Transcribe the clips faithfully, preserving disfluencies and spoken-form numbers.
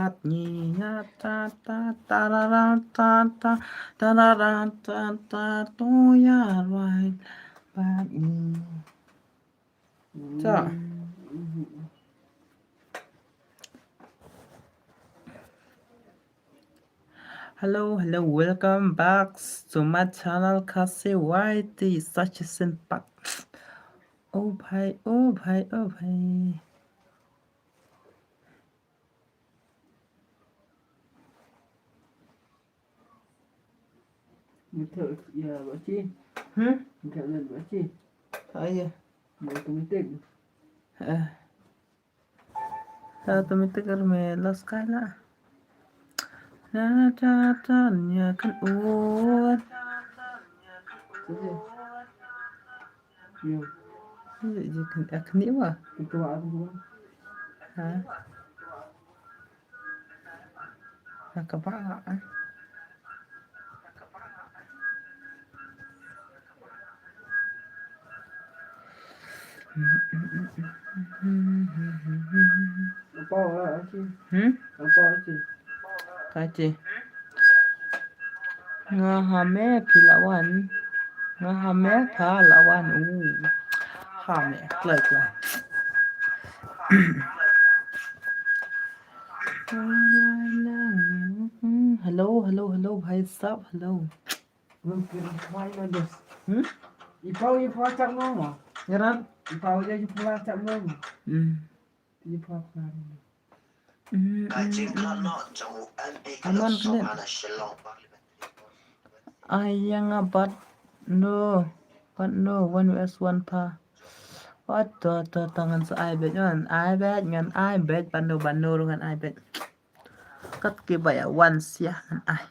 Bad ngi ïa ta ta ta ra ra ta ta ta ra ra ta ta to ïa rwai bad ngi. Ta. Hello, hello, welcome back to my channel, Khasi Y T, such a simple. Oh bhai, oh bhai, oh bhai. Muthu ya bachi. Hmm? Muthu ya bachi. Ayo. Muthu muthu. Eh. Ta tu muthu kar me las kala. Na ta ta nya kan uat. Iya. Iya, iya, kan, ah, keni apa? Ketua apa? Ha? Ha, kebak, ah. Apa, ah, Aci? Hmm? Apa, Aci? Kaci. Nga ha me phi la wan. Nga ha me pha la wan. U. Ha me. Kloi, kloi. Hello, hello, hello, bhai sahab, hello. Hmm? Ipau ipau chak mo mo. Yaran? Ipau ipau chak mo mo. Hmm. Ipau chak mo. Hmm, hmm, hmm. Aman khnit. Ai ïa nga bad no. Bad no, one versus one pa. Wat to to to ngan sa ai bet ngan ai bet ngan ai bet bad no bad no ngan ai bet. Kat ki ba ïa wan sia ngan ai.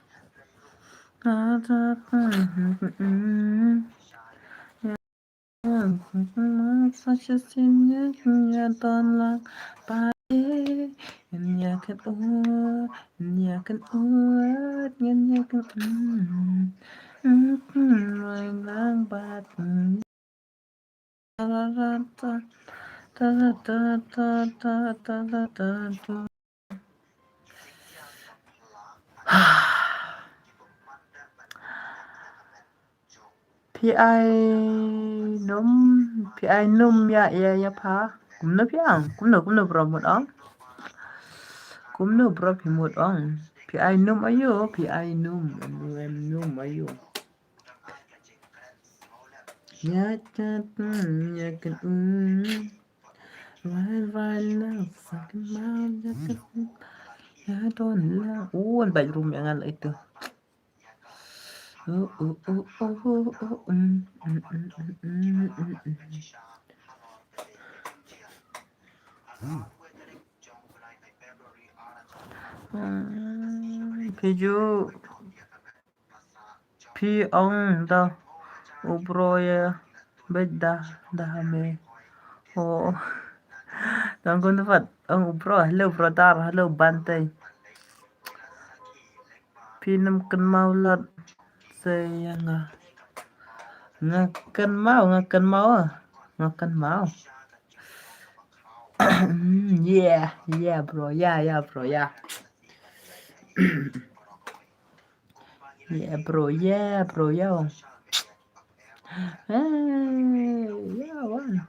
Such a senior, ya ton lang pa e, ya kan o, ya kan o, ya kan o. Lang bat. Phi ai num, phi ai num ïa ïa ïa pha. Kumno phi ang, kumno kumno bro mut ong. Kumno bro phi mut ong. Phi ai num ayo, phi ai num, num num ayo. Ya chat ya kan u. Rai rai na sa kan mau ya kan. Ya don la. Un bai rum yang al itu. Oh oh oh oh oh. Piju. Phi ong da u bro ïa bad da da me. Oh. Tang kun fat ong u bro, hello brother, hello Bante. Phi nam kynmaw lat se ïa nga. Nga kynmaw, nga kynmaw, nga kynmaw. Yeah, yeah bro, yeah, yeah bro, yeah. Yeah bro, yeah bro, yeah. Hey, yeah one.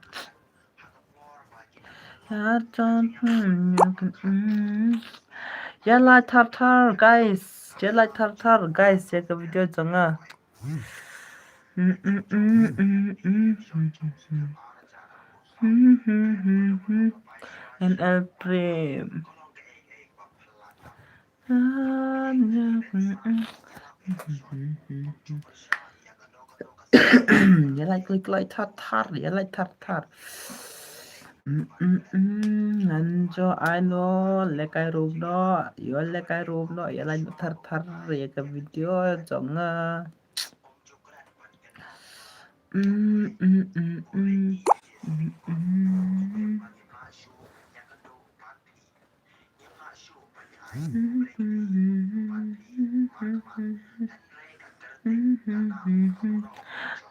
Ïa like thar thar guys, ïa like thar thar guys ïa ka video jong nga. N L Prem. Ïa like klik like thar thar, ïa like thar thar. Ngan jo ai no lekai rup no, ïa lekai rup no, ïa like thar thar ïa ka video jong nga.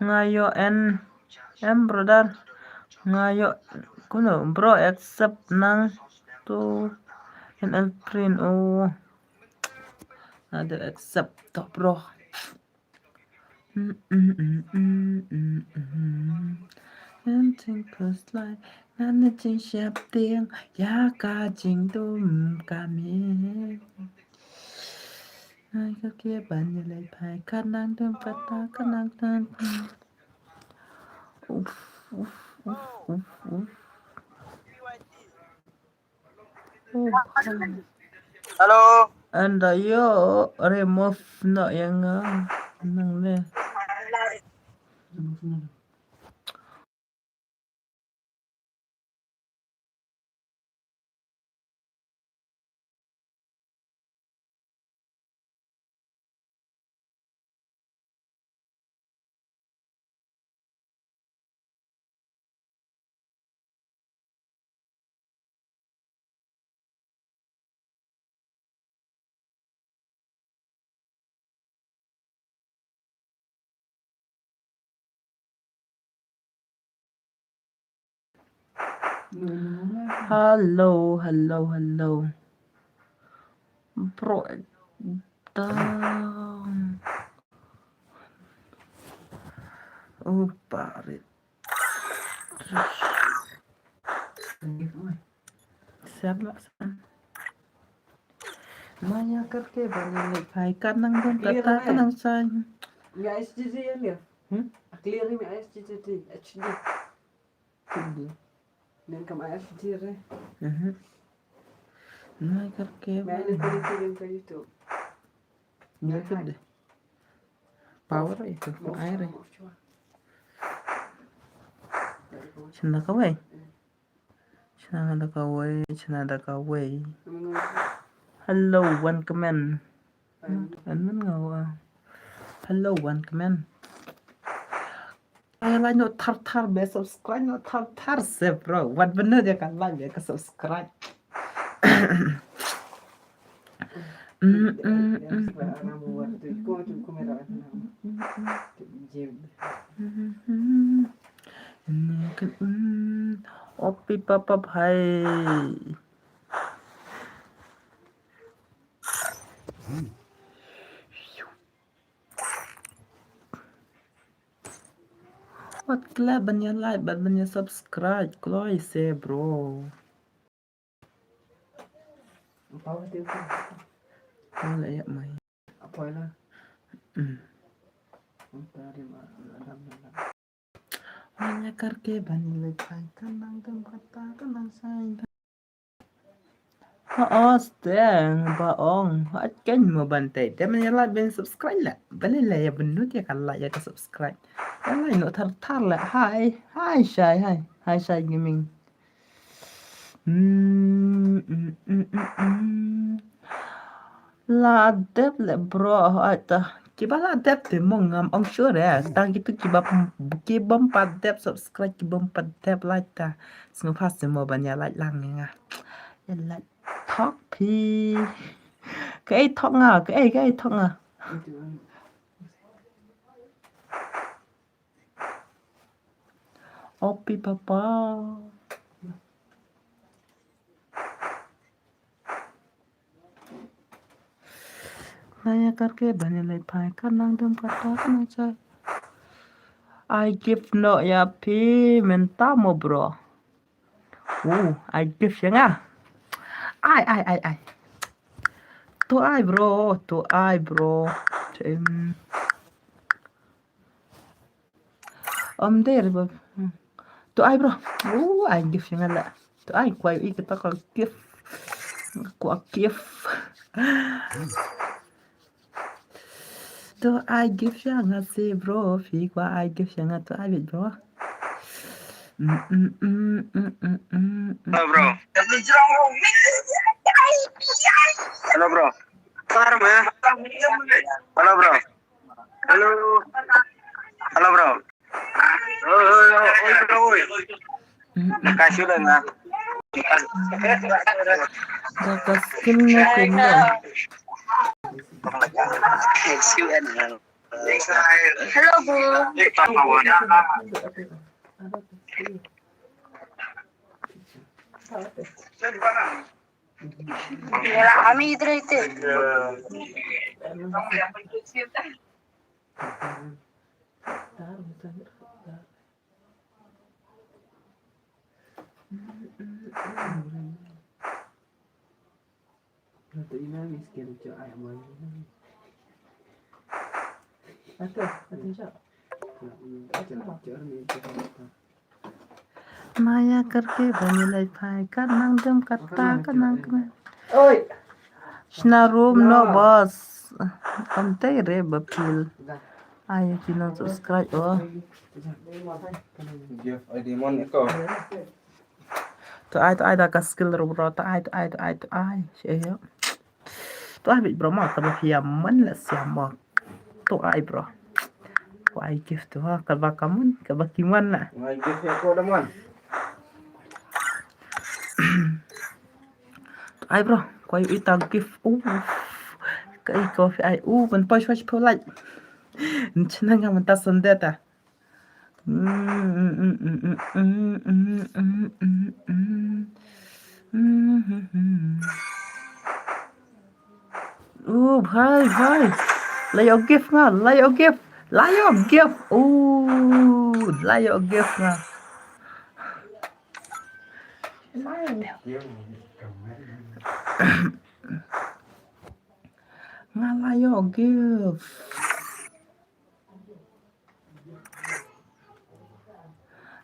Nga ïoh en em brother. Nga ïoh kuno bro accept nang tu An Elfrin, oh. Ada accept to, bro. Ngan jing first like, ngan jing sheptieng, ïa ka jingdum ka me. Ai ka ke ban ïa lei phai, ka nang dum ka ta, ka nang dum. Uf, uf, uf, uf, uf. Hello. Anda yo remove no yang nang ne. Hello, hello, hello. Bro, down. Oh, parit. Siap lah. Maya karke bani lek hai kanang dong kata kanang sai. Ya S G G ya dia. Hmm? Clear ini S G G H D. Nen kam ai ar ti re. Mhm. Nai karke. Mai nen kuli ti len ka YouTube. YouTube de. Power itu ai re. Shna da kawei. Shna da kawei, shna da kawei. Hello, one comment. An man nga wa. Hello, one comment. Ai like no thar thar be subscribe no thar thar se bro. Wat bener dia ka like dia ka subscribe. Mm, mm, mm, mm, mm. Opi papap hai. Wat klet ban ïa like bad ban ïa subscribe kloi se bro. Apa wa tiu tu? Wala ïa mai. Apa la? Hmm. Anta di ma adam adam. Manya karke bani lepai kanang dem kata kanang sai. Ha os deng ba ong. At ken mo ban te. Dem ïa like ben subscribe la. Bale la ïa benut ïa ka like ïa ka subscribe. Ïa like no thar thar la. Hai. Hai shai hai. Hai shai gaming. Hmm, hmm, hmm, hmm, hmm. La dep le bro, ai ta. Kiba la dep te mo ngam ong sure eh. Tang kitu kiba, kiba pat dep subscribe, kiba pat dep like ta. Sngewbha se mo ban ïa like lang nga. Ïa like thok phi. Kaei thok nga, kaei, kaei thok nga. Opi papa. Naya karke bani lai phai kanang dum kata kanang chai. I give no ya phi mynta mo bro. Uh, I give ya nga. Ai, ai, ai, ai. To ai bro, to ai bro. Em. Om der ba. Hmm. To ai bro. Oh, ai gift yang ala. To ai kwai i kita ko gift. Ko gift. To ai gift yang asi bro. Fi ko ai gift yang to ai bro. Mm, mm, mm. Hello bro. Hello bro. Hello bro. Hello. Hello, bro. Oi, oi, oi, oi, bro, oi. Ka shu da nga. Da ka skill ne kumno? Hello, bro. मेरा हम ही इधर ही थे। Maya karke bani lai phai, kat nang dem kat ta, kat nang kena. Oi. Shna room no boss. Am tai re bapil. Ayo chino subscribe oh. Give I D mon ko. To ai, to ai da ka skill ro bro, to ai, to ai, to ai, to ai. Shi ayo. To ai bit bro ma, ka ba pia man la siam mo. To ai bro. To ai gift to ha, ka ba ka man, ka ba ki man la. Ai gift ya ko da man. To ai bro, ko ai ita gift. Uh. Ka i ko fi ai. Uh, ban poi shwa shwa like. Nchna nga man ta sandeta. Oh, bhai, bhai. La ïoh gift nga, la ïoh gift, la ïoh gift. Oh, la ïoh gift nga. Nga la ïoh gift.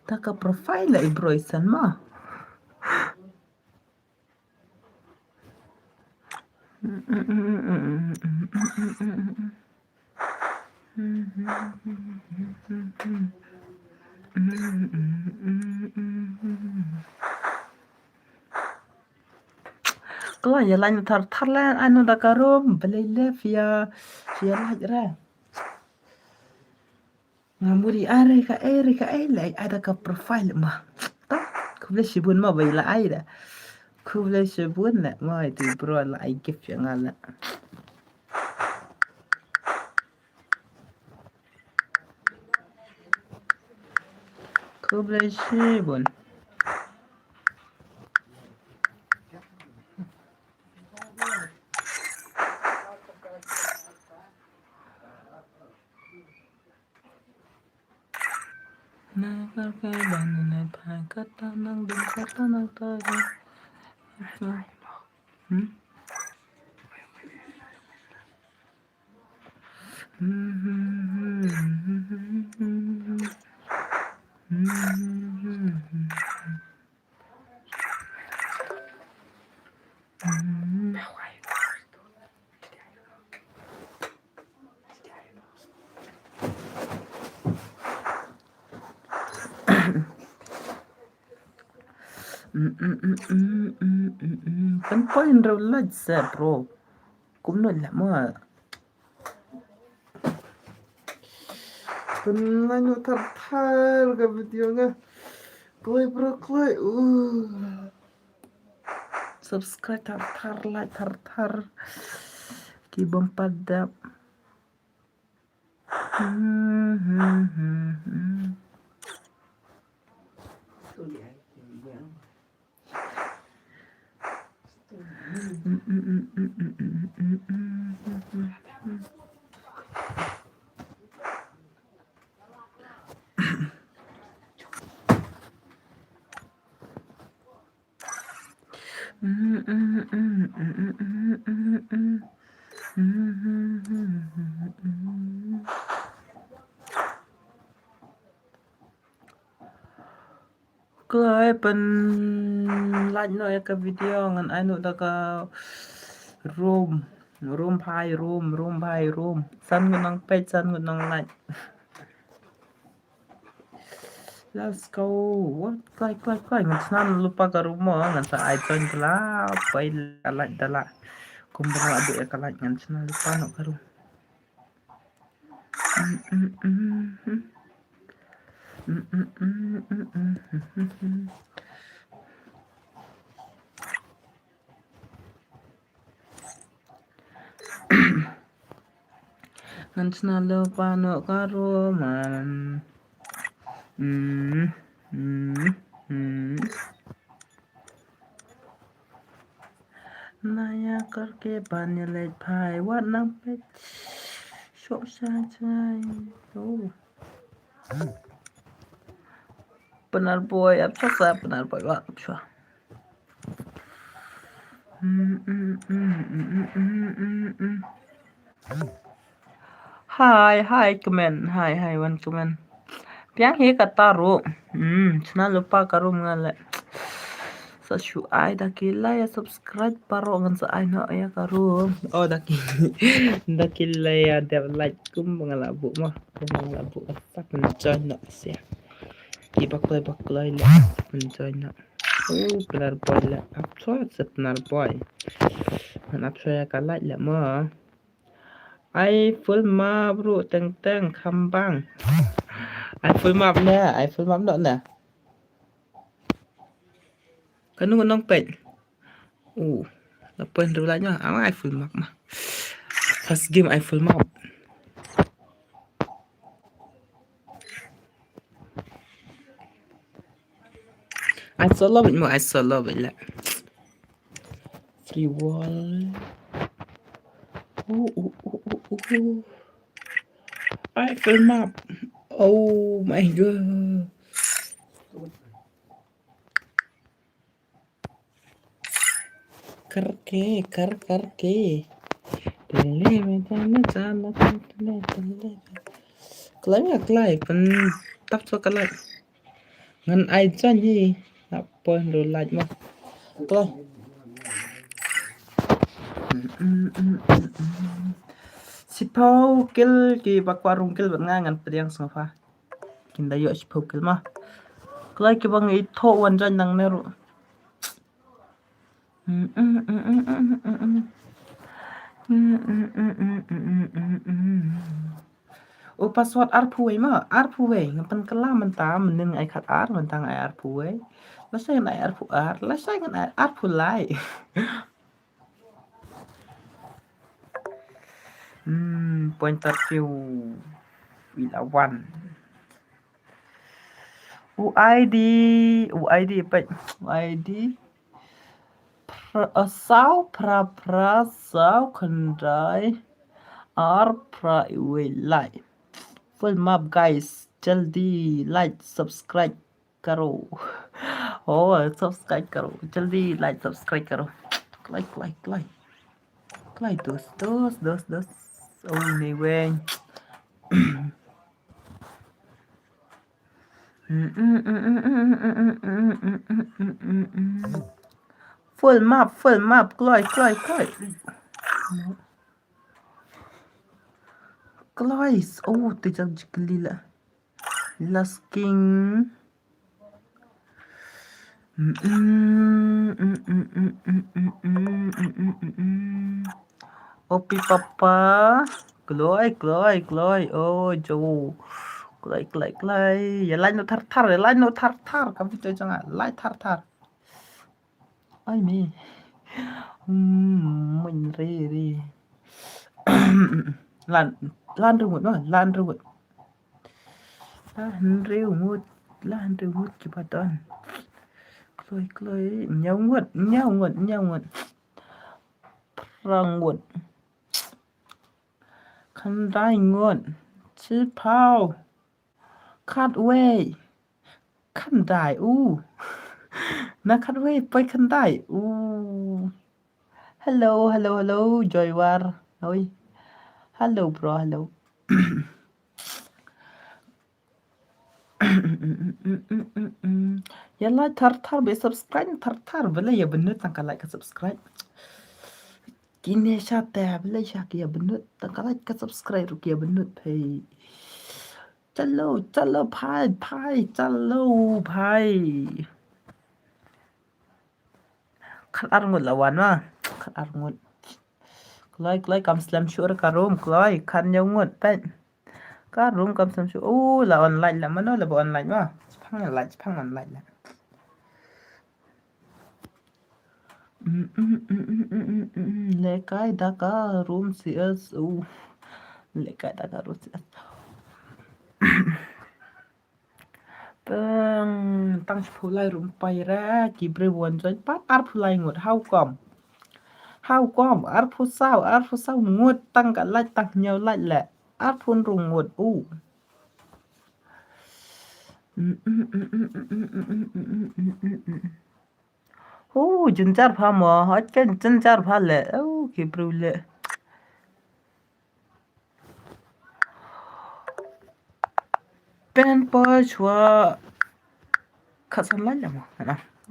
Ta ka profile la i bro i san ma. Kla ya lain thar thar la anu da ka room, belai le fia, fia laj ra. Nga muri are ka e, re ka e, le ai da ka profile ma. Ta, khublei shibun ma bai la ai da. Khublei shibun la ma itu bro la ai gift ya nga la. Khublei shibun. Na kar ke ban ne phai kata nang dum kata nang ta. Hmm? Kan point real light sa bro. Kumno la mo. Pynlait noh thar thar ka video nga. Kloi bro kloi. Uh. Subscribe thar thar, like thar thar. Ki bym pat dap. Hmm, hmm, hmm, hmm. Kloi pynlait noh ïa ka video ngan ai noh da ka room, room bhai room, room bhai room. San ngut nang peit, san ngut nang like. Let's go. What? Kloi, kloi, kloi. Ngan snan lypa ka room mo, ngan sa ai join pla. Poi la like da la. Kumba la dei ka like ngan snan lypa noh ka room. Ngan sna lypa noh ka room man. Mm, mm, mm. Naya karke ban ya leit phai wat nang peit. Shok sha jngai. Oh. Pnar boy ap sa pnar boy wa ap sa. Hai hai kmen hai hai wan kmen. Piang hi kata ru. Hmm, chna lupa ka rum ngale. Sa shu ai da ki la ya subscribe paro ngan sa ai no ya ka rum. Oh da ki da ki la ya dep like kum ngala bu ma. Ngala bu sa pen join no sia. Ki baklai baklai la pen join no. Oh pnar boy la ap sa pnar boy. Ngan ap sa ya ka like la ma. Ai full map ruh teng teng kham bang. Ai full map ne, ai full map noh ne. Kanu nong pet. Uh, lapan dua lah nyo, ama ai full map mah. First game ai full map. I so love it mo, I so love it lah. Free wall. Oh, oh, oh, oh, oh. I film up. Oh my god. Karke, kar, karke. Tele, me, tele, tele, tele, tele. Kelai, kelai, pen tap so kelai. Ngan ai jan hi. Nak poi ndo laj mah. Kloi. Sipau kil ki bakwa rung kil bat nga ngan pediang sngofa. Kin da yok sipau kil mah. Kloi ki bang i thok wan jan nang neru. U password arphew wei ma, arphew wei. Nga pynkylla mynta, mynnin nga ai khat ar, mynta nga ai arphew wei. Lashai ngan ai arphew ar, lashai ngan ai arphew lai. Hmm, point arphew ila wan. U I D, u I D, peit, u I D. Phra, uh, saw phra phra saw khyndai ar phra iwei lai. Full map guys, jaldi like subscribe karo. Oh, subscribe karo. Jaldi like subscribe karo. Like like like. Like dos dos dos dos. Oh, ni weng. Full map, full map, kloi, kloi, kloi. Kloi, oh, te jak jikli la. Last king. Opi papa. Kloi, kloi, kloi. Oh, jo. Kloi, kloi, kloi. Ya lai no thar thar, ya lai no thar thar. Kam tu jangan lai thar thar. Ai mi. Hmm, mun ri ri. Lan, lan ri mut, lan ri mut. Lan ri mut, lan ri mut ki baton. Kloi, kloi, nyaw ngut, nyaw ngut, nyaw ngut. Prang ngut. Khyndai ngut. Chipau. Khatwei. Khyndai. U. Na khatwei poi khyndai. U. Hello, hello, hello. Joy War. Oi. Hello, bro. Hello. Ya like thar thar be subscribe thar thar bele ya benut tang ka like ka subscribe. Kine sha te bele sha ki ya benut tang ka like ka subscribe ruki ya benut pei. Chalo, chalo, bhai, bhai, chalo, bhai. Khat ar ngut la wan ma. Khat ar ngut. Kloi, kloi, kam slem shuh ka room, kloi, khat nyaw ngut, peit. Ka room kam slem shuh. Oh, la online la mano, la ba online ma. Chipang online, chipang online la. Lekai da ka room C S. Oh. Lekai da ka room C S. Peng, tang shiphew lai ruh ym pai re, ki briew wan join pat arphew lai ngut, how come? Hau kom, arphew saw, arphew saw ngut tang ka like tang hynñiew like leh. Arphew hynriew ngut u. Hu, jynjar pha mo, hot ken jynjar pha leh. Oh, ki briew leh. Pynpoi shuwa. Khatsan like mo.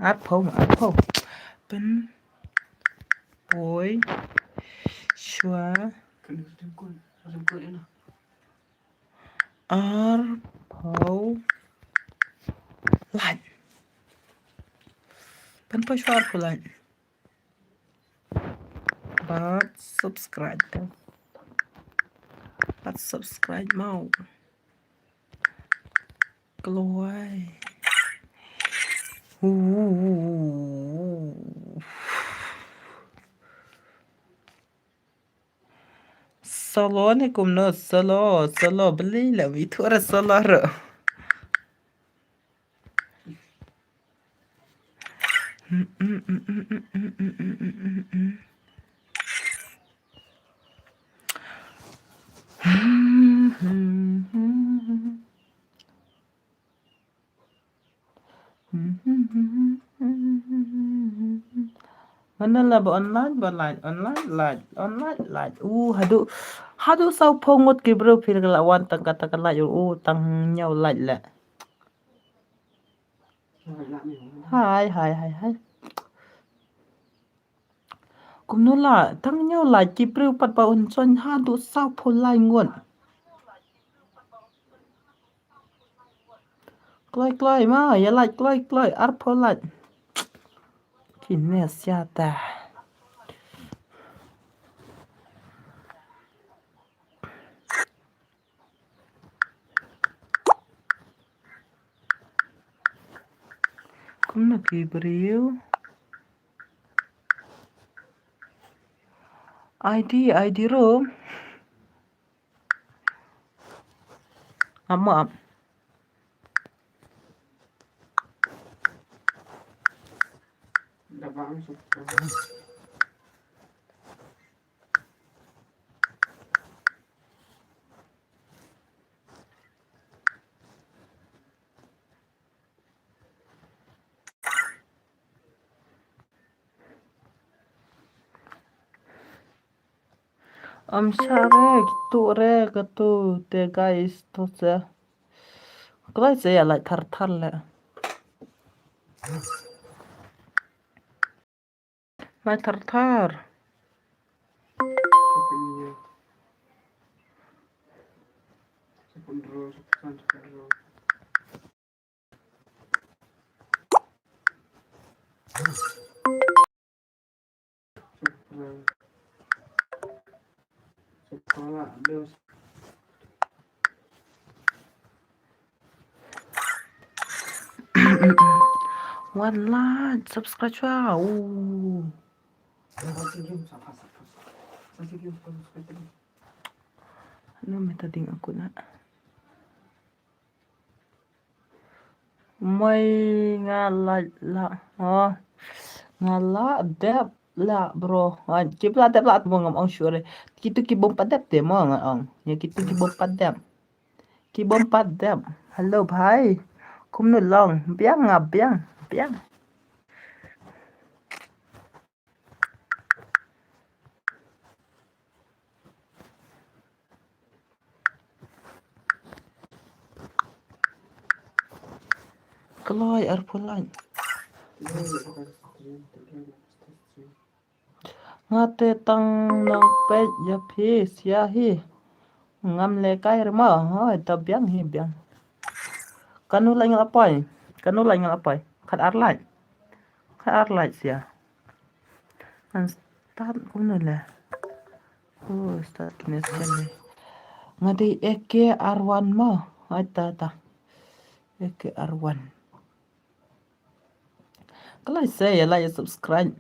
Arphew, arphew. Pynpoi shuwa. Arphew like. Pynpoi shuwa arphew like. Bad subscribe. Bad subscribe mo. Kloi. Solo ne kumno, solo, solo beli la mi thura solo ro. Mana la ba online ba like, online like, online like. Uh, haduh, haduh saw phew ngut ki briew phi la wan tang kata ka like, uh, tang hynñiew like leh. Hai, hai, hai, hai. Kumno la, tang hynñiew like ki briew pat ba un join haduh saw phew lai ngut. Kloi, kloi, ma, ïa like, kloi, kloi, arphew like. Ki ne sia ta. Kumno ki briew. I D, I D room. Amo am. Am share kitu re katu te guys to se. Kloi se ïa like thar thar le. Like thar thar. One like, subscribe chwa. Ooh. No meta ding aku na. Moi nga la la. Oh. Nga la dep la bro. Ah, ki la dep la mo ngam ong sure. Kitu ki bom pat dep te mo nga ong. Ya kitu ki bom pat dep. Ki bom pat dep. Hello bhai. Kumno long. Biang nga biang. Biang. Kloi arphew lai. Nga te tang nang peit ïa phi sia hi. Ngam le kai re ma. Hoi ta biang hi biang. Kanu lai ngal apai. Kanu lai ngal apai. Khat ar lai. Khat ar lai sia. Ngan start kumno le. Oh, start ne sia le. Nga dei A K R one ma. Ai ta ta. A K R one. Khlei se ïa like, ïa subscribe.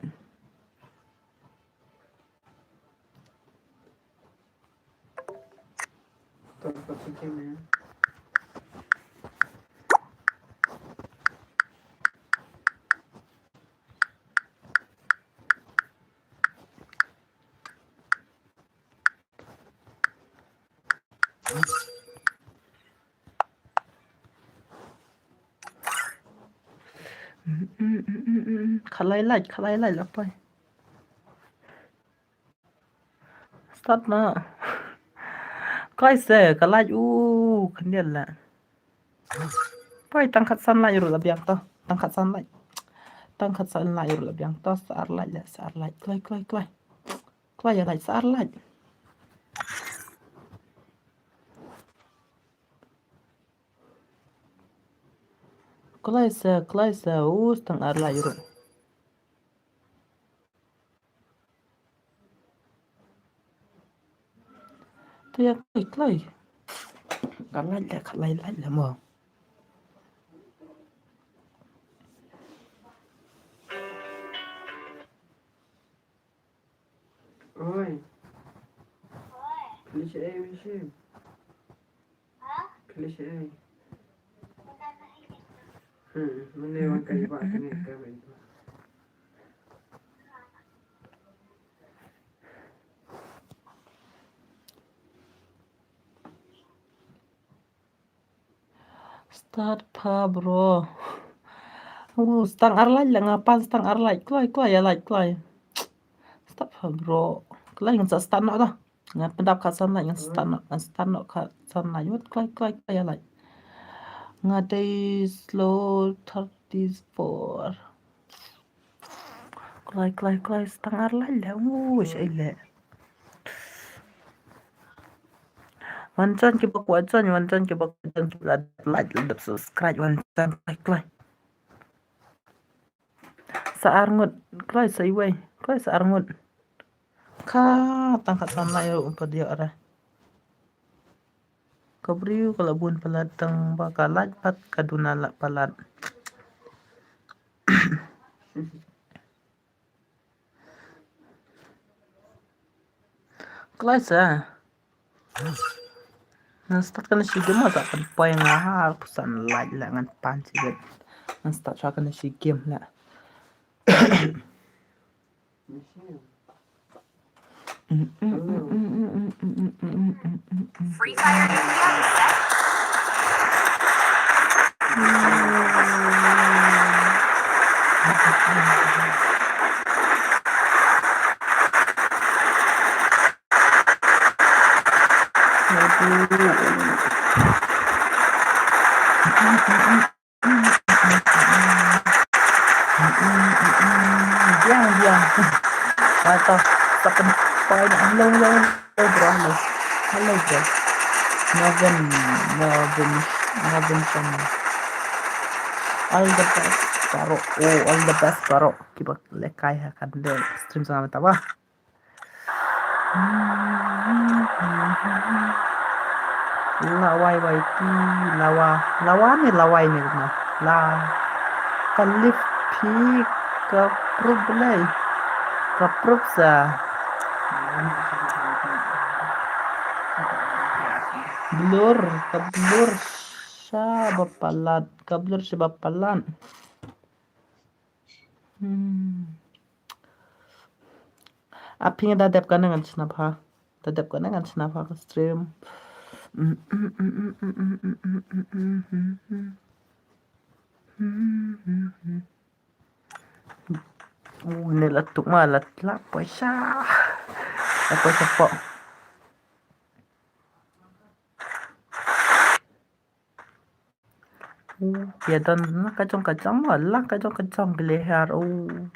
Khalai light, khalai light la poi. Start na. Kloi se, ka light u khyndiat la. Poi tang khatsan light ruh la biang to. Tang khatsan light. Tang khatsan light ruh la biang to. Sa ar light la, sa ar light. Kloi, kloi, kloi. Kloi ya light, sa ar light. Kloi se, kloi se, u tang ar light ruh. To ya kloi, kloi. Ka light la, ka light, light la mo. Oi. Klik eh, Wishim. Klik eh. Hmm, mana yang kau buat kena kau itu. Start pha bro. Uh, stang ar light la, nga pan stang ar light. Kloi, kloi ya light, kloi. Start pha bro. Kloi ngan sa start noh dah. Ngan pyndap khatsan light, ngan start noh, ngan start noh khatsan light. Wat kloi, kloi, kloi ya light. Nga dei slow thirty-four. Kloi, kloi, kloi, stang ar light la. Uh, shai la. Wan join kiba kwah join, wan join kiba kwah join, kiba la like, la subscribe, wan join, kloi, kloi. Sa ar ngut, kloi sa iwei, kloi sa ar ngut. Ka tang khatsan light ruh pa dia ara. Ka briew ka la bun palat tang ba ka light pat ka duna la palat. Kloi sa. Ngan start kane shi game sa kan poi nga har pusan light la ngan pan shi game. Ngan start sha kane shi game la. Free Fire. Biang, biang. Mata sakan pai na. Hello, hello, hello, bro, hello. Hello, bro. Melvin, Melvin, Melvin Sharma. All the best, bro. Oh, all the best, bro. Kiba lekai ha kande stream sama taba. Lawai wai ti, lawa, lawa ne, lawai ne na. La, ka lip phi ka prup blei. Ka prup sa. Blur, ka blur sha ba palat, ka blur sha ba palat. Hmm. A phi nga da dep kane ngan shna pha. Da dep kane ngan shna pha ka stream. Uh, ne la tuk ma la la poi sha. La poi sha po. Uh, ya don la ka jong ka jong, la ka jong ka jong ki leh hiar. Uh,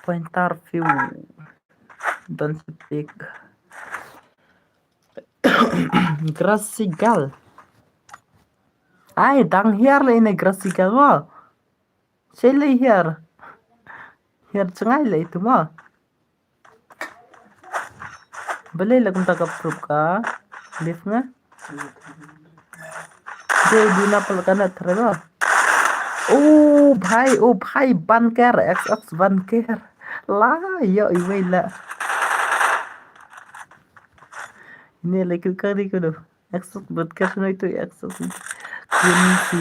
pointer view. Don speak. Grassy girl. Ai, dang hiar la ine grassy girl mo. Shei lei hiar. Hiar jngai lei tu mo. Balei la kumta ka prup ka. Live nga. Dei duna pal kana thra. O bhai, o bhai, banker, X X banker. La, yo, iwei la. Ine lei kil kari kudu. X X banker, no itu X X. Quincy.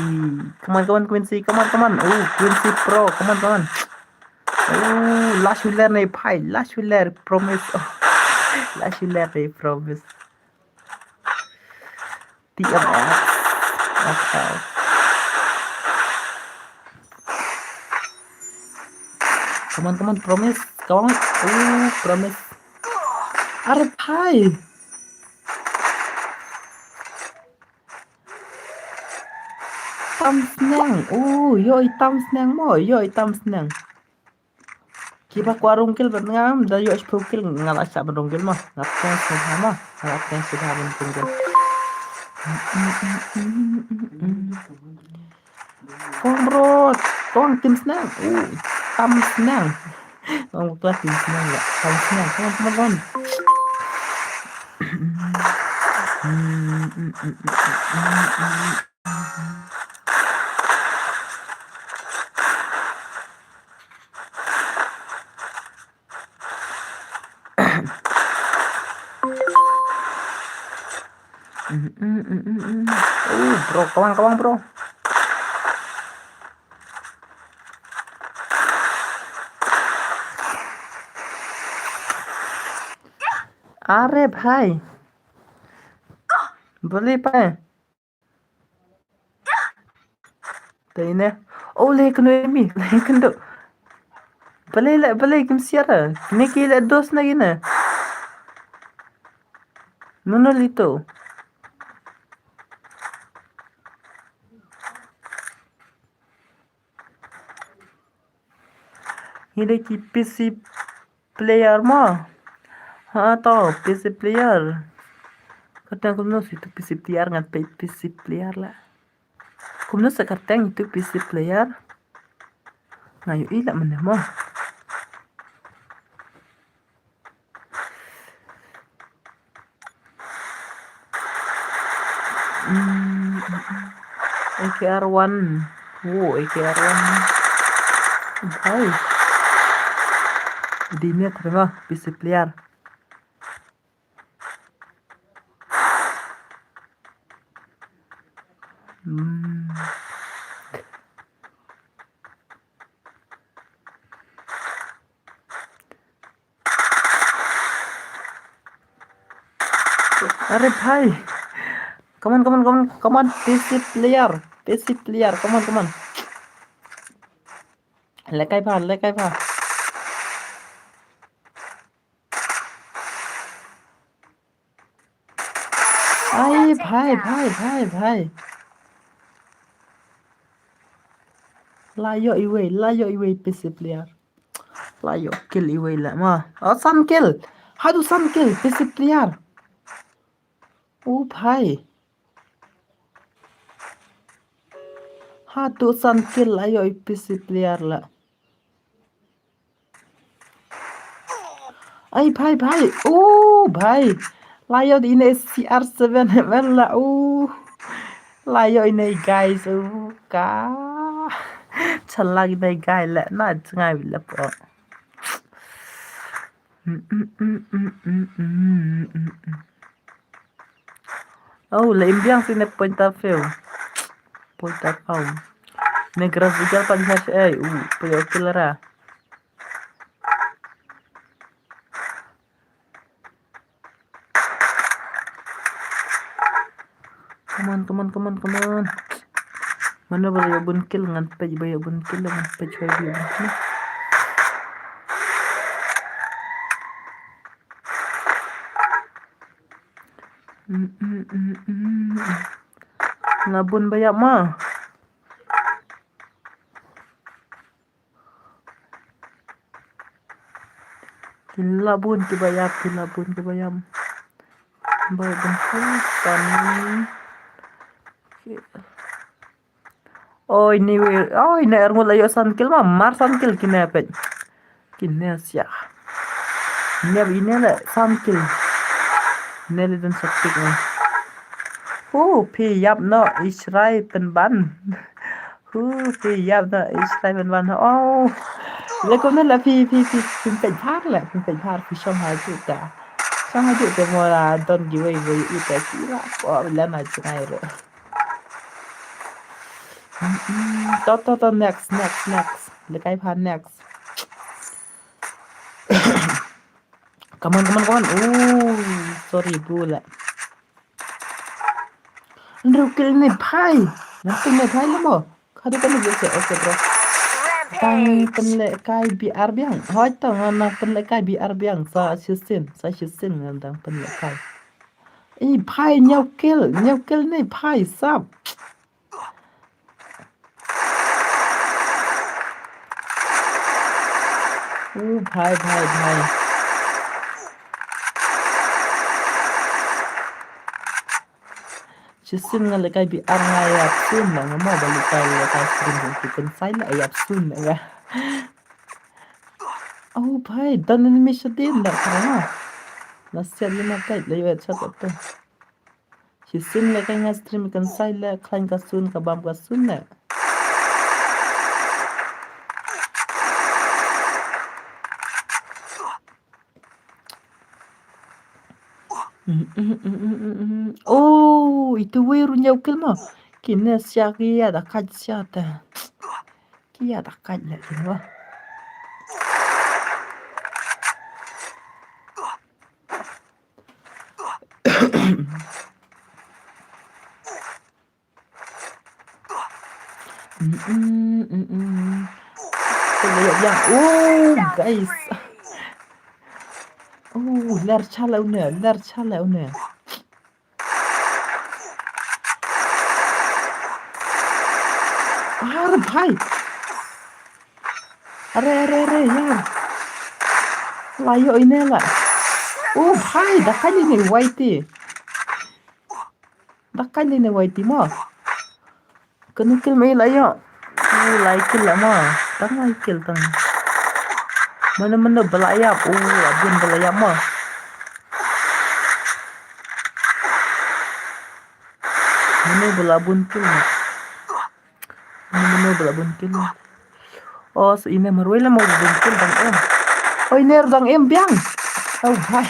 Come on, come on, Quincy. Come on, come on. Oh, Quincy Pro. Come on, come on. Oh, last winner ne, bhai. Last winner. Promise. Oh, last winner ne, promise. T M X. Asal. Come on, come on, promise. Come on. Oh, promise. Are bhai. Tam sneng. Oh, ïoh i tam sneng mo. Ïoh i tam sneng. Kiba kwah rung kill bad nga, da ïoh shiphew kill, nga la shah ban rung kill mo. Nga teng sngewbha mo. Nga la teng sngewbha ban rung kill. Kong bro, kong tim sneng. Uh, tam sneng. Kong bro tim sneng ya. Tam sneng. Come on, come on, come on. Oh, bro, come on, come on, bro. Are bhai. Balei bhai. Te ine. Oh, le kano emi, le kano. Balei le, balei kim siara. Ne ki le dos na gine. Mano lito. Ngi dei ki P C player mo. Ha to, P C player. Kata kumno si tu P C player ngan peit P C player la. Kumno sa kata itu P C player. Nga ïohi la mynne mo. Hmm, A K R one. Oh, A K R one. Bhai. Dine terima P C player. Hmm. Are bhai. Come on, come on, come on, come on. P C player. P C player. Come on, come on. Lekai bha, lekai bha. Ai, bhai, bhai, bhai, bhai. La ïoh iwei, la ïoh iwei P C player. La ïoh kill iwei la ma. Oh, san kill. Haduh san kill P C player. Oh, bhai. Haduh san kill la ïoh i P C player la. Ai, bhai, bhai. Oh, bhai. La ïoh ine C R seven M L la. Oh. La ïoh ine guys. Oh, ka. Chala ine guys la. Na jngai la po. Oh, la im biang sine point of view. Point of view. Ne grass igal pan has ai. Uh, player killer ah. Come on, come on, come on, come on. Mano ba ïoh bun kill ngan peit ba ïoh bun kill ngan peit ba ïoh bun kill. Mm, mm, mm, mm. Nga bun ba ïap ma. Ki la bun kiba ïap, ki la bun kiba ïap. Ba bun kiba ïap. Oi, ni wi, oi, ne er ngut la ïoh san kill ma, mar san kill kine peit. Kine sia. Ne wi ne le san kill. Ne le den sa tik ne. Hu, phi ïap no, i Shrai pynban. Hu, phi ïap no, i Shrai pynban. Oh. Le kumne la phi, phi, phi, phi peit bhar le, phi peit bhar, phi shong ha ju ta. Shong ha ju te mo la don giveaway ita ki la. Oh, la na jngai ro. Mm-mm. To, to, to, next, next, next. Lekai pha next. Come on, come on, come on. Ooh, sorry, bula. Andrew kill ne bhai. Nothing ne bhai lamo. Kadu kadu jese, okay, bro. Tang pynlehkai B R biang. Hoi tang ngan nang pynlehkai B R biang sa shisien, sa shisien ngan dang pynlehkai. Ei, phai, hynñiew kill, hynñiew kill ne phai sap. U phai, phai, phai. Shisien nga lehkai B R nga ïap sien la, nga mo ba lehkai lehkai stream jong ki khun sai la ïap sien la nga. Oh phai, don enemy shadien la ka mo. Na siat ïa na kai la ïa chat tu. Shisien lehkai nga stream kan sai la khlaiñ ka sun ka bam ka sun la. Oh, itu wei ruh hynñiew kill mo. Kine sia ki ïa da kait sia ta. Ki ïa da kait la kine mo. Mm, mm, mm, mm. Kane ïa, oh, guys. Oh, ler cha la une, ler cha la une. Ar bhai. Are, are, are, ïa. La ïoh ine la. Oh, bhai, da kali ne waiti. Da kali ne waiti mo. Kane kill me la ïoh. U lai kill la mo. Tang lai kill tang. Mano mano ba la ïap. U abun ba la ïap mo. Mano ba la bun kill mo. Mano mano ba la bun kill mo. Oh, sa ine marwei la mo bun kill dang em. Oh, ine dang em biang. Oh, hai.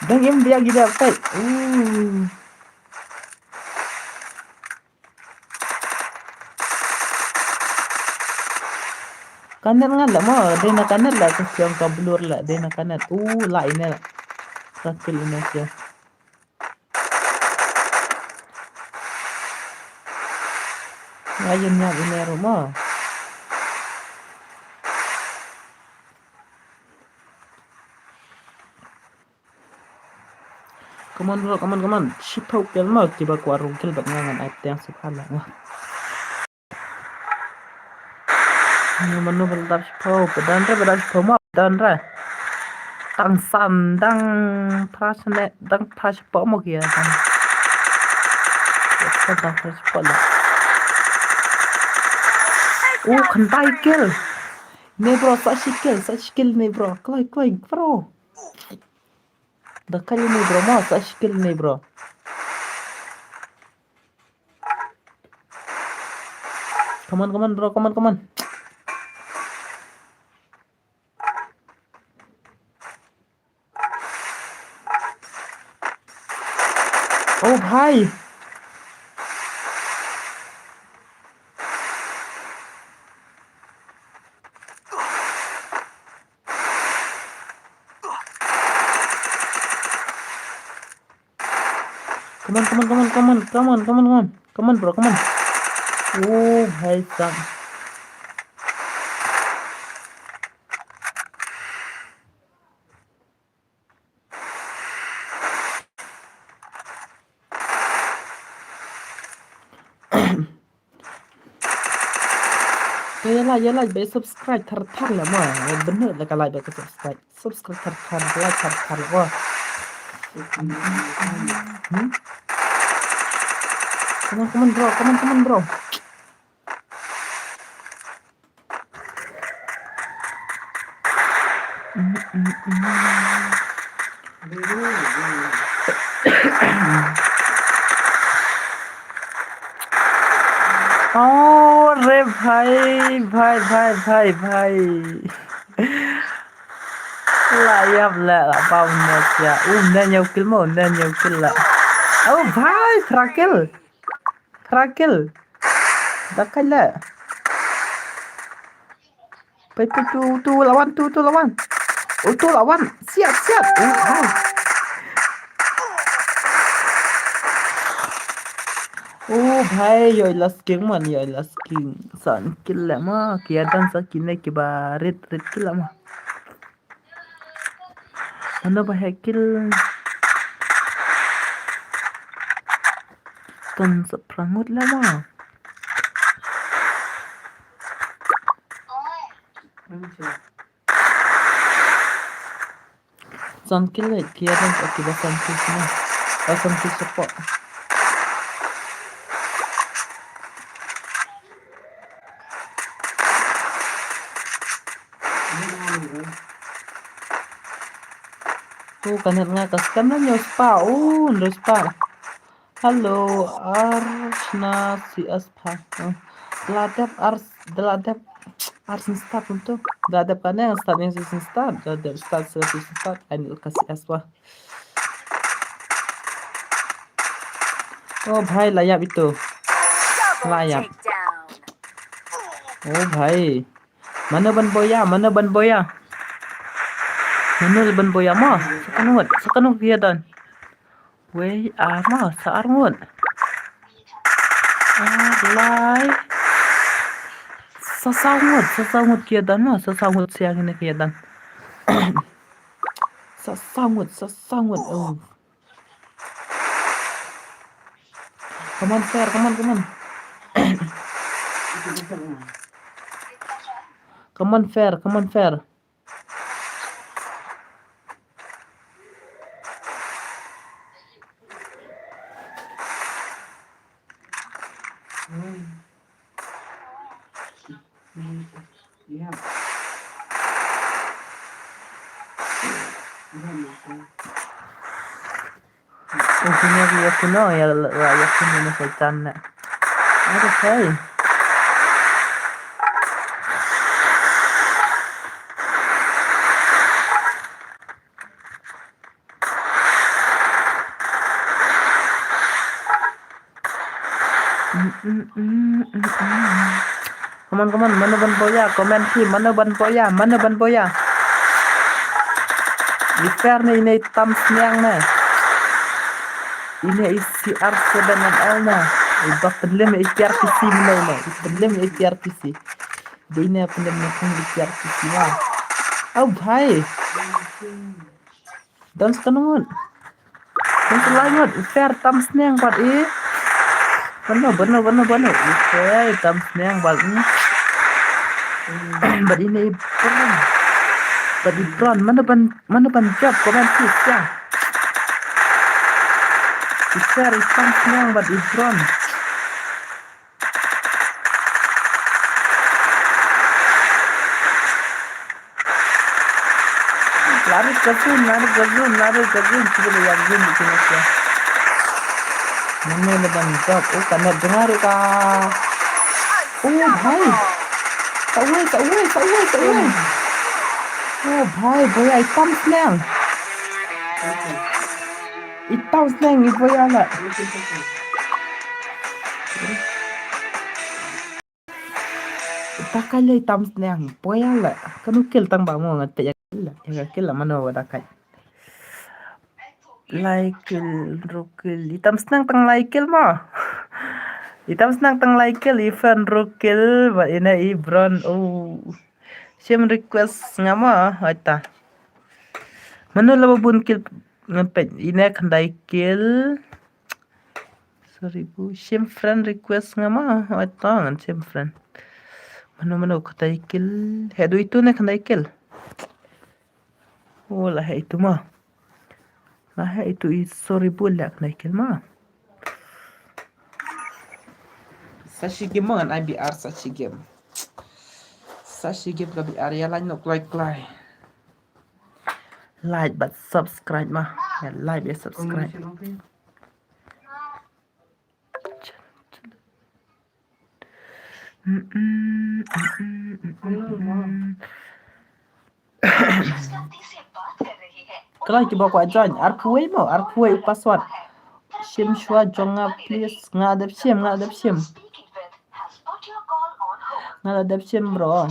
Dang em biang gila pet. Uh. Kanet ngan la mo, dei na kanet la ka siang ka blur la, dei na kanet. U la ine la. Ka kill ine siang. Nga yin nya ine ru mo. Come on bro, come on, come on. Shiphew kill mo, kiba kwah rung kill bad nga ngan ai tiang shiphew la nga. Mano mano ba la dap shiphew, ba don re, ba don shiphew mo, ba don re. Tang san, dang phra shane, dang phra shiphew mo ki ïa dang. Dang phra shiphew la. U kyntai kill. Ne bro, sa shi kill, sa shi kill ne bro. Kloi, kloi, bro. Da kali ne bro mo, sa shi kill ne bro. Come on, come on bro, come on, come on. Oh bhai. Come on, come on, come on, come on, come on, come on, come on. Come on, bro, come on. Oh, bhai sahab. Te ïa like, ïa like, ba subscribe thar thar la mo. Ïa bynta la ka like ba subscribe. Subscribe thar thar, like thar thar la mo. Hmm? Come on, come on, bro. Come on, come on, bro. Oh, re bhai, bhai, bhai, bhai, bhai. La ïap la, la pau ne sia. U ne ñiew kill mo, ne ñiew kill la. Oh, bhai, phra kill. Phra kill. Da kai la. Pai, pai, tu, tu, lawan, tu, tu, lawan. Oh, tu, lawan. Siap, siap. Oh, hai. Oh bhai, ïoh last king man, ïoh last king. San kill leh ma, ki ïa dang sa kine kiba rit rit kill leh ma. Mano ba heh kill? Kan sa prangut leh ma. San kill leh ki ïa dang sa kiba san kill sini. Ba san kill support. Oh, ka net nga ka scam na ñiew spah. Oh, ndo spah. Hello, Archna C S pha. Oh, da la dep ar, da la dep ar sin start kumto. Da la dep kane start ñiew sin start. Da la dep start sin start. Ai ni ka C S wa. Oh bhai, la ïap ito. La ïap. Oh bhai. Mano ban boya, mano ban boya. Mano ban boya mo. Sa kano ngut, sa kano ki ïa don. Wei, ar mo, sa ar ngut. Ar lai. Sa saw ngut, sa saw ngut ki ïa don mo, sa saw ngut siang ine ki ïa don. Sa saw ngut, sa saw ngut. Oh. Come on, fair, come on, come on. Come on, fair, come on, fair. Ujine ri ya kuno ya la ya kuno na setan na. Ada sai. Come on, come on, mano ban boya, comment hi, mano ban boya, mano ban boya. I fair ne ine i tam sniang ne. Ine i C R seven M L ne. I ba penlim i P R T C mene ine. I penlim i P R T C. Dei ne penlim ne kung i P R T C wa. Oh bhai. Dance ka ngut. Dance lai ngut. Fair tam sniang bad i. Bano, bano, bano, bano. I fair tam sniang bad i. Bad i ne i bron. Bad i bron. Mano ban, mano ban jump, comment please ya. I fair i tam sniang bad i bron. Lari ka zone, lari ka zone, lari ka zone. Cuba lihat zone di sini, ya. Mano na ban jump? Oh, ka net jong nga ruh ka. Oh bhai. Sa uwei, sa uwei, sa uwei, sa uwei. Oh bhai, boya i tam sniang. I tam sniang i boya la. Ta ka lei tam sniang, boya la. Kanu kill tang ba mo nga te ya kill la. Ya kill la mano wa da kai. Lai kill, ru kill. I tam sniang tang lai kill mo. I tam sniang tang lai kill, i fan ru kill, ba ina i bron. Oh. Shim request nga mo, oi ta. Mano la ba bun kill ngan pet ina khandai kill. Sorry bu, shim friend request nga ma, oi ta ngan shim friend. Mano mano khandai kill, he du itu ne khandai kill. Oh, la he itu ma. La he itu i sorry bu la khandai kill ma. Sa shi game ma ngan I B R sa shi game. Sa shi game ka B R ya lain nok like like. Like bad subscribe ma. Ya like ya subscribe. Kala kiba kwah join, ar phuwei mo, ar phuwei password. Shim shuwa jong nga please, nga dep shim, nga dep shim. Nga la dep shim bro.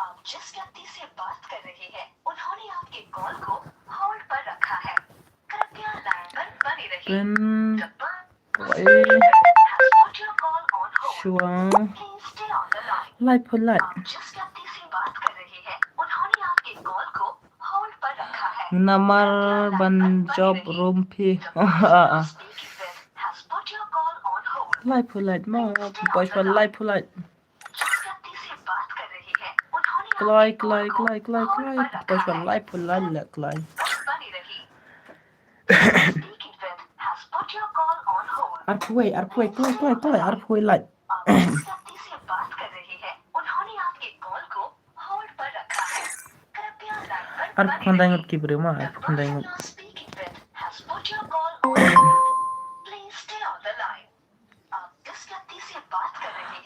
आप जिस व्यक्ति से बात कर रहे हैं, उन्होंने आपके कॉल को होल्ड पर रखा है। कृपया लाइन पर बने रहिए। Pyn-, The per- Shuang. Lai phu lai. Namar ban jop room phi. Lai phu lai ma. Poi shuwa lai phu lai. Kloi, kloi, kloi, kloi, kloi. Poi shuwa lai phu lai la kloi. Arphuwei, arphuwei, kloi, kloi, kloi, arphuwei lai. Arphuw khyndai ngut ki briew ma, arphuw khyndai ngut.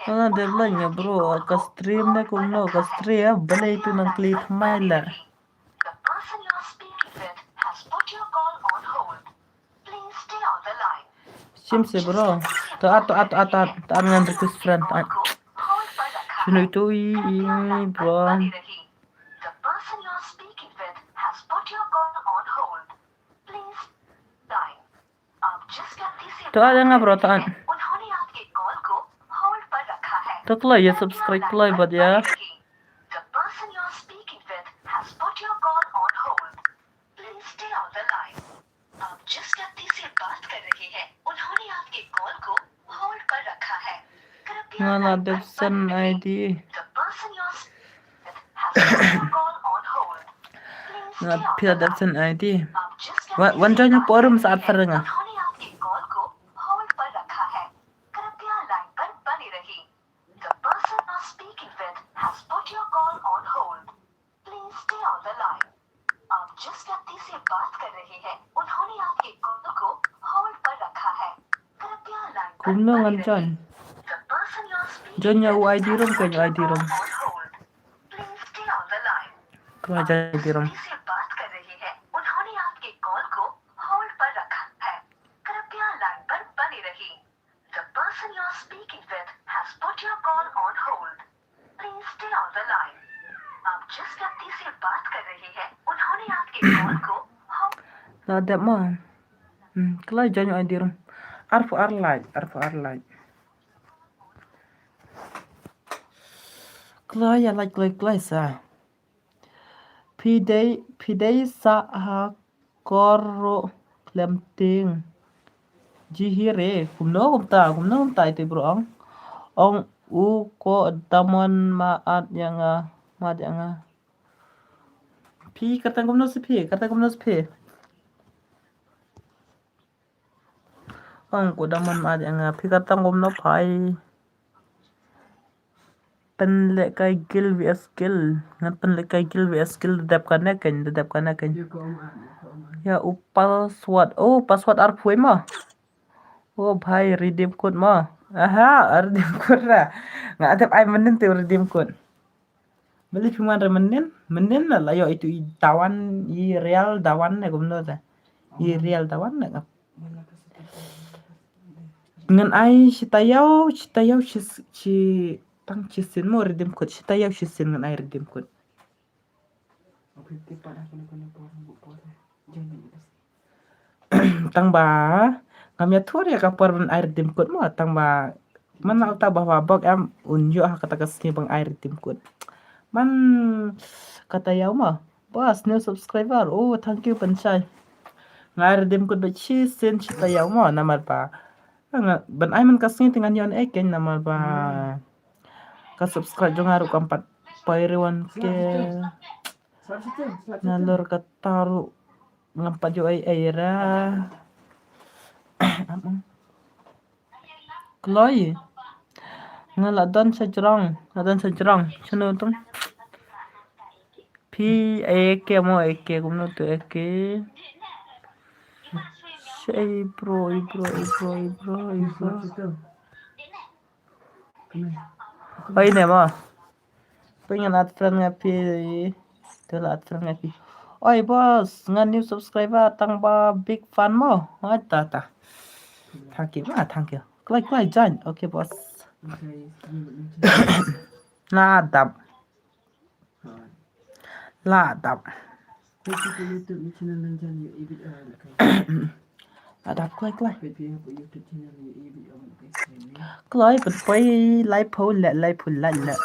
Nga la dep lait nga bro, ka stream ne kumno, ka stream, balei tu nang kli thymmai la. Shim se bro. To at, to at, to at, to at, to at ngan request friend, to at. Shinu itu i, i, bro. To at nga bro, to at. To kloi ïa subscribe kloi bad ïa. Nga la dep send I D. Nga phi la dep send I D. Wan, wan join hapoh room sa at phareng nga. Kumno ngan join? Join ïa u I D room, join ïa u I D room. Kumno join I D room? Na dep ma. Hmm, kloi join ïa u I D room. Arphew ar lai, arphew ar lai. Kloi ïa lai, kloi, kloi sa. Phi dei, phi dei sa ha kor ruh khlem tieng. Ji hi re, kumno kumta, kumno kumta ito bro ong. Ong u ko damon ma at ïa nga, ma at ïa nga. Phi kata kumno si phi, kata kumno si phi. Ong ko damon ma at ïa nga, phi kata kumno phai. Pynlehkai guild V S guild. Ngan pynlehkai guild V S guild, da dep kane kein, da dep kane kein. Ïa u password. Oh, password arphew ma. Oh bhai, redeem code ma. Aha, redeem code ra. Nga dep ai mynnin te redeem code. Beli phi man re mynnin, mynnin la ïoh itu i dawan, i real dawan ne kumno te. I real dawan ne. Ngan ai shi taïew, shi taïew shi, shi tang shisien mo redeem code, shi taïew shisien ngan ai redeem code. Tang ba ngam ïathuh ïa ka por ban ai redeem code mo, tang ba man la uta ba, ba bok em un ïoh ha kata ka sngi ban ai redeem code. Man kata ïa mo. Bas, new subscriber. Oh, thank you, Panchai. Nga ai redeem code ba shisien shi taïew mo, namar ba. Nga, ban ai man ka sngi te ngan ïoh ne ei kein namar ba. Ka subscribe jong nga ruh kam pat poi ruh one K. Nalor kata ruh ngam pat ïoh ei ei ra. Kloi. Nga la don sa jrong, la don sa jrong. Shano tum? Phi A K mo, A K kumno tu A K. Shei bro, i bro, i bro, i bro, i bro. Oi ne mo. Pyngan add friend nga phi. Tu la add friend nga phi. Oi boss, nga new subscriber tang ba big fan mo. Ai ta ta. Thank you, ah, thank you. Kloi kloi join. Okay boss. La dap. La dap. Adap kloi kloi. Kloi pynpoi laiphew leh, laiphew lait leh.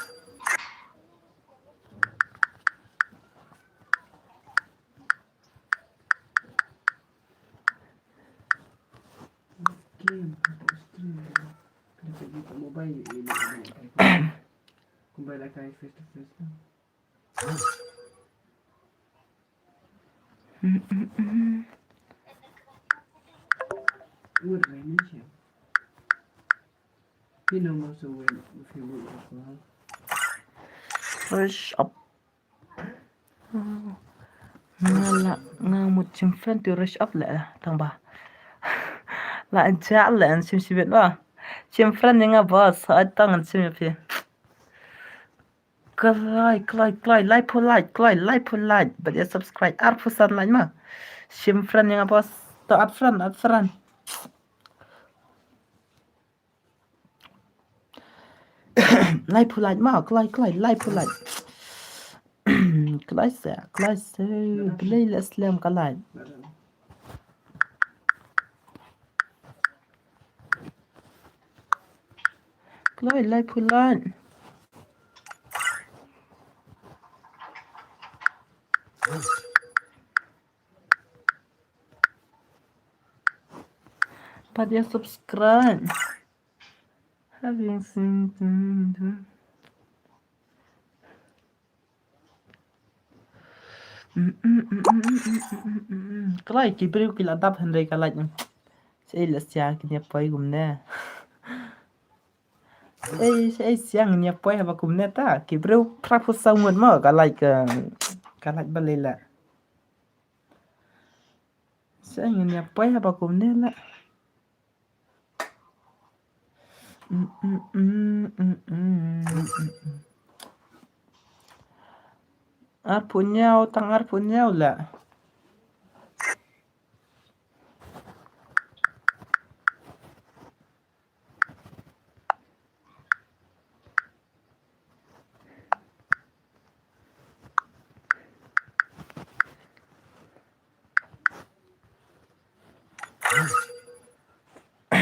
Rush up. Nga la, nga mut shim friend to rush up leh tang ba. La ja leh an shim shibit ba. Shim friend ïa nga boss, at tang an shim ïa phi. Kloi, kloi, kloi, laiphew lait, kloi, laiphew lait. Bad ïa subscribe, arphew san lait ma. Shim friend ïa nga boss. To add friend, add friend. Laiphew lait ma, kloi, kloi, laiphew lait. Kloi se, kloi se, Blei leh slem ka lait. Kloi laiphew lait. Bad ïa subscribe. Having seen. Kloi ki briew ki la dap hynrei ka lait. Sei la sia ki nia poi kumne. Ei, ei, siang nia poi haba kumne ta. Ki briew phra phew saw ngut mo ka lait ka, ka lait ba lei la. Siang nia poi haba kumne la. Arphew hynñiew, tang arphew hynñiew la.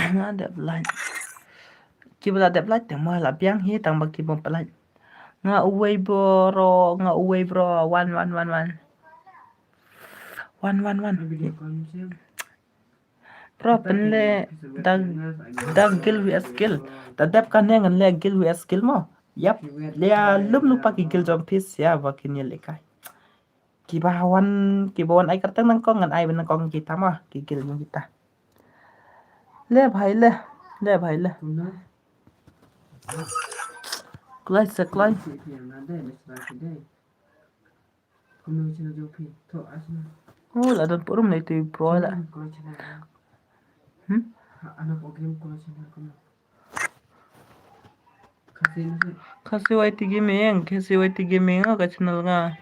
Nga dep lait. Kiba la dep lait tang ma la biang hi tang ba kiba pynlait. Nga uwei bro, nga uwei bro, wan, wan, wan, wan. Wan, wan, wan. Bro, pynleh da, da guild V S guild. Da dep kane ngan leh guild V S guild mo. Yap, leh lum lum pa ki guild jong phi sia ba kin ïalehkai. Kiba wan, kiba wan ai kyrteng nyngkong ngan ai ba nyngkong kita mo, ki guild jong kita. Leh bhai leh, leh bhai leh. Kloi se kloi. Oh, la don purun lai tu pro la. Hmm? Khasi Y T Gaming, Khasi Y T Gaming, oh, ka channel nga.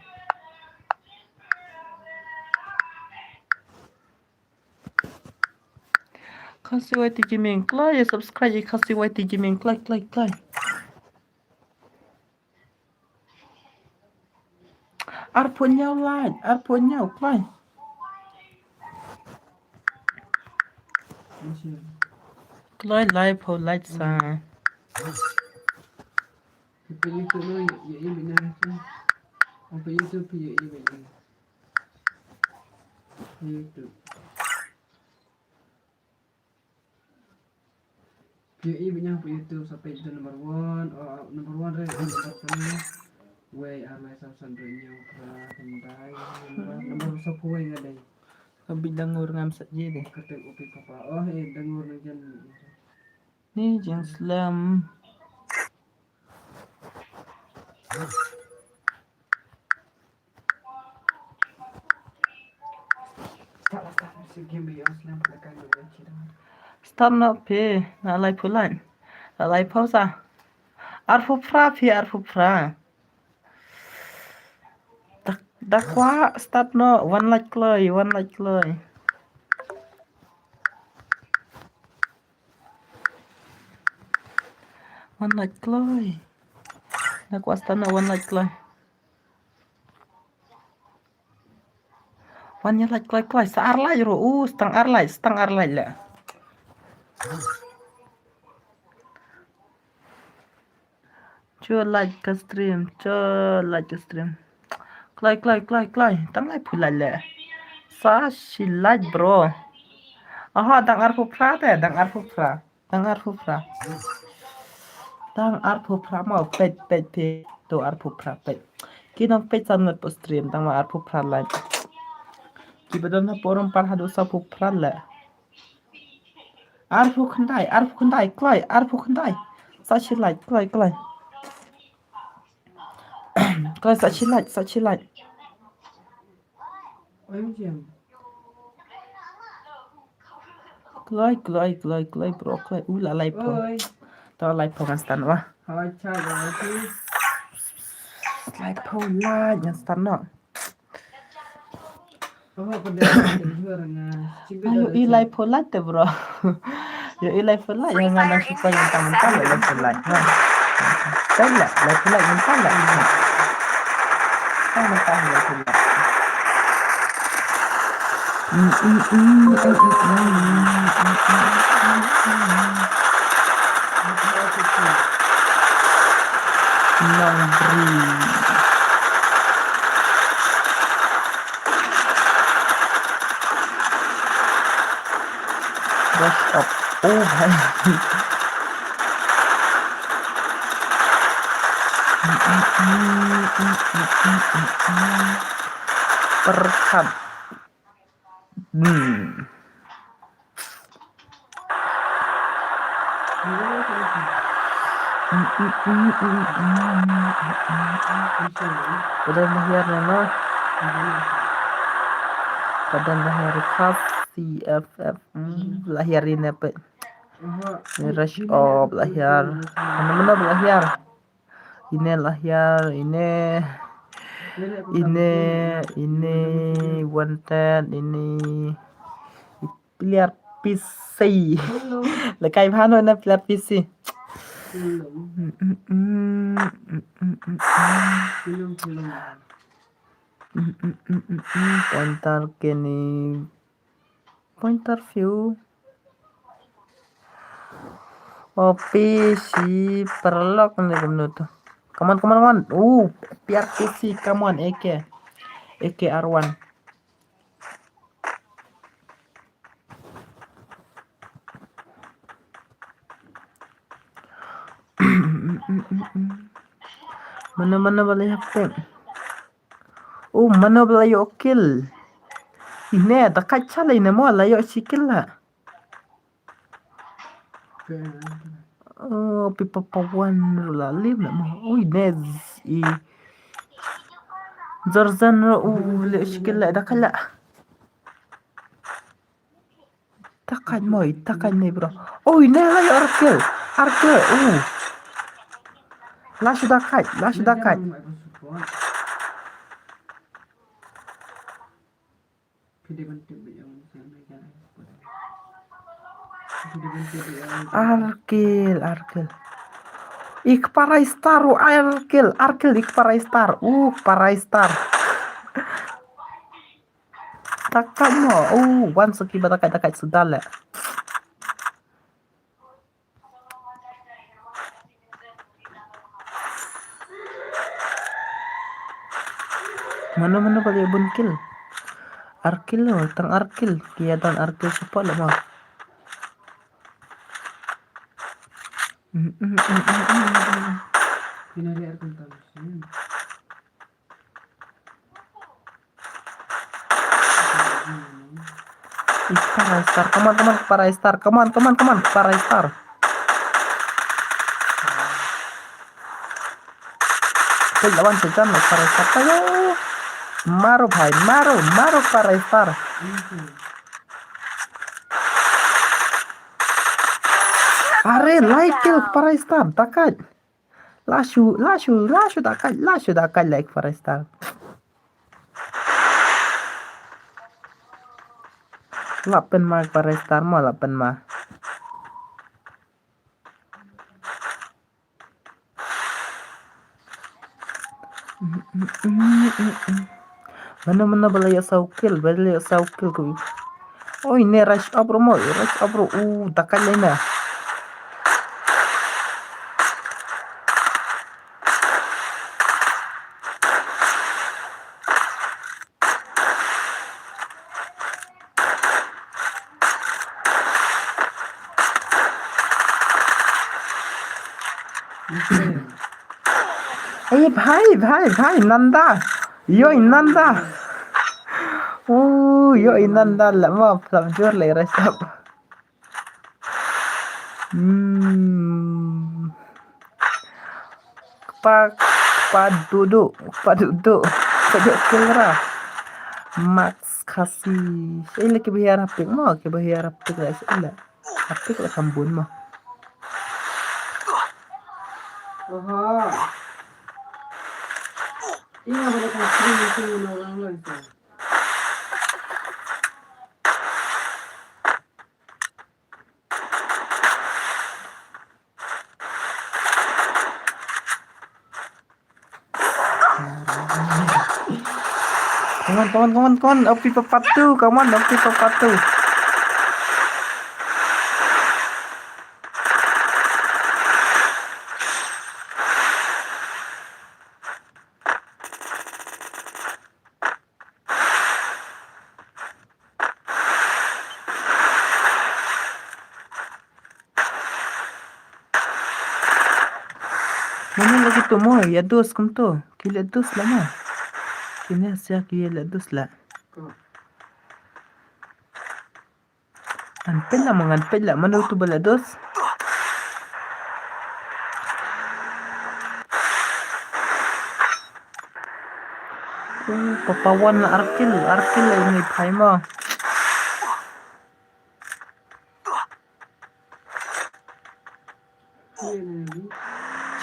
Khasi Y T Gaming, kloi, subscribe, Khasi Y T Gaming, kloi, kloi, kloi. Arphew hynñiew lait, arphew hynñiew, kloi. Kloi laiphew lait sa. Phi ïohi beit ïa phi YouTube sa peit da number one, oh, number one re, number two. Wei, ar lai saw san re ñiew phra khyndai, number, number saw phew wei nga dei. Ka bit da ngur ngam sa ji de. Ka tek u pi papa. Oh, eh, da ngur nang jan. Ni jing slem. Start noh phi, la laiphew lait. La laiphew sa. Arphew phra phi, arphew phra. Da, da kwah start noh, wan lait kloi, wan lait kloi. Wan lait kloi. Da kwah start noh wan lait kloi. Wan ïa like, like, like. Sa ar like ruh. Uh, stang ar like, stang ar like la. Cho like ka stream, cho like ka stream. Kloi, kloi, kloi, kloi. Tang lai phu like le. Sa shi like, bro. Aha, dang arphew phra te, dang arphew phra. Dang arphew phra. Dang arphew phra mo, peit, peit, peit. To arphew phra, peit. Ki nang peit san ngut po stream, dang ma arphew phra like. Ki ba don ha forum par haduh saphew phra le. Arphew khyndai, arphew khyndai, kloi, arphew khyndai. Sa shi like, kloi, kloi. Kloi, sa shi like, sa shi like. Kloi, kloi, kloi, kloi, bro, kloi. U la lai pho. Oi. To lai pho ngan start wa. Hai, chai, bro. Lai pho la ngan start no. Ayo, i lai pho like te, bro. Yo, i lai pho like, ïa nga nang shu poi mynta mynta lai pho like. Ha. Peit la, lai pho like mynta la. Peit mynta lai pho like. Mm, mm, mm, mm, mm, mm, mm, mm, mm, mm. Nang bri. Rush up. Oh, hai. Perkat. Hmm. Padan la hiar ne no. Padan la hiar khas C F F. Hmm, la hiar ine peit. Rush up la hiar. Mano mano la hiar. Ine la hiar, ine, ine, ine, wanted, ine, player P C. Hello. Lekai bha no ine player P C. Hello. Mm, mm, mm. Hello, hello. Mm, mm, mm, mm, mm. Pointer kini. Pointer view. O P C paralok ne kumno to. Come on, come on, come on. Uh, P R P C, come on, A K. A K R one. Mano mano ba la ïoh kill. Oh, mano ba la ïoh kill. Ine, da ka chala ine mo la ïoh shi kill la. Oh, Pipa Pawan la lim la mo. Oh, ine i. Jorjan ro, oh, la ïoh shi kill la, da ka la. Takat moi, takat moi, bro. Oi, ne la ïoh ar kill. Ar kill, uh. La shu takat, la shu takat. Ar kill, ar kill. I kparai star, uh, ar kill, ar kill, i kparai star. Uh, kparai star. Takat mo. Oh, wan sa kiba takat, takat suda le. Mano mano ba la ïoh bun kill. Ar kill lo, tang ar kill. Ki ïa don ar kill support la mo. Mm, mm, mm. Ih, kparai star. Come on, come on, kparai star. Come on, come on, come on, kparai star. Hei, lawan sejam lah, kparai star. Ayo. Maro bhai, maro, maro kparai star. Are, lai kill kparai star. Takat. La shu, la shu, la shu takat, la shu takat, like kparai star. La pynma kparai star mo, la pynma. Mano mano ba la ïoh saw kill, ba la ïoh saw kill ko. Oi, ne rush up ruh mo, rush up ruh. U, dakai lei na. ए भाई, भाई, भाई, नंदा। यो नंदा। ओ, यो नंदा, लमा, लमजोर ले रहा सब। Hmm. Kpa, kpa duduk, kpa duduk. Kpa duduk kira. Max Khasi. Sila kiba hiar hapik mo, kiba hiar hapik la sila. Hapik la kambun mo. Aha. Ina ba da kan sila ni sila na orang lain tu. Come on, come on, come on, come on. Opi papatu, come on, opi papatu. Mano lagi tu mo, ïa dus kum tu. Ki leh dus la mo. Kine sia ki leh dus la. Ngan peit la mo, ngan peit la. Mano tu ba leh dus. Oh, Papa Wan la arkil, arkil la ini phai mo.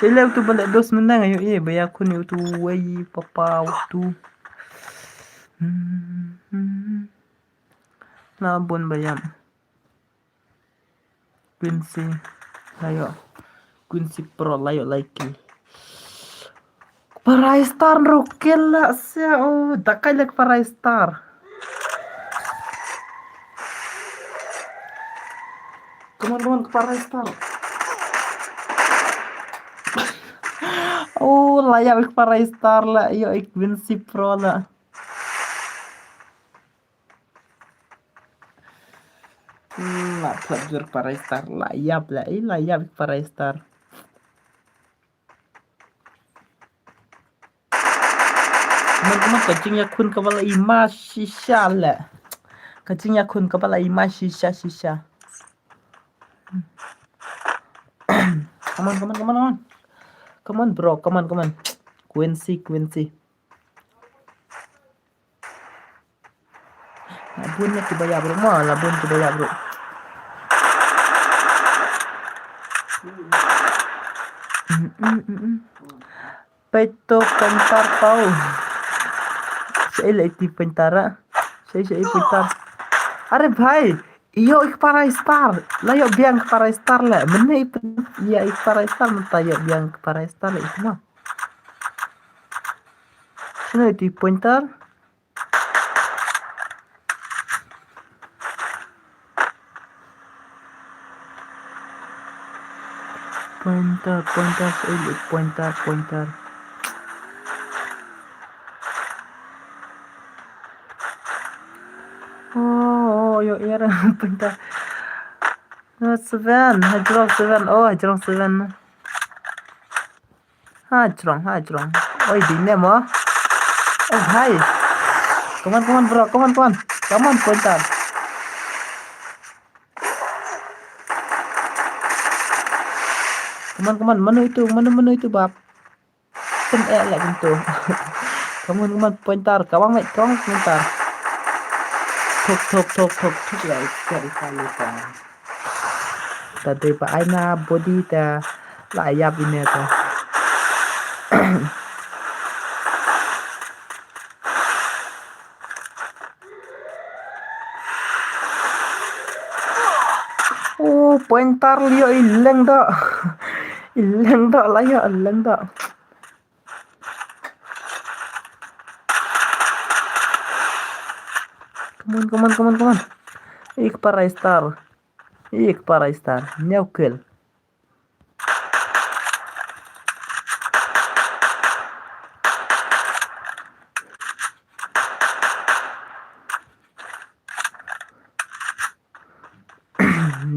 Sila utu ba leh dos mynta nga ïohi ba ïakhun ïa utu wei papa utu. Hmm, hmm. Na bun ba ïam. Quincy la ïoh. Quincy Pro la ïoh lai kill. Parai Star ruh kill la sia. Oh, dakai lek Parai Star. Come on, come on, Parai Star. Oh, la ïap ik Parai Star la. Ïoh ik Quincy Pro la. Hmm, la phlap jur Parai Star la ïap la. Eh, la ïap ik Parai Star. Kumne, kumne, ka jingïakhun kaba la i ma shisha le. Ka jingïakhun kaba la i ma shisha, shisha. Come on, come on, come on, come on. Come on, bro, come on, come on. Quincy, Quincy. La bun ne kiba ïap ruh mo, la bun kiba ïap ruh. Mm, mm, mm, mm. Peit to pointer pau. Shaei la iti pointer ah. Shaei, shaei pointer. Are bhai, ïoh ik Parai Star. La ïoh biang ik Parai Star le. Mynne i pen-, ïa ik Parai Star mynta ïoh biang ik Parai Star le itu mo. Shano iti pointer? Pointer, pointer, eh, pointer, pointer. Oh, oh, ïoh, ïoh, pointer. No, seven, hajrong seven, oh, hajrong seven. Hajrong, hajrong. Oi, dine mo. Oh, hai. Come on, come on, bro. Come on, come on. Come on, pointer. Come on, come on. Mano itu? Mano, mano itu, bab? Pen eh lek itu. Come on, come on, pointer. Kawang, mate, kawang, pointer. Thuk, thuk, thuk, thuk, thuk. Ya, iskar, iskar, iskar. Ta dei ba ai na body ta la ïap ine ta. Oh, pointer la ïoh i leng doh. I leng doh la ïoh, i leng doh. Come on, come on, come on, come on. Ïa ka para star. Ïa ka para star. Hynñiew kill.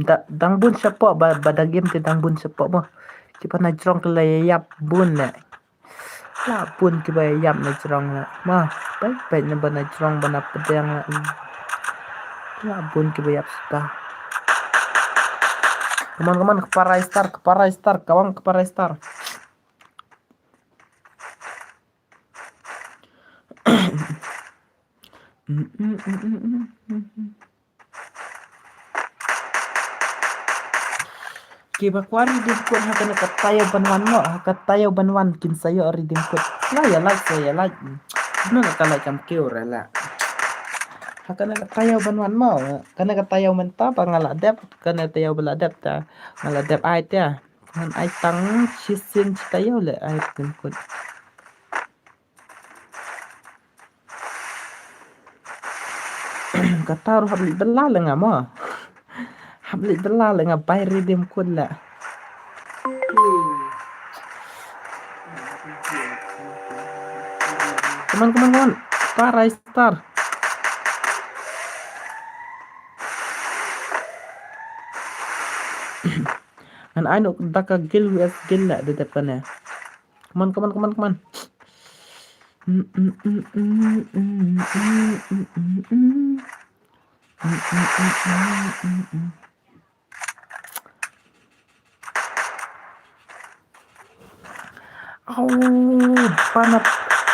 Da, dang bun shapoh ba, ba da game te dang bun shapoh mo. Kiba na jrong ki la ïap bun ne. La bun kiba ïap na jrong ne. Ma, peit peit ne ba na jrong ba na pdeng ne. La bun kiba ïap sita. Come on, come on, ka para star, ka para star, ka wan ka para star. Kiba kwah redeem code ha kane ka taïew ban wan mo, ha ka taïew ban wan kin sa ïoh redeem code. La ïa like, sa ïa like. Kumno la ka like kam kiew re la. Ha kane ka taïew ban wan mo, kane ka taïew mynta ba nga la dep, kane taïew ba la dep ta, nga la dep ai ta. Ngan ai tang shisien shi taïew le ai redeem code. Kata ruh hap leit bylla le nga mo. Hap leit bylla le nga bai redeem code le. Come on, come on, come on. Para star. Ngan ai noh da ka guild versus guild le da dep kane. Come on, come on, come on, come on. Au, pana,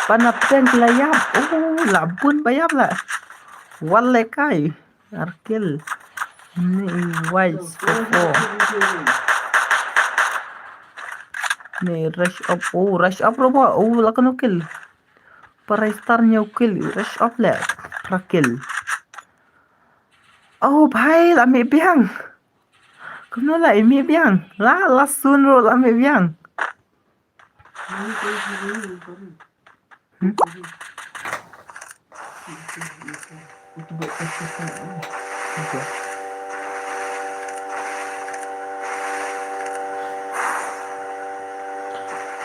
pana pdeng ki la ïap. Oh, la bun ba ïap la. Wan le kai. Ar kill. Ni wise for four. Ni rush up. Oh, rush up ruh mo. Oh, la kano kill. Para star hynñiew kill. Rush up le. Phra kill. Oh, bhai, la mih biang. Kumno la mih biang. La, la sun ruh la mih biang. Hmm?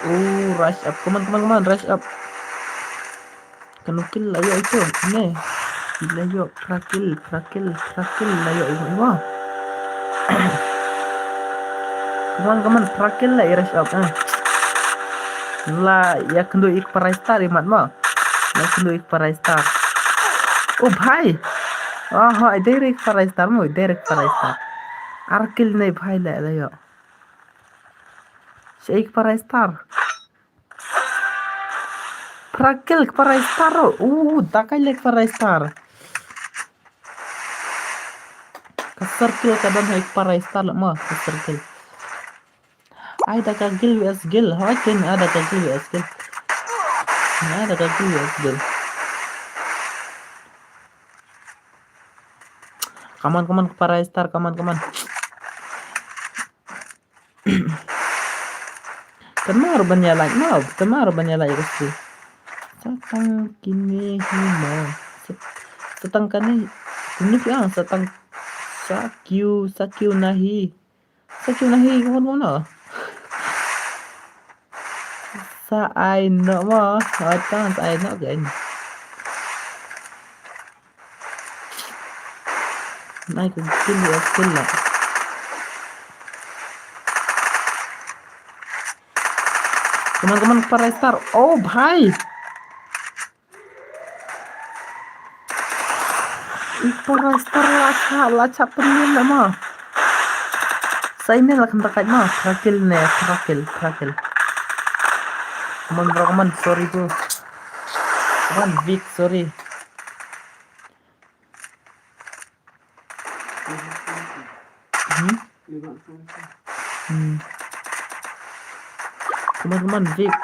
Oh, rush up. Come on, come on, come on, rush up. Kano kill la ïoh ito. Ne. La ïoh phra kill, phra kill, phra kill la ïoh ito. Come on, come on, phra kill la i rush up, eh. La ïakynduh ïa ka para star i mat mo. La ïakynduh ïa ka para star. Oh, bhai. Oh, ho, i dei re ka para star mo, i dei re ka para star. Ar kill ne bhai la, la ïoh. Shi ka para star. Phra kill ka para star. Uh, da kai le ka para star. Ka circle ka don ha ka para star la mo, ka circle. Ai da ka guild versus guild. Hoi kin ai da ka guild versus guild. Ai da ka guild versus guild. Come on, come on, ka para star, come on, come on. Tamar ban ïa like mo, tamar ban ïa like ka stream. Satang kine hi mo. Sat-, satang kane. Kine hi ang satang. Sakyu, sakyu nahi. Sakyu nahi, kumno kumno. Sa ai no mo. Atang sa ai no again. Nai ku kill ya kill la. Teman-teman, para star. Oh, bhai. Ih, para star la cha, la cha pynlin la ma. Sa ine la kynta kait ma. Phra kill ne, phra kill, phra kill. Come on, bro, come on. Sorry, bro. Come on, Vic, sorry. Hmm? Hmm. Come on, come on, Vic.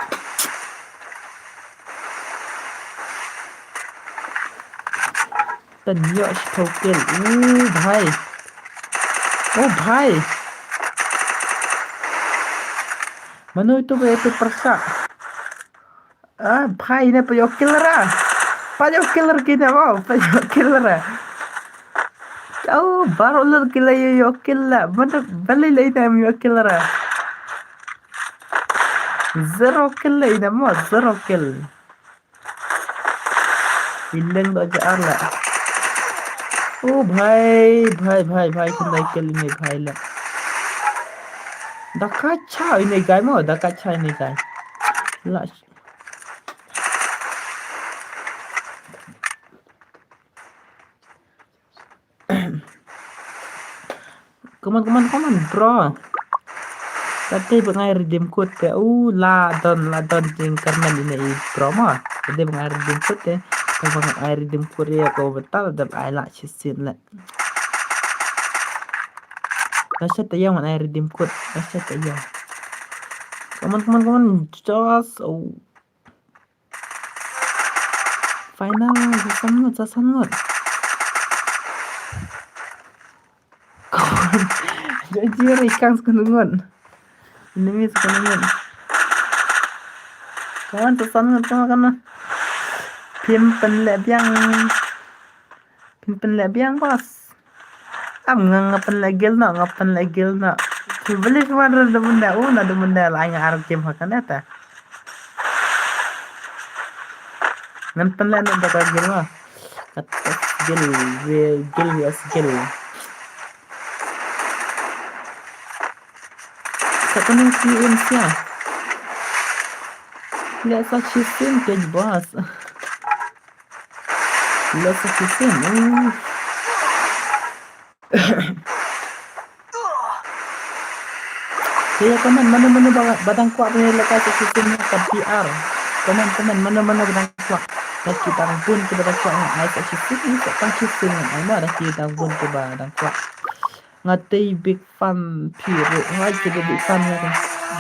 Tang ïoh shiphew kill. Oh, bhai. Oh, bhai. Mano itu ba ïa pyrshah? Ah, bhai, ne pa ïoh kill ra. Payo killer kine mo, payo killer. Oh, baru lur killer yo yo killer. Mana bali lai na yo killer. Zero kill lai na mo, zero kill. Ileng do ja arla. Oh bhai, bhai, bhai, bhai, khyndai kill ine bhai la. Da ka cha ine guy mo, da ka cha ine guy. La. Come on, come on, come on, bro. Kata ba ngai redeem code te. U la don, la don jingkyrmen ine i bro mo. Kata ba ngai redeem code te. Kata ba ngai redeem code ya ko betal da ai la chisin la. Nasha ta yang ai redeem code. Nasha ta yang. Come on, come on, come on. Just oh. Final, sa san ngut, sa san ngut. Kawan, jajir ikan sa kena ngut. Enemy sa kena ngut. Kawan, sa san ngut, kawan, kawan. Phin pynleh biang. Phin pynleh biang, boss. Am nga nga pynleh gil no, nga pynleh gil no. Beli kemana da benda, oh na da benda la nga arep game ha kane ta. Ngan pynleh no da ka gil no. Kat gil, gil, gil, yes, gil. Sa kane ki in sia. Leh sa chisin ke boss. Leh sa chisin. Uh. Kaya comment mano mano ba, ba dang kwah ba leh sa chisin ka P R. Comment comment mano mano ba dang kwah. Ba ki dang bun ki ba dang kwah ngan ai sa chisin, sa tang chisin ngan ai ma, ba ki dang bun ki ba dang kwah. Nga tei big fan phi ruh. Nga tei big fan nga.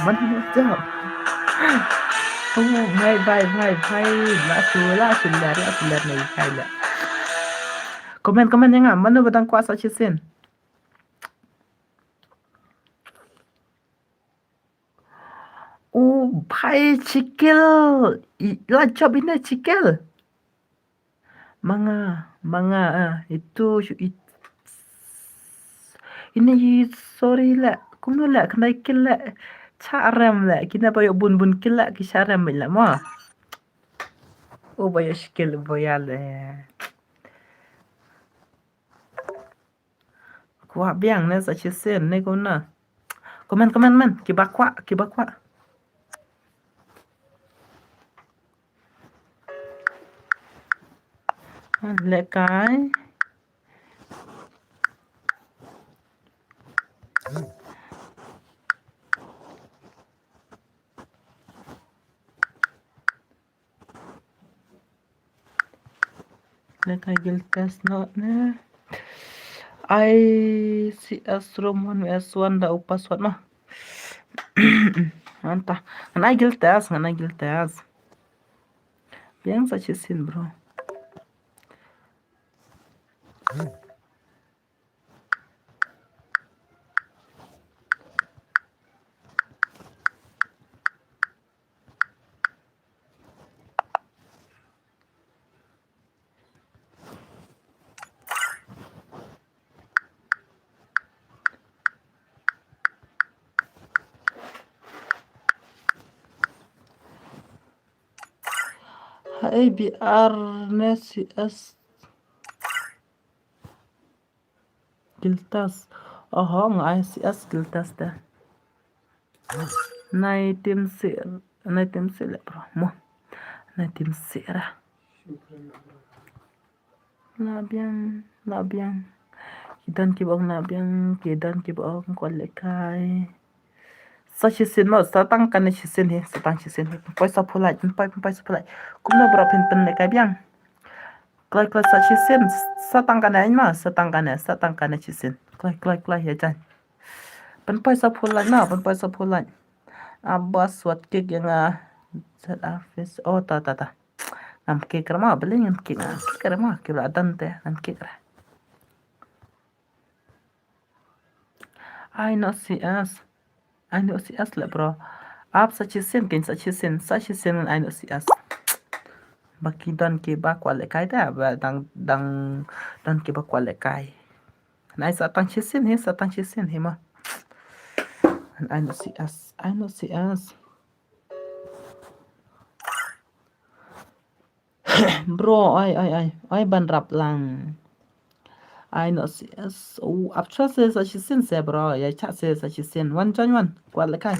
Man jap. Oh, bhai, bhai, bhai, bhai. La su, la su, la, la su, la, la, la. Comment, comment ïa nga. Mano ba dang kwah sa chisin. Oh, bhai, chikel. I, la jop ine chikel. Manga, manga, ah, itu, it, ine, sorry leh, kumno leh, khyndai kill leh, cha rem leh, kine ba ïoh bun bun kill leh, ki cha rem leh mo. Oh, ba ïoh shi kill, ba ïa leh. Kwah biang ne sa shisien ne kumno. Comment, comment, men. Kiba kwah, kiba kwah. Lehkai. Lehkai guild test noh ne. I C S room one S one da u password noh. Ngan ta. Ngan ai guild test, ngan ai guild test. Biang sa shisien, bro. Ha A B R ne C S. Guild test. Oho, nga ai C S guild test da. Nai tim si, nai tim si leh bro. Mo. Nai tim si ra. Lah biang, lah biang. Ki don kiba ong lah biang, ki don kiba ong kwah lehkai. Sa shisien mo, sa tang kane shisien hi, sa tang shisien hi. Pynpoi sa phew like, pynpoi, pynpoi sa phew like. Kumno bro phin pynlehkai biang. Kloi, kloi, sa shisien, sa tang kane, ma, sa tang kane, sa tang kane shisien. Kloi, kloi, kloi, ïa jan. Pynpoi sa phew like na, pynpoi sa phew like. Abas wat kick ïa nga. Z R face. Oh, ta, ta, ta. Ngam kick ra ma, beli ngam kick, ngam kick ra ma, kiba la don te, ngam kick ra. Ai noh C S. Ai noh C S leh bro. Ap sa shisien kin sa shisien, sa shisien ai noh C S. ba ki don kiba kwah lehkai te, ba dang, dang don kiba kwah lehkai. Nai sa tang shisien hi, sa tang shisien hi mo. Ai no C S, ai no C S. Bro, ai, ai, ai, ai ban rap lang. Ai no C S. U ap cha se sa shisien se bro, ya cha se sa shisien. Wan chan wan. Kwah lehkai.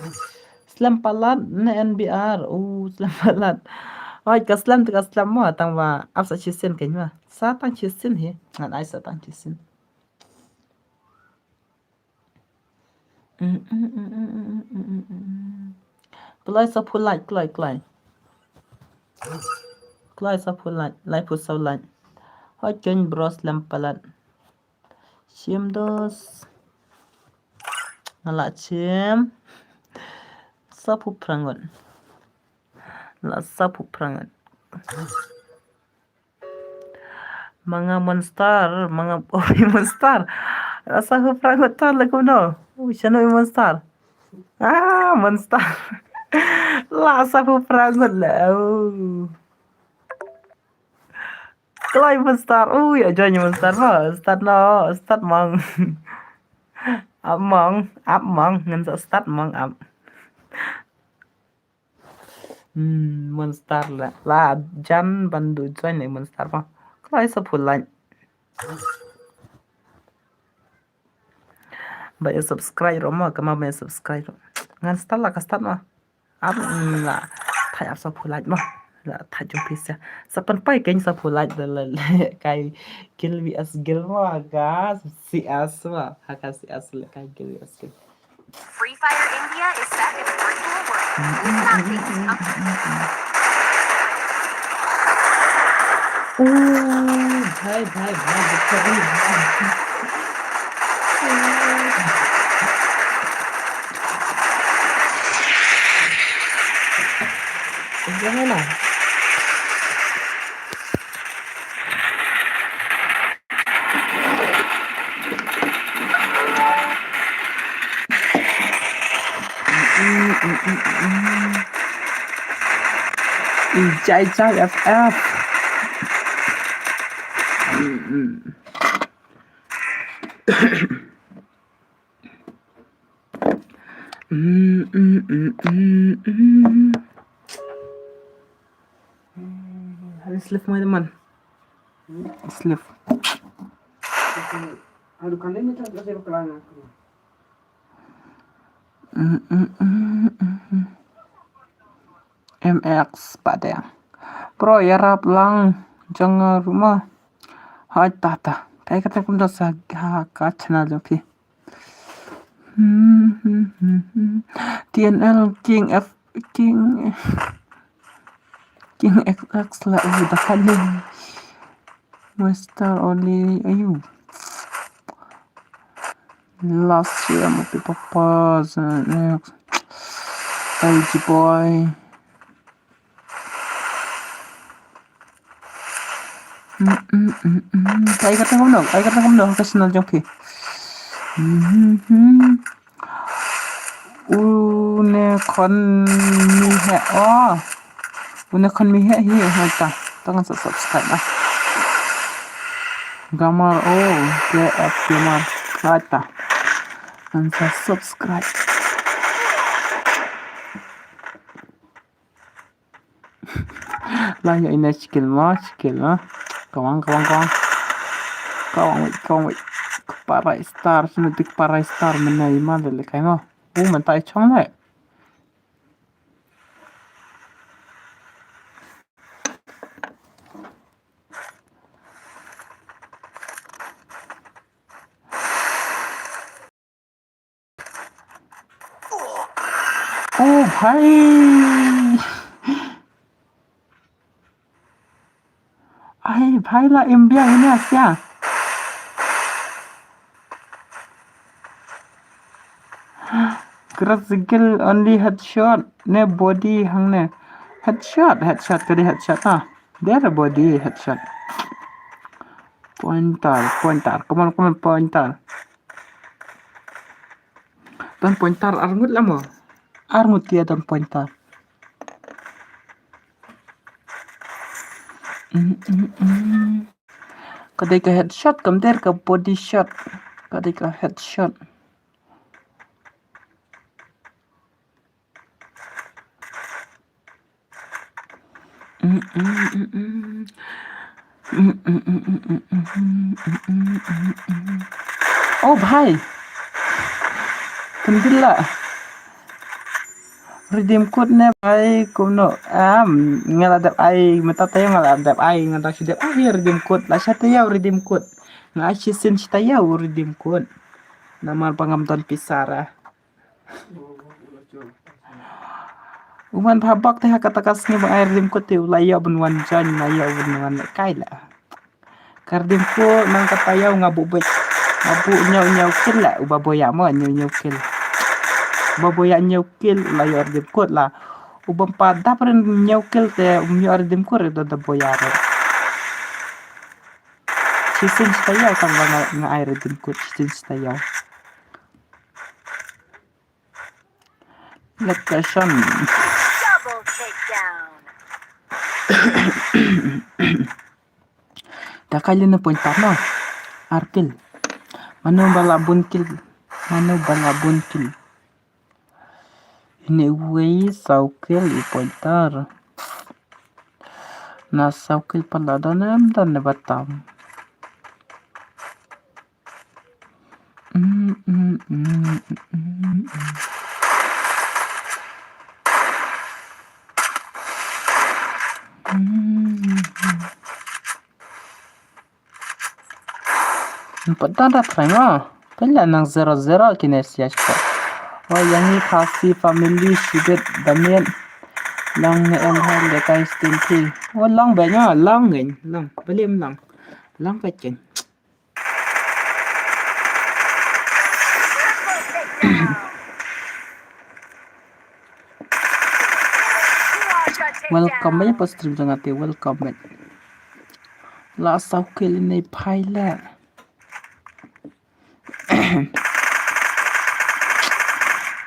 Slem palat ne N B R. U slem palat. Ai ka slem te ka slem mo tang ba ap sa shisien kein mo. Sa tang shisien hi. Ngan ai sa tang shisien. Kloi sa phu lait, kloi, kloi. Kloi sa phu lait, lai phu sa lait. Hoi ken bro slem palat. Shim dos. Nga la shim. Sa phu prangot. La sa phu prangot. Manga monster, manga opi monster. La sa hu prangot tar la kumno. U shano i monster. Ah, monster. La sa hu prangot la. Oh. Kloi monster. Ui, ajoy monster mo. Start no, start mong. Ap mong, ap mong. Ngan sa start mong ap. Hmm, monster la. La jan ban du join ni monster pa. Kloi sa phu lait. Ba ya subscribe ro mo, kama ba ya subscribe ro. Ngan start la ka start mo. Ap, mm, la. Thai ap sa phu lait mo. La thai jong pisa. Sa pan pai kein sa phu lait la la la. Kai gil V S gil mo ga C S mo. Ha ka C S la kai gil V S gil. Free Fire India is back in the virtual world. It's not taking up. Oh, bhai, bhai, bhai, bhai. Jangan lah. Jai Jai F F. Hari slip mai teman. Slip. Aduh, kan ini terus saya pelan aku. M X Padang. Bro, ïarap lang jong nga ruh mo. Hai tata. Kai kata kumta sa ha ka channel jong phi. T N L King F King King X X la u da kali. Master only ayu. Last year mo people pause next. L G boy. Ai kata kumno, ai kata kumno ka channel jong phi. Une khon mi he o. Une khon mi he hi hata. Tang sa subscribe ah. Gamar o, K F Gamar hata. Tang sa subscribe. Lah ya ina skill ma, skill ma. Kawang, kawang, kawang. Kawang wait, kawang wait. Kparai star, sino dik parai star mena ima lele kai ma. U mentai chong le. Oh bhai. Ai bhai la im biang ini asia. Great skill only headshot ne body hang ne. Headshot, headshot kali headshot ah. There body headshot. Pointer, pointer. Come on, come on, pointer. Don pointer arngut lamo. Arngut kia don pointer. Mm, mm, mm. Ka dei ka headshot, kam dei ka body shot. Ka dei ka headshot. Mm, mm, mm, mm. Mm, mm, mm. Oh, bhai. Pynbila. Redeem code ne bhai, kumno? Am, nga la dep ai, mynta taïew nga la dep ai, nga da shu dep ai redeem code, la sha taïew redeem code. Nga ai shisien sha taïew redeem code. Namar ba ngam don pisa ra. U man pha bak te ha kata ka sngi ba ai redeem code te u la ïoh ban wan join, la ïoh ban wan lehkai la. Ka redeem code nang kata ïa nga buh beit. Nga buh ñiew ñiew kill la, uba boya mo ñiew ñiew kill. Uba boya ñiew kill la ïoh redeem code la. Uba mpa dap ren ñiew kill te um ïoh redeem code re da da boya re. Shisien sha taïew tang ba nga, nga ai redeem code shisien sha taïew. Location. Double takedown. Da kai lin na point tap na. Ar kill. Mano ba la bun kill. Mano ba la bun kill. Ini wei saw kill i pointer. Na saw kill pala don em don ne batam. Mm, mm, mm, mm, mm, mm. Mm, mm. Pat dan da trai ma. Pynla nang zero zero kine sia spa. Wa yang ni Khasi family sibet damian. Long ne em hal de kai stinti. Wa long be nya long ngin long. Belim long. Long ka chen. Welcome back pa stream jong ate, welcome back. La saw kill ne phai la.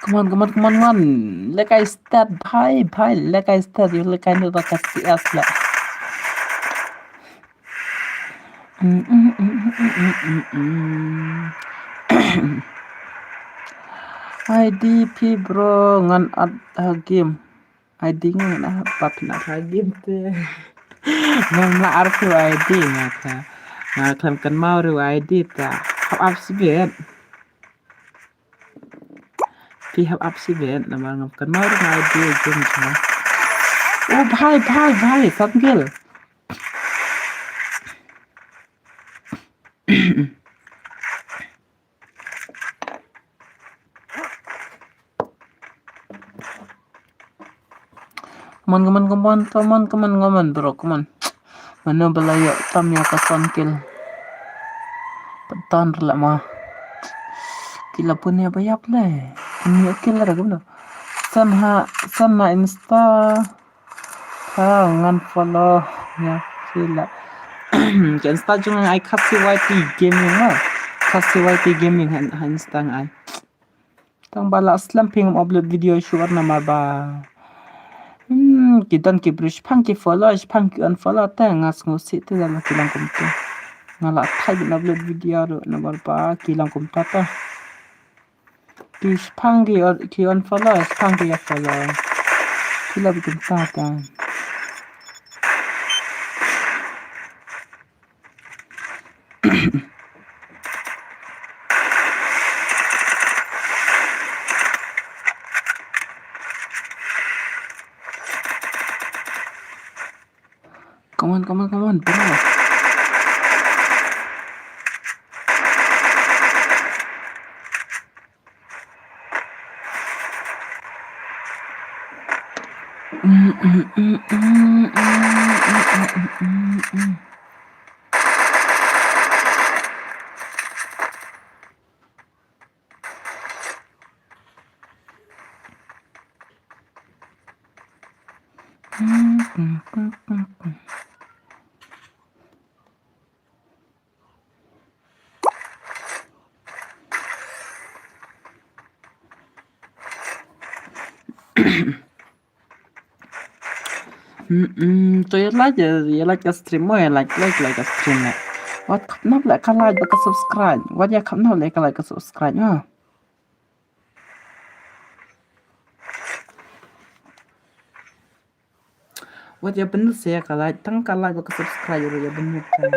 Come on, come on, come on, come on. Lekai start, bhai, bhai, lekai start, you lekai no ka C S la. Mm, mm, mm. I D P bro, ngan at ha game. I D ngan at, pat ngan at ha game te. Ngam la ar phew I D nga ta. Nga khlem kynmaw ruh I D ta. Hap ap sibet. Phi hap ap sibet namar ngam kynmaw ruh I D game ta. Oh bhai, bhai, bhai, Samgil. Come on, come on, come on, come on, come on, come on, bro, come on. Mano ba la ïoh tam ïa ka san kill. Pyntan rla ma. Ki la pun ïa ba ïap le. Pun ïa kill la kumno. San ha, san ha Insta. Ha, ngan follow ïa ki la. Ka Insta jong nga ai Khasi Y T Gaming ma. Khasi Y T Gaming ha, ha Insta nga ai. Tang ba la slem phi ngam upload video shuwa namar ba. Hmm, ki don ki bru shipang ki follow, shipang ki unfollow te nga sngewsih te da la ki long kumta. Nga la thait ban upload video ruh namar ba ki long kumta te. Ki shipang ki un-, ki unfollow, shipang ki unfollow. Ki la bikin tata. Come on, come on, come on, bro. Mm, mm, to ïa like, ïa, ïa like ka stream mo, ïa like, like, like ka stream mo. Wat khapnap leh ka like bad ka subscribe. Wat ïa khapnap leh ka like ka subscribe mo. Wat ïa pynlut sa ïa ka like, tang ka like bad ka subscribe ruh ïa pynlut ka.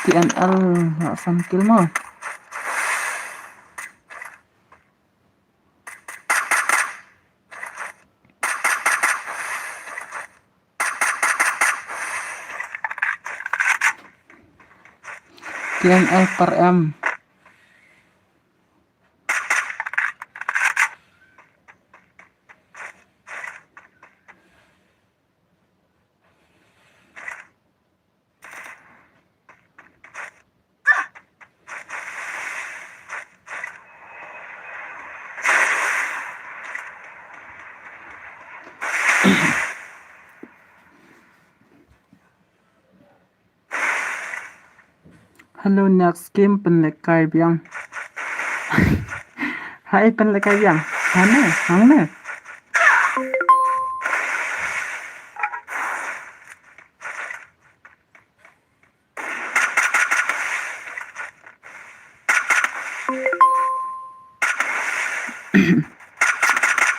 T N L, ha, san kill mo. T N L par em. Hello, next game, pynlehkai biang. Hai, pynlehkai biang. Hangne, hangne.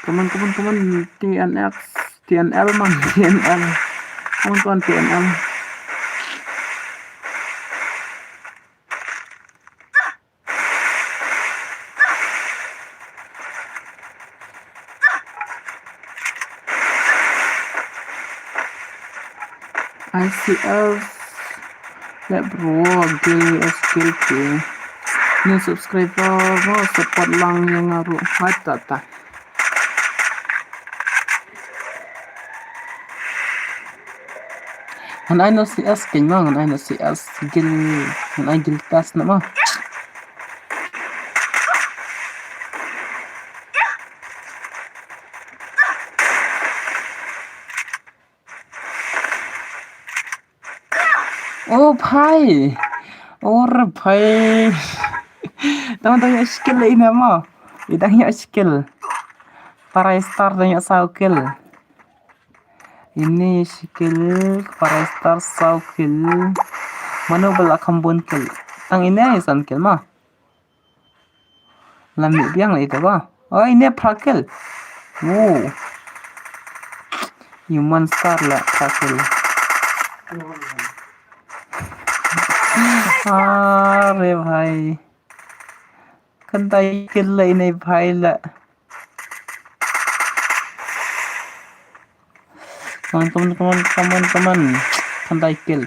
Come on, come on, come on. T N X, T N L, man, T N L. Come on, come on, T N L. I C S. Leh bro, gil, skill ki. New subscriber, mo, support lang ïa nga ruh. Hai, ta, ta. Ngan ai noh C S keiñ mo, ngan ai noh C S gil, ngan ai gil test noh mo. O bhai. O re bhai. Tang dang ïoh shi kill ine mo. I dang ïoh shi kill. Para star dang ïoh saw kill. Ine shi kill, para star saw kill. Mano ba la kham bun kill. Tang ine ïa san kill mo. La mih biang la ita ba. Oh, ine phra kill. Oh. Human star la phra kill. Are bhai. Khyndai kill la ine bhai la. Come on, come on, come on, come on, come on. Khyndai kill.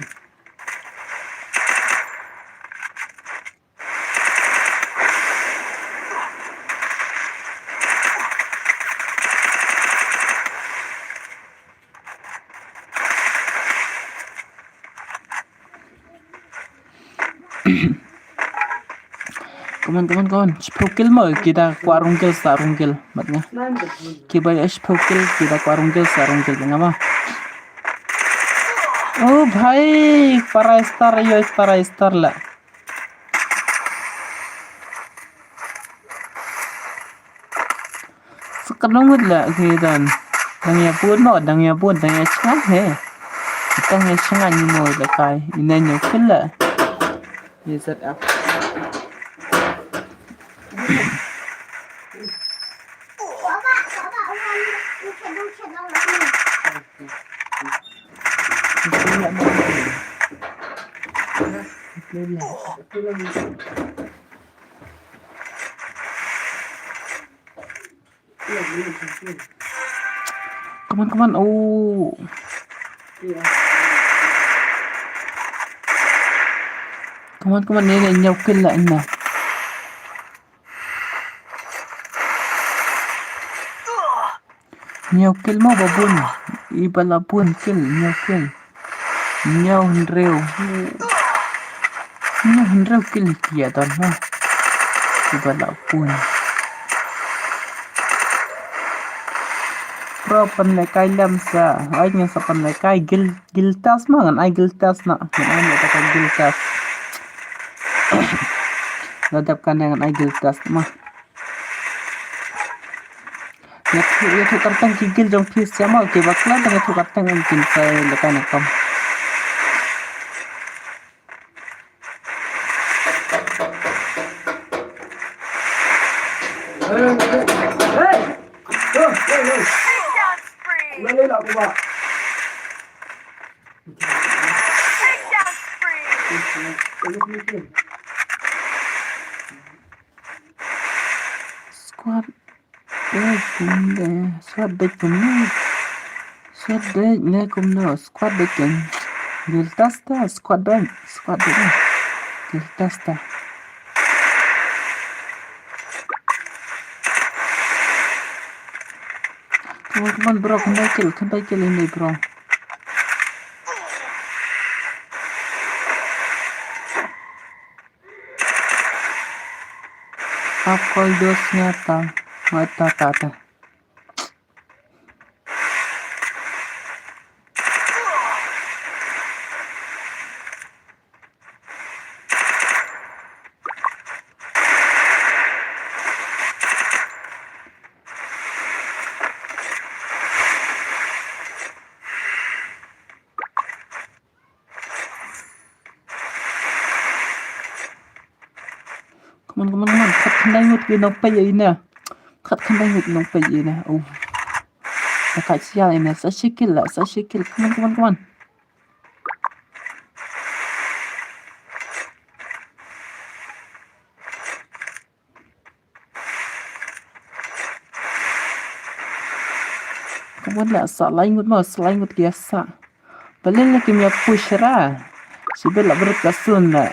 Come on, come on, come on. Shiphew kill mo, ki da kwah rung kill sa rung kill. Mat nga. Ki ba ïa shiphew kill, ki da kwah rung kill sa rung kill nga mo. Oh bhai, para star, ïoh para star la. Sa ka dang wut la ki dan. Dang ïa bud mo, dang ïa bud, dang ïa shngaiñ he. Dang ïa shngaiñ ni mo la kai. Ine ñiew kill la. Ïa zat ap. Come on, come on. Oh. Come on, come on. Ine, ine, ñiew kill la ine. Ñiew kill mo ba bun. I ba la bun kill, ñiew kill. Ñiew hynriew. Ñiew hynriew kill ki ïa don ha. I ba la bun. Pro pynlehkai lem sa. Ai ngan sa pynlehkai gil, giltas ma ngan ai giltas na. Ngan ai na ka giltas. La dep kane ngan ai giltas ma. Ïathuh, ïathuh kyrteng ki gil jong phi sha ma ki bakla, ïathuh kyrteng kin sa lehkai na kam. Squad beit kumne, squad beit kumne. Squad beit ne kumno, squad beit ken. Giltasta, squad beit, squad beit. Giltasta. Come on, come on, bro, khyndai kill, khyndai kill ine, bro. Ap kol dos ngata, ngata tata. Come on, come on, come on. Khat khyndai ngut ki nongpeit ïa ine. Khat khyndai ngut ki nongpeit ïa ine. Oh. Da ka sia ine. Sa shi kill la, sa shi kill. Come on, come on, come on. Ka mon la sa lai ngut mo, sa lai ngut ki sa. Balei la kim ïa push ra. Shibit la brut ka sun la.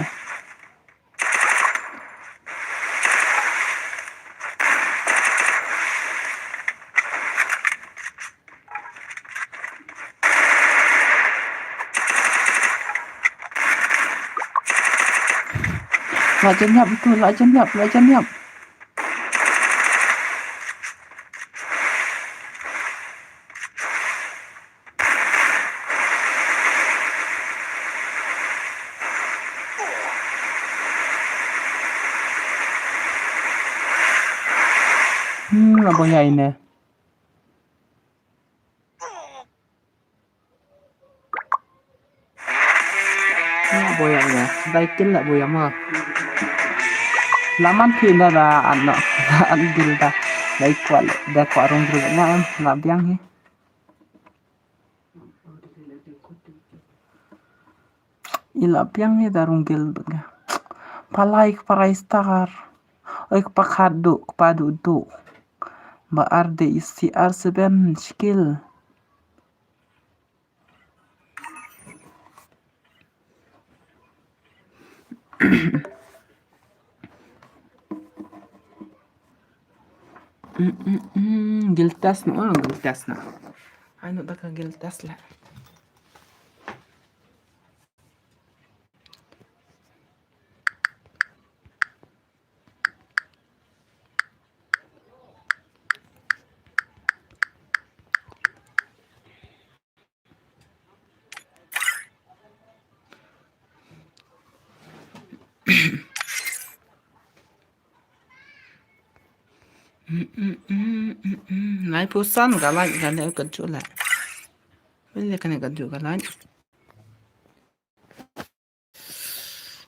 La jan ïap tu, la jan ïap, la jan ïap. Hmm, la boya ine. La boya ine. Dai kill la boya ma. Laman phi na da an no. An gil da. Dai kwal da kwa rong gil na em la biang hi. Ila biang ni darung gil bga. Palai kparai star. Oi kpa khadu, kpa du du. Ba ar de isi ar seben skill. Mm, mm, mm. Giltas no, ah, giltas no. Ano baka giltas la. Lai pusan ka lai ka ne ka ju lai. Bele ka ne ka ju ka lai.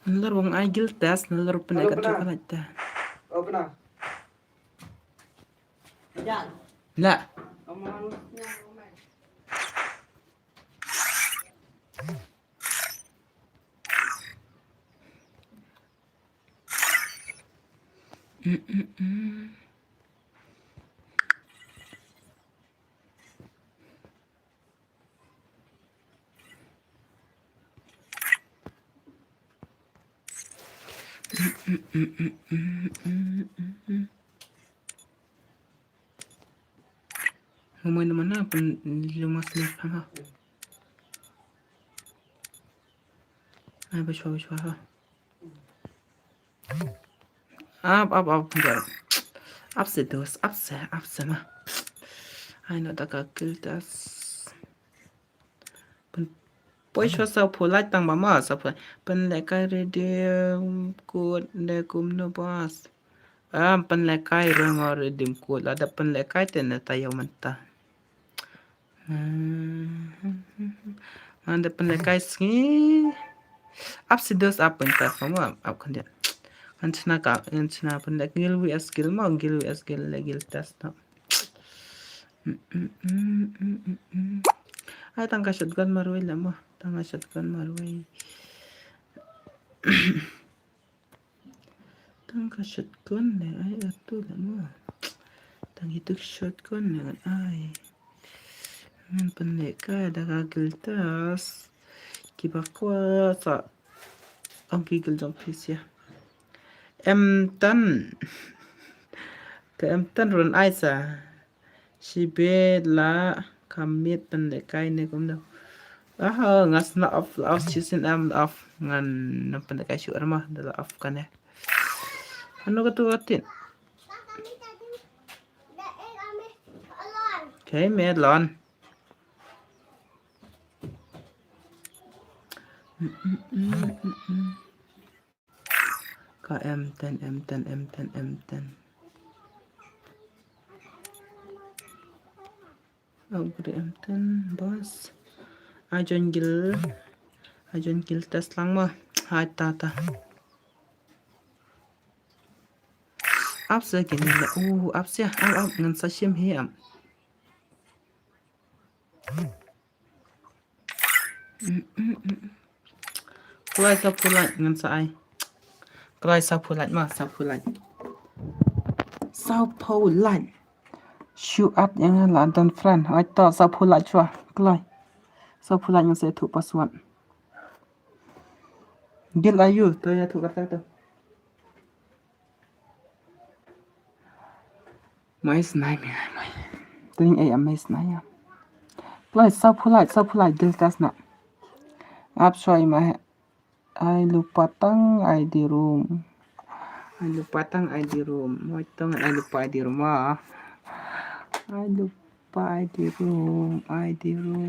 Nalor wang ai giltas, nalor pene ka ju ka lai ta. La. Mm, mm, mm. Humoi na mana pun lima sini ha. Ai bashwa bashwa ha. Ap ap ap ap. Ap se dos, ap se, ap se ma. Ai, no, da ka guild test. Pyn, poi shuwa sawphew like tang ba ma, sawphew like. Pynlehkai redeem code ne kumno, boss? Ah, pynlehkai ruh nga redeem code. Lada pynlehkai te ne taïew mynta. Hmm. Nga da pynlehkai sngi. Ap sidos ap pynta kamu ap, ap khyndiat. Ngan shna ka, ngan shna pynlehkai guild V S guild ma, guild V S guild le guild test na. Mm, mm, mm, mm, mm, mm. Ai, tang ka shotgun marwei la ma, tang ka shotgun marwei. Tang ka shotgun ne ai atu la ma. Tang itu shotgun ne ngan ai. Ngan pynlehkai da ka guild test. Kiba kwah sa ong ki guild jong phi sha. M ten. Ka M ten run ai sa. Shibit la ka miet pynlehkai ne kumno. Ah, nga sna off, off shisien em off. Ngan nang pynlehkai shuh ma da la off kane. Ano katu katin. Okay, me lon. Mm, mm, mm, mm, mm. Ka M ten, M ten, M ten, M ten. Upgrade M ten, boss. Ai join guild. Ai join guild test lang ma. Hai ta ta. Ap sa kine la. Uh, ap sa. Ap, ap. Ngan sa shim hi ap. Kloi sawphew like ngan sa ai. Kloi sawphew like ma, sawphew like. Sawphew like. Shu at ïa nga la don friend. Ai to sawphew like shuwa. Kloi. Sawphew like ngan sa ïathuh password. Guild aïu, to ïathuh kata to. Mai snai mi ai mai. Tring ai amai snai ya. Kloi sawphew like, sawphew like guild test na. Ap shuwa ma he. Ai lypa tang I D room. Ai lypa tang I D room. Mo tang ai lypa I D room ah. Ai lypa I D room, I D room.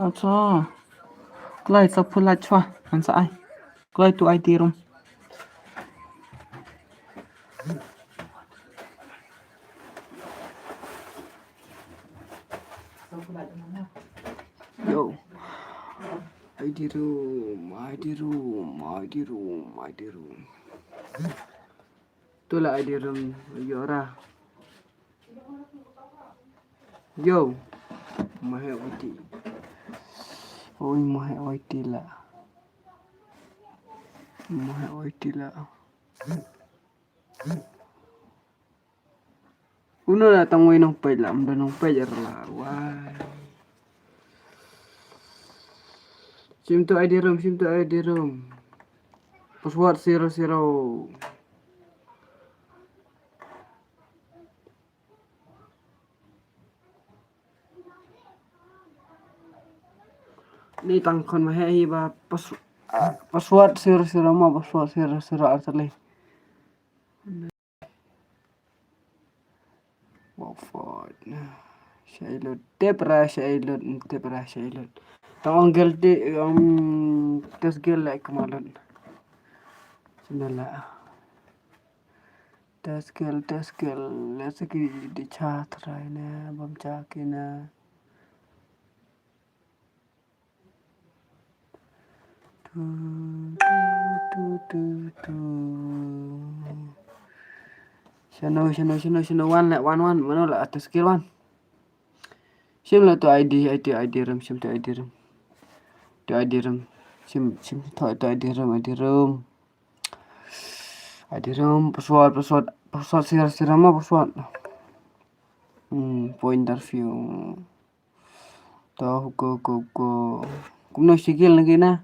Acha. Kloi sawphew like shuwa. Ngan sa ai. Kloi tu I D room. Yo. I D room, I D room, I D room, I D room. Tu la I D room, yo ra. Yo. Mahe oi ti. Oi, mahe oi ti la. Mahe oi ti la. Uno la tang wei nongpeit la, ym don nongpeit er la, wai. Shim to I D room, shim to I D room. Password zero zero. Ni tang khon ma heh hi ba pas-, ah, password zero zero ma, password zero zero ar tylli. Watford. Shailot. Tep ra Shailot, tep ra Shailot. Tang ong guilty, um, test guild like kama lut. Sini la. Test guild, test guild. Let's see ki di chat rai na, bam chat ki na. Tu, tu, tu, tu, tu. Shano, shano, shano, shano, wan la, wan, wan, mano la, atu skill wan. Shim la tu I D, I D, I D room, shim tu I D room. Tu I D room. Shim, shim tu, tu I D room, I D room. I D room, password, password, password, sira, sira ma password. Hmm, point interview. To, go, go, go. Kumno shi guild na ki na.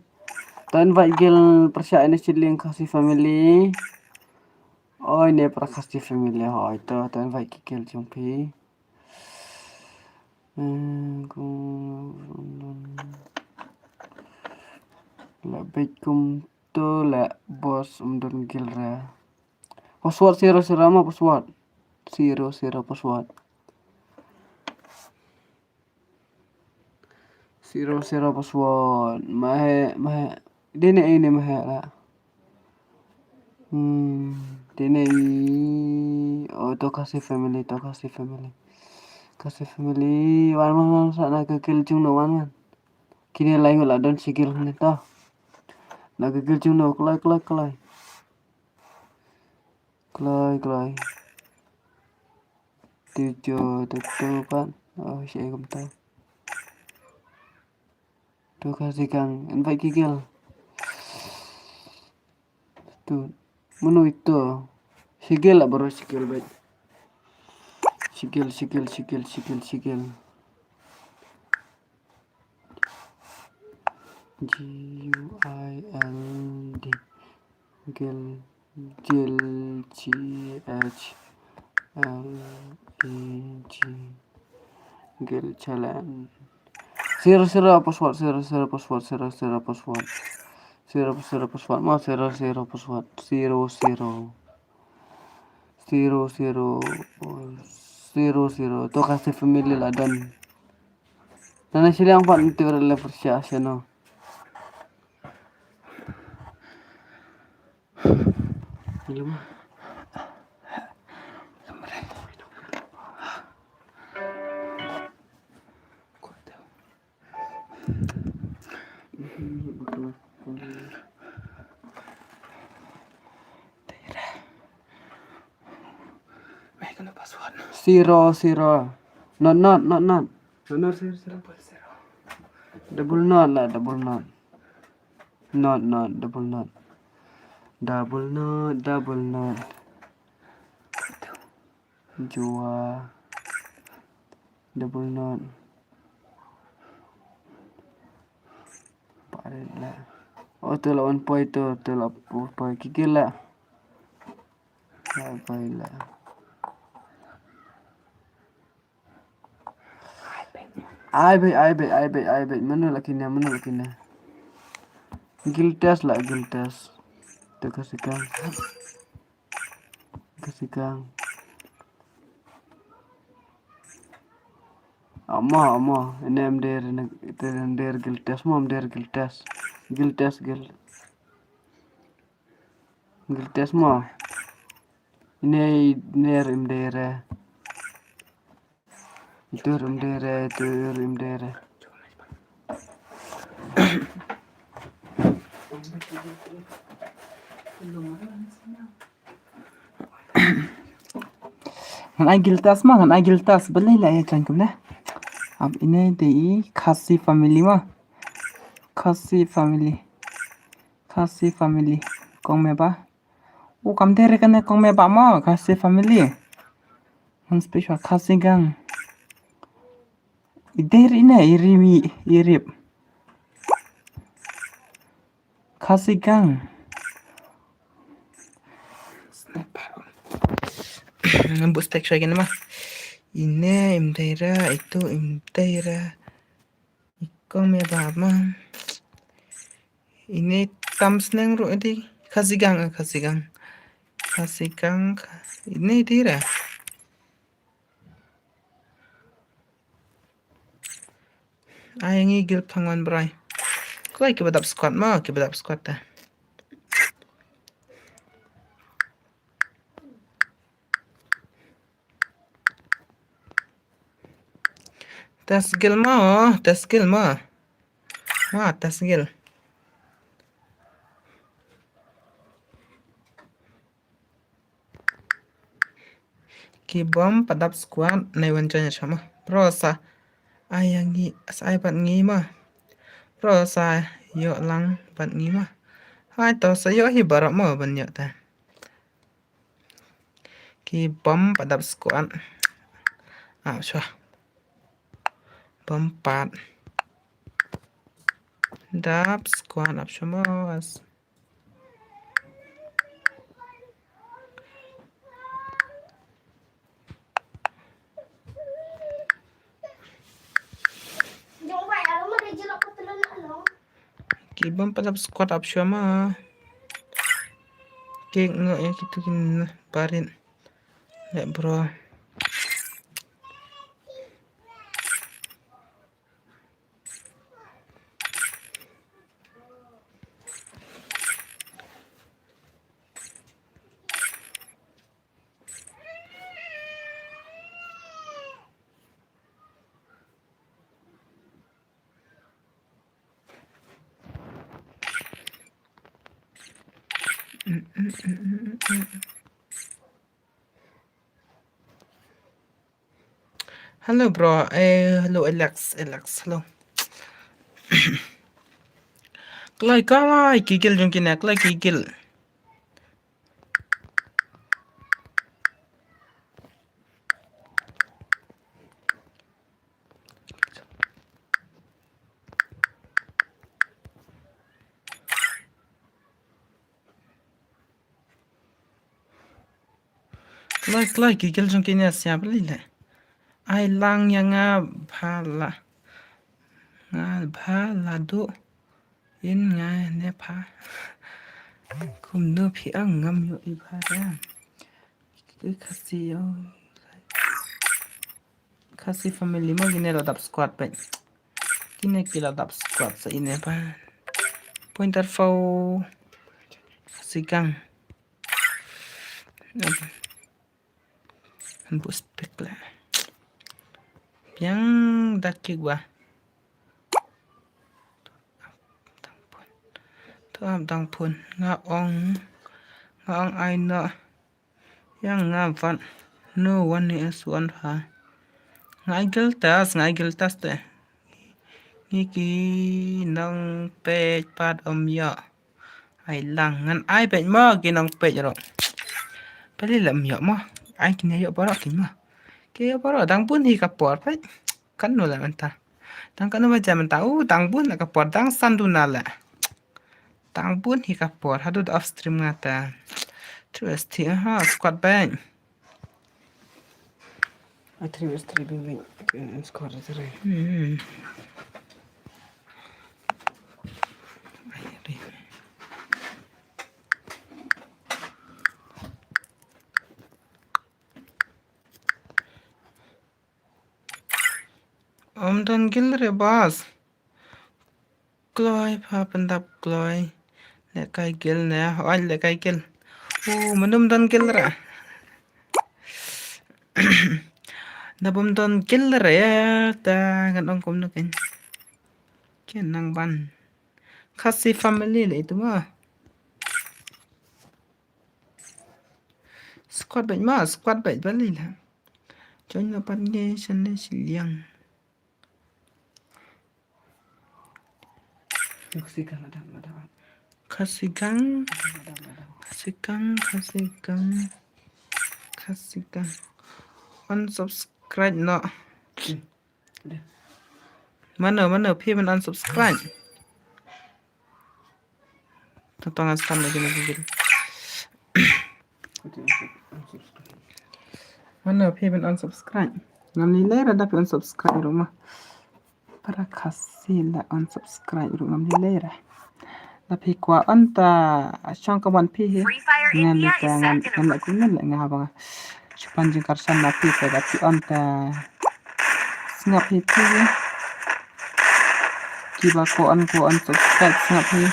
To invite guild pyrshah ina shilliang Khasi family. Oi, ne para Khasi family. Oi, to, to invite ki guild jong phi. Hmm, go. La bit kum to la boss um don guild ra. Password zero zero ma password. Zero zero password. Zero zero password. Mahe, mahe. Dine ini mahe la. Hmm, dine i. Oh, to Khasi family, to Khasi family. Khasi family. Wan, wan, wan, sa na ka guild jong no, wan, wan. Kine lai ngu la don shi guild ne to. Na ka guild jong no, kloi, kloi, kloi. Kloi, kloi. Ti jo, tu, tu, pat. Oh, shi ai kumta. Tu Khasi Gang, invite ki guild. Tu, mano ito. Shi guild la bro, shi guild bait. Shi guild, shi guild, shi guild, shi guild, shi guild. G U I L D. Guild, Guild, G H L E G. Guild challenge. Zero, zero, password, zero, zero, password, zero, zero, password. Zero, zero, password, ma, zero, zero, password, zero, zero. Zero, zero, zero, zero. To Khasi family la don. Nana shiliang pat nti ber le pyrshah shano. Hello. Zero, zero. Not, not, not, not. Not, not, zero, zero. Double not la, double not. Not, not, double not. Double not, double not. Jua. Double not. Parit la. Oh, tu la wan poi tu, tu la wan poi kikil la. La poi la. Ai beit, ai beit, ai beit, ai beit. Mano la kine, mano la kine. Guild test la, guild test. Tu ka sikang. Ka sikang. Amo, amo. Ine em der, ine em der guild test mo, em der guild test. Guild test, guild. Guild test mo. Ine, ine em der. Ito rim dere, ito rim dere. Ngan ai guild test ma, ngan ai guild test. Balei la ïa kan kumne. Ap ine dei i Khasi family ma. Khasi family. Khasi family. Kong me ba. U kam dei re kane kong me ba mo, Khasi family. Hon special Khasi gang. I dei re ne, i rip, i rip. Khasi gang. Ngan bus tek shwa kine ma. Ine im dei ra, itu im dei ra. I kong me ba ma. Ine tam sneng ruh di. Khasi gang, ah, Khasi gang. Khasi gang, Khasi. Ine di ra. Ai ngi gil phang wan brai. Kloi ki badap squad ma, ki badap squad ta. Tas gil ma, tas gil ma. Ma, tas gil. Ki bom padap squad nei wan join shama. Bro sa ai yang ngi, sa ai pat ngi ma. Bro sa yo lang pat ngi ma. Hai to sa yo hi barok ma ban yo ta. Ki bom padap squad. Ah, shwa. Bom pad. Dap squad ap shwa mas. Ki bom padap squad ap shwa ma. Ki ngo ya kitu kin barit. Ya bro. Hello bro, eh, hello Alex, Alex, hello. Kloi kloi ki gil jong kine, kloi ki gil. Kloi kloi ki gil jong kine sia beli le. Ai lang ya nga bha la. Nga bha la du. In nga ne pha. Kumno phi ang ngam yo i bha da. Ki Khasi yo. Khasi family mo kine la dap squad peit. Kine ki la dap squad sa ine ba. Pointer fo. Khasi gang. Han bus pek la. Yang dak ki gua. Tu ap dang pun. Nga ong. Nga ong ai no. Yang nga van. No one is one ha. Nga gil tas, nga gil tas te. Ngi ki nong peit pat om yo. Ai lang ngan ai peit mo ki nong peit ro. Peli lem yo mo. Ai kine yo baro ki mo. Ki yo baro dang bun hi ka por peit. Kan no la menta. Dang kan no ba jam menta. U dang bun la ka por dang san du na la. Dang bun hi ka por, haduh da off stream nga ta. Terus ti ha squad bank. A three was three bing bing. Squad three. Hmm. Om don gil re bas. Kloi pha pyndap kloi. Lekai gil ne, oi lekai gil. U mynum don gil ra. Da bym don gil re ta ngan ong kumno ken. Ken nang ban. Khasi family le itu ma. Squad bait ma, squad bait bali la. Join na pan nge shan ne shiliang. Khasi gang ladang ladang. Khasi gang. Ladang ladang. Khasi Gang, Khasi Gang, Khasi Gang. Unsubscribe noh. Mano, mano phi ban unsubscribe? Tang tang, ngan scan lagi, lagi, lagi. Mano phi ban unsubscribe? Ngam lei lei ra da phi unsubscribe ruh ma. Para Khasi la unsubscribe ruh ngam lei lei ra. Da phi kwah un ta shong ka wan phi hi. Ngan lei ta ngan, ngan la kumne la nga ba nga shu pan jingkyrshan na phi, te da phi un ta sngap hi phi. Kiba kwah un, kwah unsubscribe sngap hi.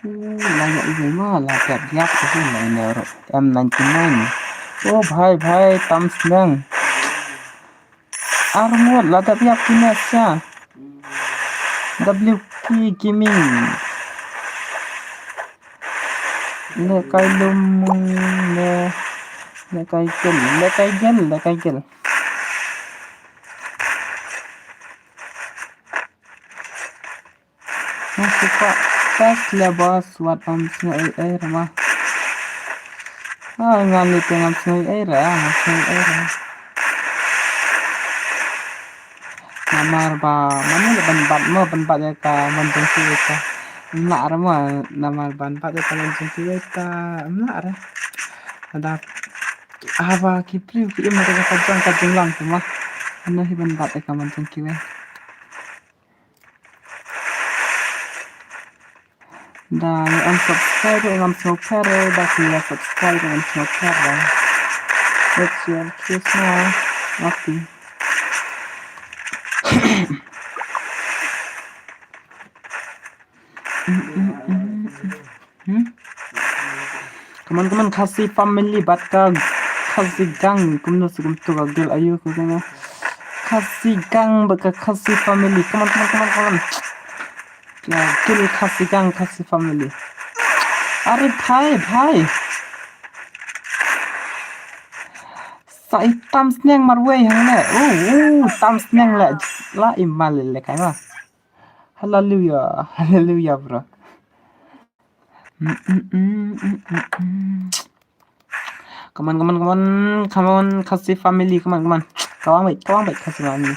Oh, la ïa i ma la pep yak tu la ina ro M ninety nine. Oh bhai, bhai, tam sneng. Ar ngut la dap ïap kine sha. W K Gaming. Le kai lum, le, le kai gel, le kai gel, le kai gel. Nga shu kwah test le boss, wat ym sngew ei ei re ma. Ah, ngan lei te ngam sngew ei ei re, ngam sngew ei ei re. Namar ba mano leh ban bat mo, ban bat ïa ka mon jong kiwei ta. Ym lah re mo, namar ban bat ïa ka mon jong kiwei ta. Ym lah re. Lada haba ki briew ki im ïa ka jong ka jinglong te ma, mano hi ban bat ïa ka mon jong kiwei. Da ïa unsubscribe ruh ngam sngew pher, da ki ïa subscribe ruh ngam sngew pher. Let's share, cheers na. Okay. Hmm? Come on, come on, Khasi family bad ka Khasi Gang, kumno shu kumto ka guild, ayu ko kane. Khasi Gang bad ka Khasi family. Come on, come on, come on, come on. Ka guild Khasi Gang, Khasi family. Are bhai, bhai. Sa i tam sneng marwei hangne. Uh, uh, tam sneng le. La i mal le kai ma. Hallelujah. Hallelujah, bro. Come on, come on, come on, come on, Khasi family, come on, come on. Kawang bait, kawang bait, Khasi family.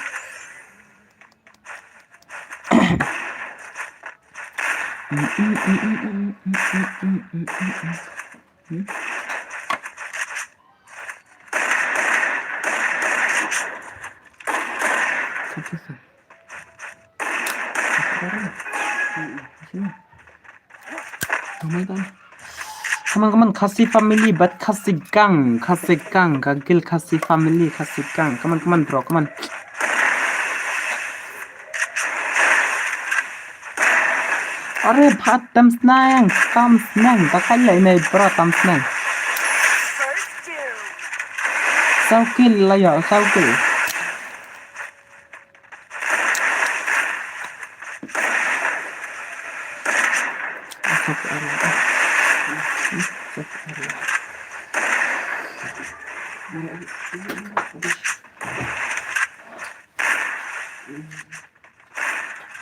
Come on, come on, come on, Khasi family, bad Khasi Gang, Khasi Gang, ka guild Khasi family, Khasi Gang. Come on, come on, bro, come on. Are bha tam sneng, tam sneng, ta kai lai nei bra tam sneng. Saw kill la ïa, saw kill.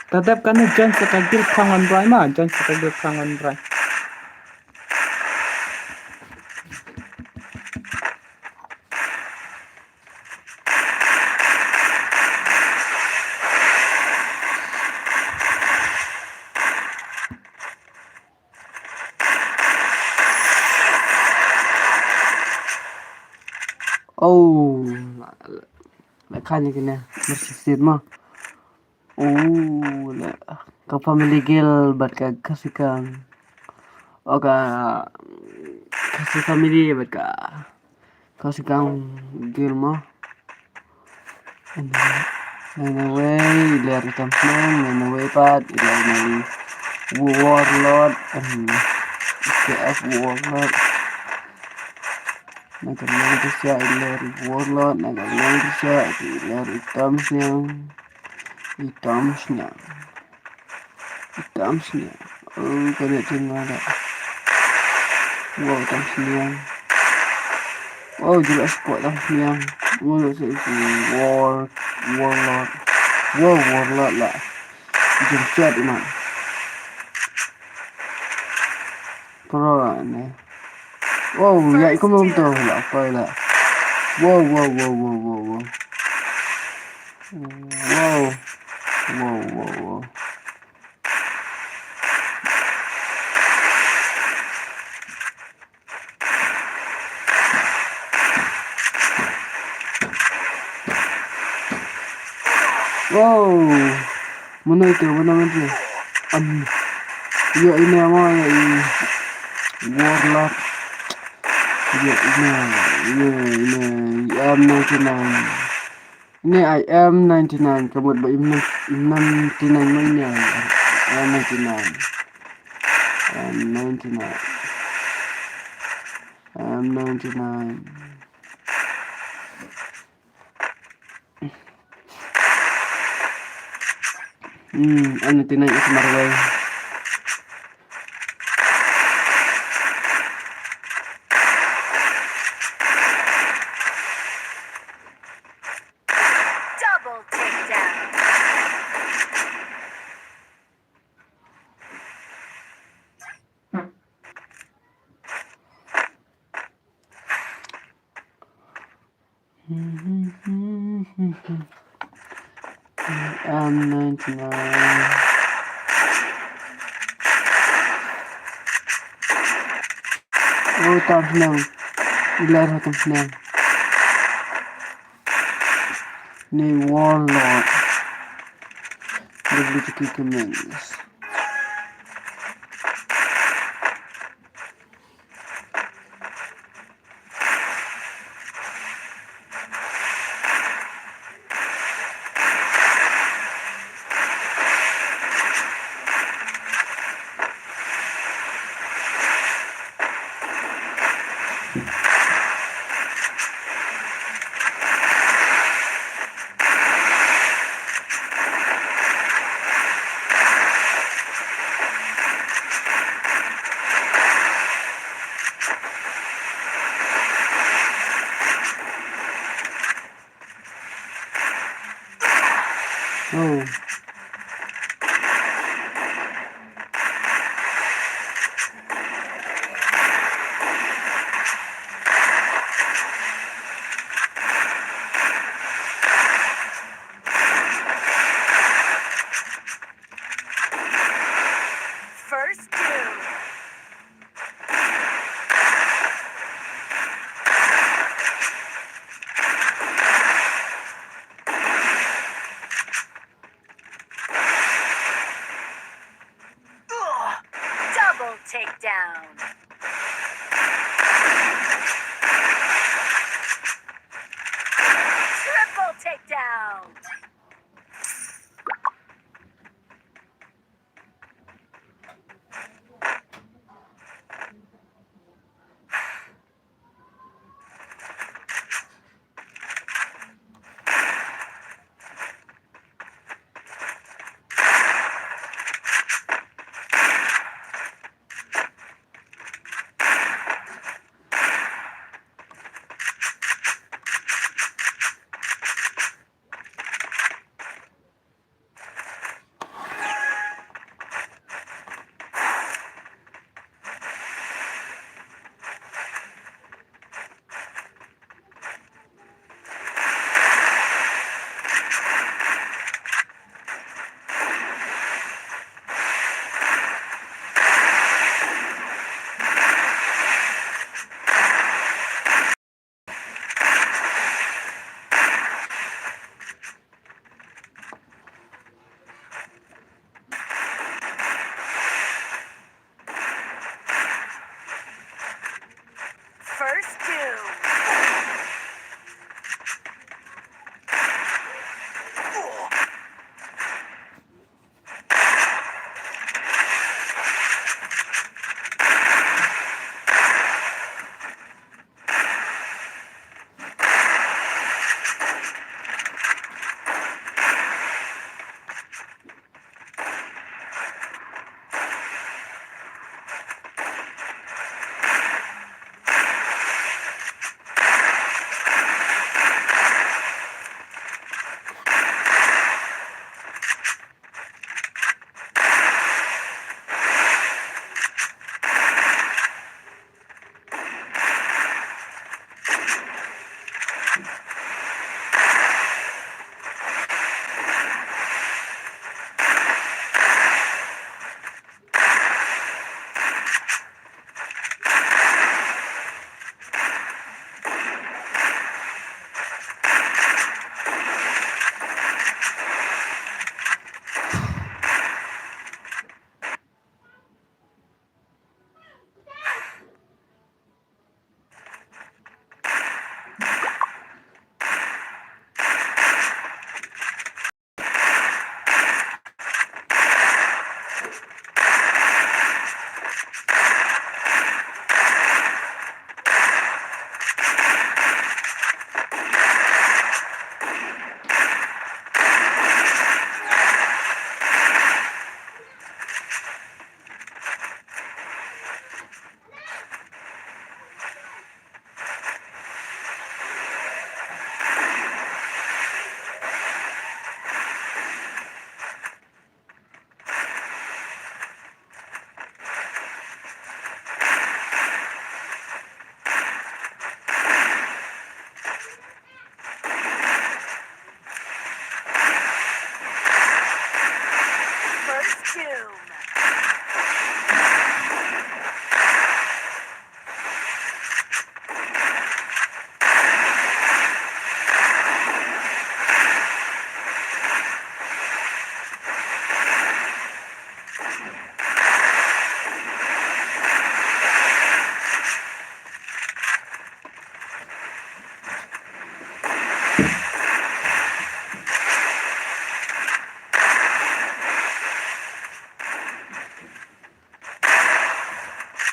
Ta dep kane join sa ka guild Khang Wan Brai ma, join sa ka guild Khang Wan Brai. Oh, la khan ïa kine, mercy sit ma. Oh, la ka family guild bad ka Khasi Gang. Oh, ka Khasi family bad ka Khasi Gang guild ma. Nine away, i ler i tam sneng, nine away pat, i ler i Warlord, em, K F Warlord. Na ka long ka sia, i ler i Warlord, na ka long ka sia, i ler i tam sneng, i tam sneng. Tam sniang. Oh, kane tin ma da. Wow, tam sniang. Wow, jelas kuat tam sniang. Wow, se war, warlord. Wow, warlord la. Jump chat man. Pro la ne. Wow, ya ikum tum to la, apa la. Wow, wow, wow, wow, wow, wow. Wow. Wow, wow, wow. Wow. Mana itu, mana itu? Am. Ya ini ama ya ini. Warlord. Ya ini, ini, ini. M ninety-nine. Ini I M ninety-nine, ka mut ba im ninety-nine man ne. M ninety-nine. M ninety-nine. M ninety-nine. Hmm, M ninety-nine is marwei. Double takedown. M ninety-nine. Oh, tam sniang. Ilar ha tam sniang. Ni warlord. W T K comments. Oh. First doom. Double takedown. Triple takedown.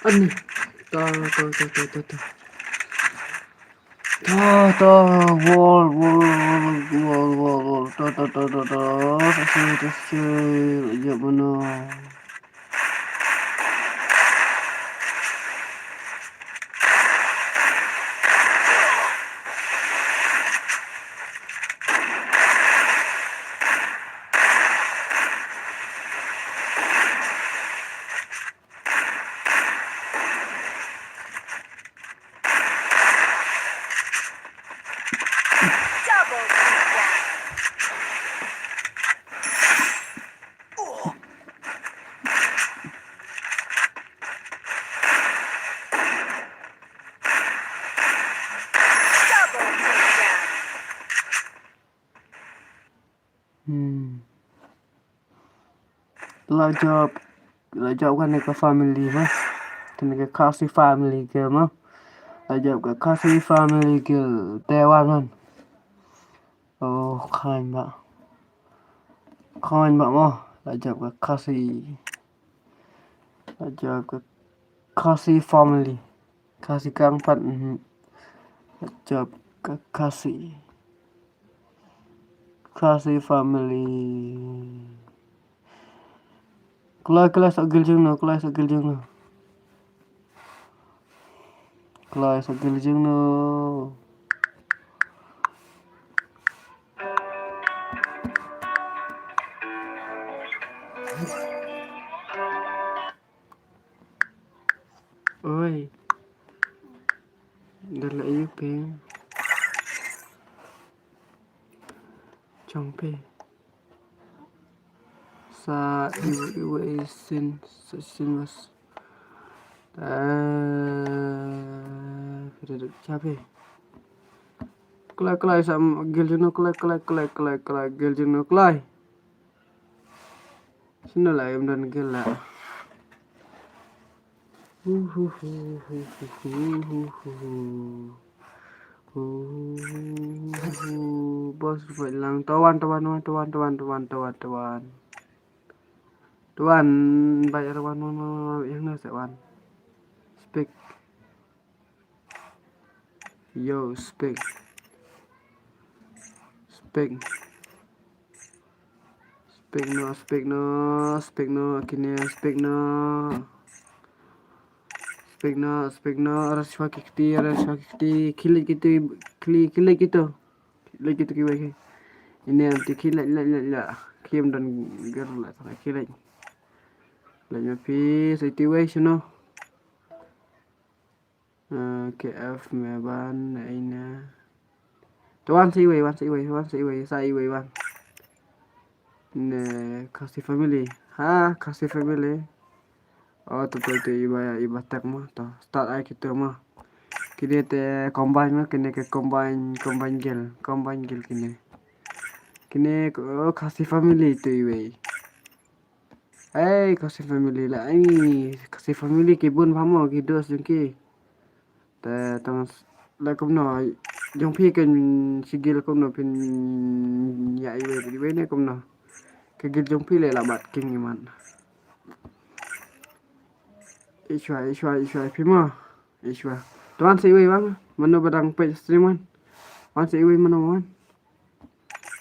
Ani. Ta, ta, ta, ta, ta, ta. Ta, ta, wall, wall, wall, wall, wall, wall. Ta, ta, ta, ta, ta. Ta, ta, ta, ta. Ya, mana? Double takedown. Double takedown. Hmm. La jop, la jop kane ka family ma. Kane ka Khasi family ka ma. La jop ka Khasi family ka Taiwan man. Oh, khan ba. Khan ba ma. La jop ka Khasi. La jop ka Khasi family. Khasi kang pat, mhm. Jop ka Khasi. Khasi family. Kloi, kloi sa gil jingno, kloi sa gil jingno. Kloi sa gil jingno. Oi. Dala iu peng. Chong pe. Sa iu iu isin sa isin mas. Eh, pede duk chape. Kloi kloi sa gil jeno kloi kloi kloi kloi kloi gil jeno kloi. Sino la em don gel la. Hu hu hu. Bos bai lang tawan tawan tawan tawan tawan tawan tawan tawan. Tawan bai tawan tawan tawan yang na se wan. Speak. Yo, speak. Speak. Speak no, speak no, speak no, kine, speak no. Speak no, speak no, ara shwa ki kti, ara shwa ki kti, khilai kitu, khilai, khilai kitu. Khilai kitu ki wei ki. Ini anti khilai, la, la, la. Kim dan ger la, khilai. La, ma phi, sa iti wei, shino. Eh, K F me ban, ne ina. To wan sa iwei, wan sa iwei, wan sa iwei, sa iwei wan. Ne Khasi family. Ha, Khasi family. Oh, to, to, to, iba, iba tak mo. To, start ai kito mo. Kini te combine mo, kini ke combine, combine gel, combine gel kini. Kini, oh, Khasi family to iwei. Ei, Khasi family la, ei, Khasi family ki bun bha mo, ki dos jong ki. Te tang la kumno, jong phi kan sigil kumno phin ya iwei, iwei ne kumno. Ka gil jong phi le la bat king iman. Ishwa, ishwa, ishwa, phi mo. Ishwa. Tuan sa iwei bang, mano badang page stream wan. Wan sa iwei mano wan.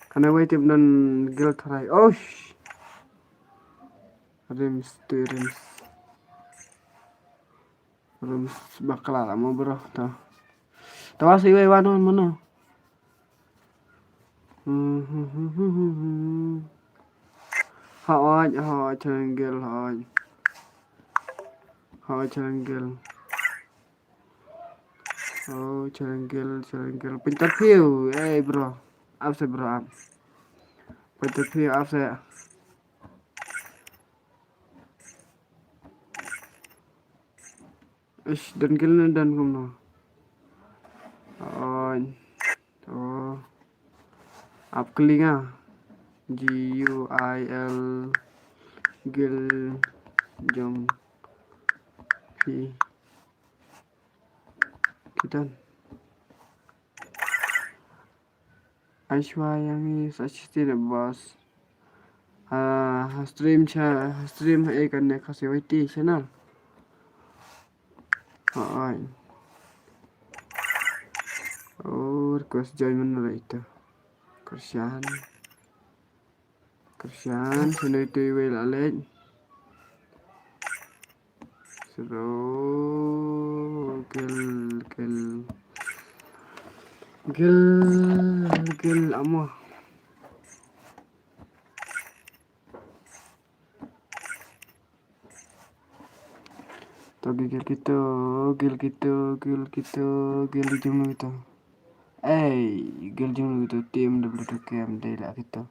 Kane wei tip don gil tharai. Osh. Rims tu rims. Rims bakla la mo bro. To. To wan sa iwei wan wan mano. Haoj, haoj, challenge gel, haoj. Haoj, challenge gel. Oh, challenge gel, challenge gel. Pintar piu, eh bro. Ap se bro, ap. Pintar piu, ap se. Ish, dan gil ne dan kumno. Oh, oh. Ap klinga. G U I L gil jong phi. Kitan. Aishwa yang ni sa chisti ne bas. Ha, ha stream cha, ha stream ha e kan ne Khasi Y T channel. Ai. Oh, request join mana lah itu. Kyrshan. Kyrshan, sini itu iwei lah leh. Sero, gel, gel. Gel, gel, amo. To gel kito, gel kito, gel kito, gel jong kito. Ei, gel jong kito, team W two K M dei lah kito.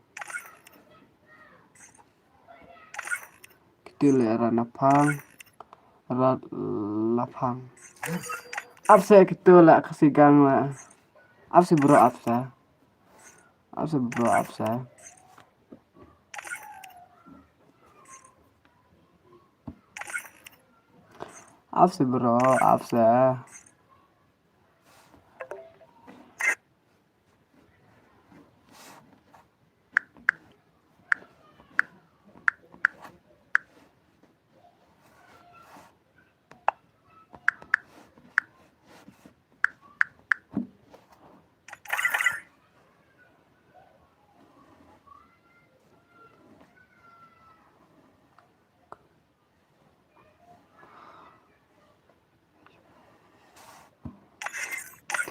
Kito leh Rat Laphang, Rat Laphang. Ap seh kito leh Khasi Gang leh. Ap seh bro, ap seh. Ap seh bro, ap seh. Ap seh bro, ap seh.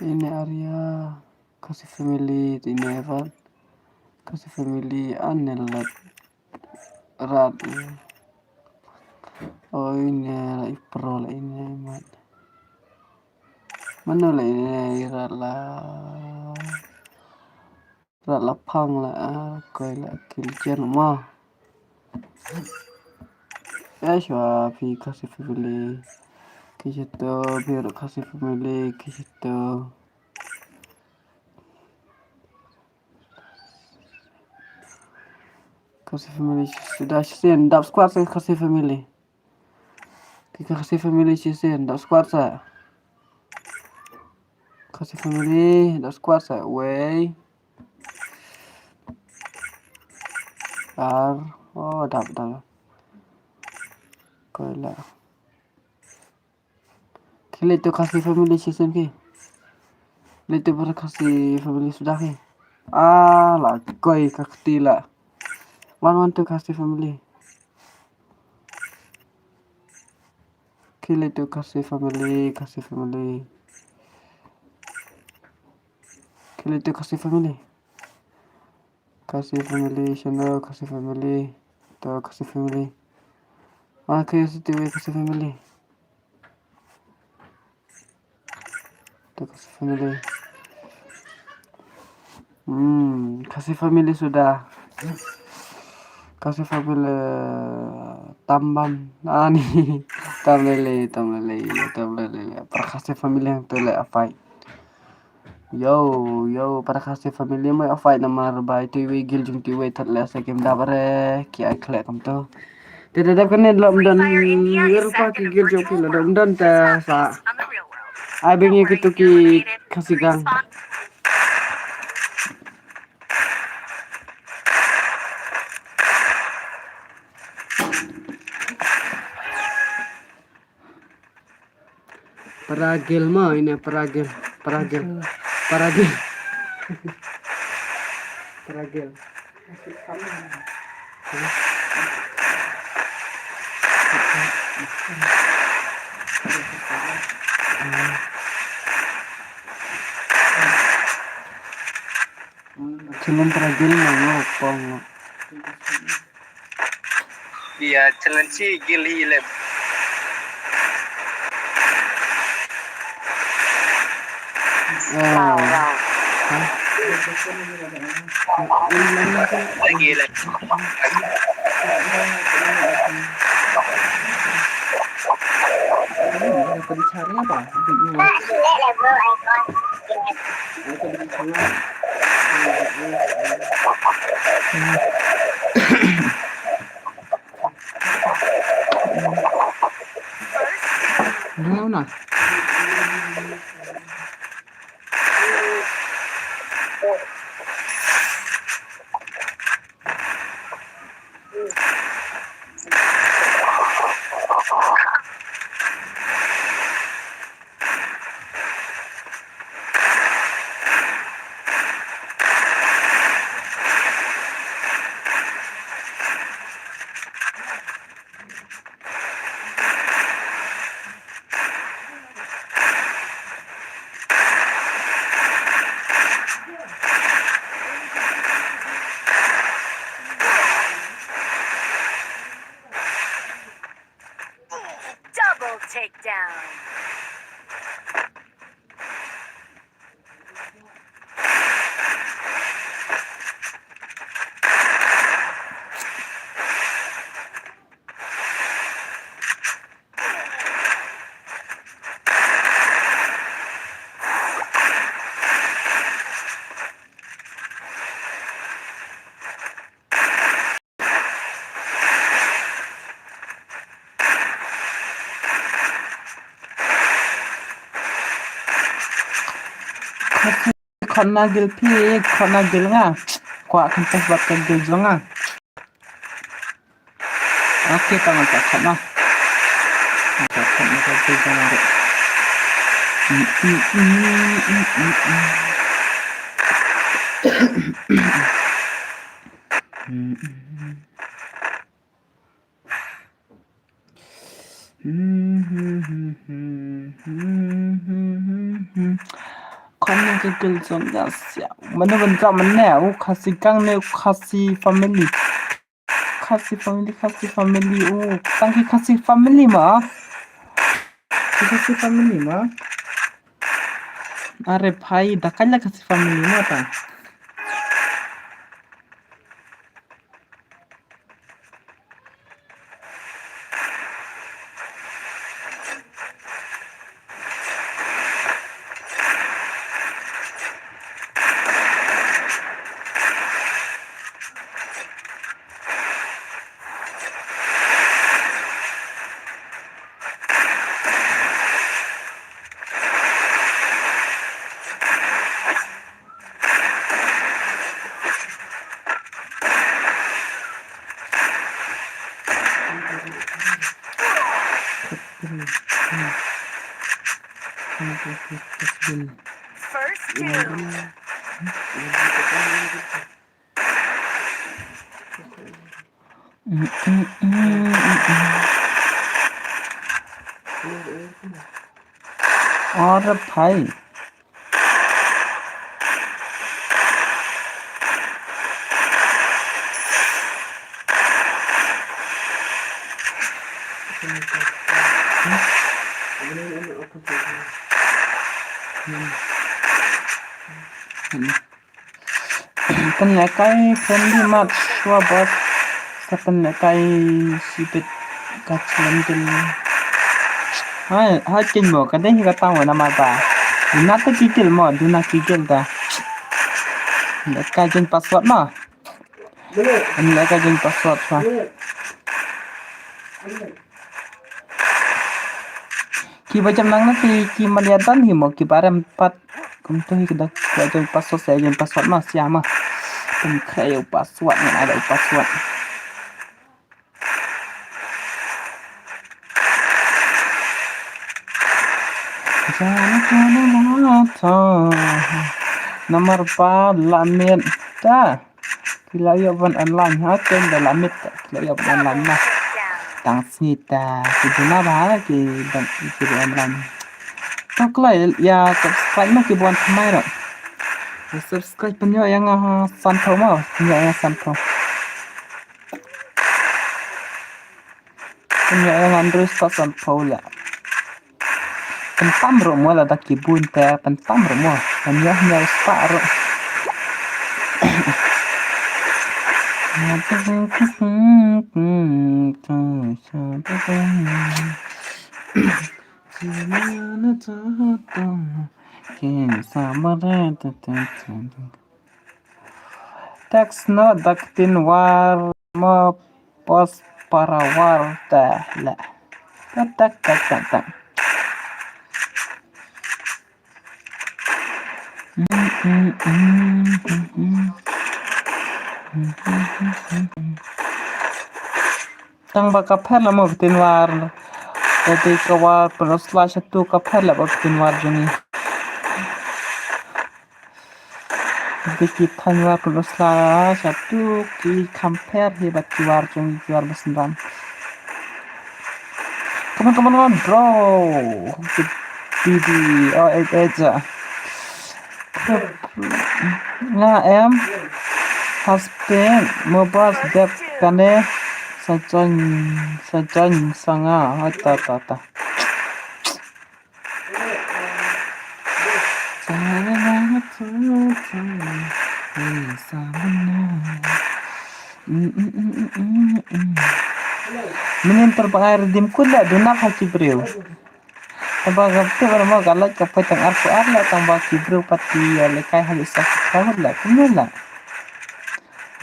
Te ine Arya, Khasi family, te ine Evan, Khasi family, ane Lat, Rat. Oh, ine la i pro la ine mat. Mano la ine i Rat la. Rat Laphang la, ah, koi la kil chen ma. Ya shwa phi Khasi family. Ki shito phi Rat Khasi family ki shito. Khasi family suda shisien dap squad sa Khasi family. Ki Khasi family shisien dap squad sa. Khasi family dap squad sa wei. Ar, oh, dap, dap. Koi la. Ki leit to Khasi family shisien ki. Leit to para Khasi family suda ki. Ah, la koi ka kti la. Wan wan to Khasi family. Ki leit to Khasi family, Khasi family. Ki leit to Khasi family. Khasi family, shano Khasi family. To Khasi family. Wan ki leit to Khasi family. To Khasi family. Hmm, Khasi family suda. Khasi family tam ban. Ani. Tam lei lei, tam lei lei, tam lei lei. Para Khasi family hangto leh a fight. Yo, yo, para Khasi family mo a fight namar ba itu iwei gil jong itu iwei thot leh sa kim dap re, ki ai khleh kumto. Te da dap kane lom don, rupa ki gil jong ki la dom don te sa. Ai beng ïa kitu ki Khasi Gang. Paragil mo, ine paragil, paragil, paragil. Paragil. Chilem paragil mo, ngo pong. Iya, challenge si gil hi lem. Ah. Hah? Lagi lem. Khana gil phi, khana gil nga. Kwah kan test bad ka gil jong nga. Okay, tang ka khana. Ka khana ka gil jong nga. Khana ka gil jong nga sia. Mano ban ka mane u Khasi gang ne u Khasi family. Khasi family, Khasi family u. Tang ki Khasi family ma. Ki Khasi family ma. Are bhai, da kala Khasi family ma ta. First kill. Aur bhai. Pynlehkai friendly match shuwa boss. Sa pynlehkai shibit ka challenge. Hai, hai kin mo ka dei ka tang wa na ma ba. Duna ta ki kill mo, duna ki kill ta. Lehkai jin password mo. Pynlehkai jin password mo. Ki ba jam nang na ki, ki maliatan hi mo, ki ba rem pat. Kumto hi ka da, ka jin password, sa jin password ma, sia ma. Pynkhrai u password, ngan ai da u password. Jana jana mata. Namar ba la miet ta. Ki la ïoh ban online ha, ken da la miet ta. Ki la ïoh ban online ma. Tang sngi ta. Ki duna ba ha, ki ban, ki ban online. To kloi, ïa subscribe ma ki ban thymmai ruh. Ïa subscribe pynïoh ïa nga ha, san phew ma, pynïoh ïa nga san phew. Pynïoh ïa nga hynriew spah san phew la. Pyntam ruh mo lada ki bun te, pyntam ruh mo. Pynïoh hynñiew spah ruh. Text no da ka ktien war mo post para war te la. Tak, tak, tak, tak, tak. Tang ba ka pher la mo ka ktien war. Ka dei ka war pynrosla lashatu ka pher la ba ka ktien war jong ngi. Ka dei ki thaiñ war pynrosla lashatu ki kham pher hi bad ki war jong ngi ki war ba synran. Come on, come on, come on, bro. Good B B. Oh, eh, eh, ja. Nga em. Husband, mo boss, dep kane. Sa join, sa join, sa nga. Hai ta, ta, ta. Mynnin te ba ngai redeem code la duna ha ki briew. Tangba ka tip ba mo ka lait ka poi tang arphew ar la tangba ki briew pat ki ïa lehkai ha ki subscriber la kumno la.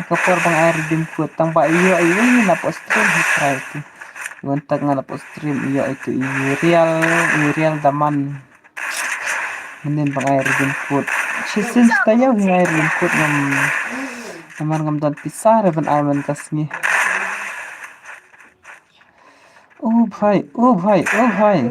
Ka por ba ngai redeem code tangba ïoh ïoh na post stream hi try tu. Wan tak nga la post stream ïoh itu i real i real daman. Mynnin ba ngai redeem code. Shisien sta ïa ngai redeem code ngam. Namar ngam don pisa re ban ai man ka sngi. O bhai, o bhai, o bhai.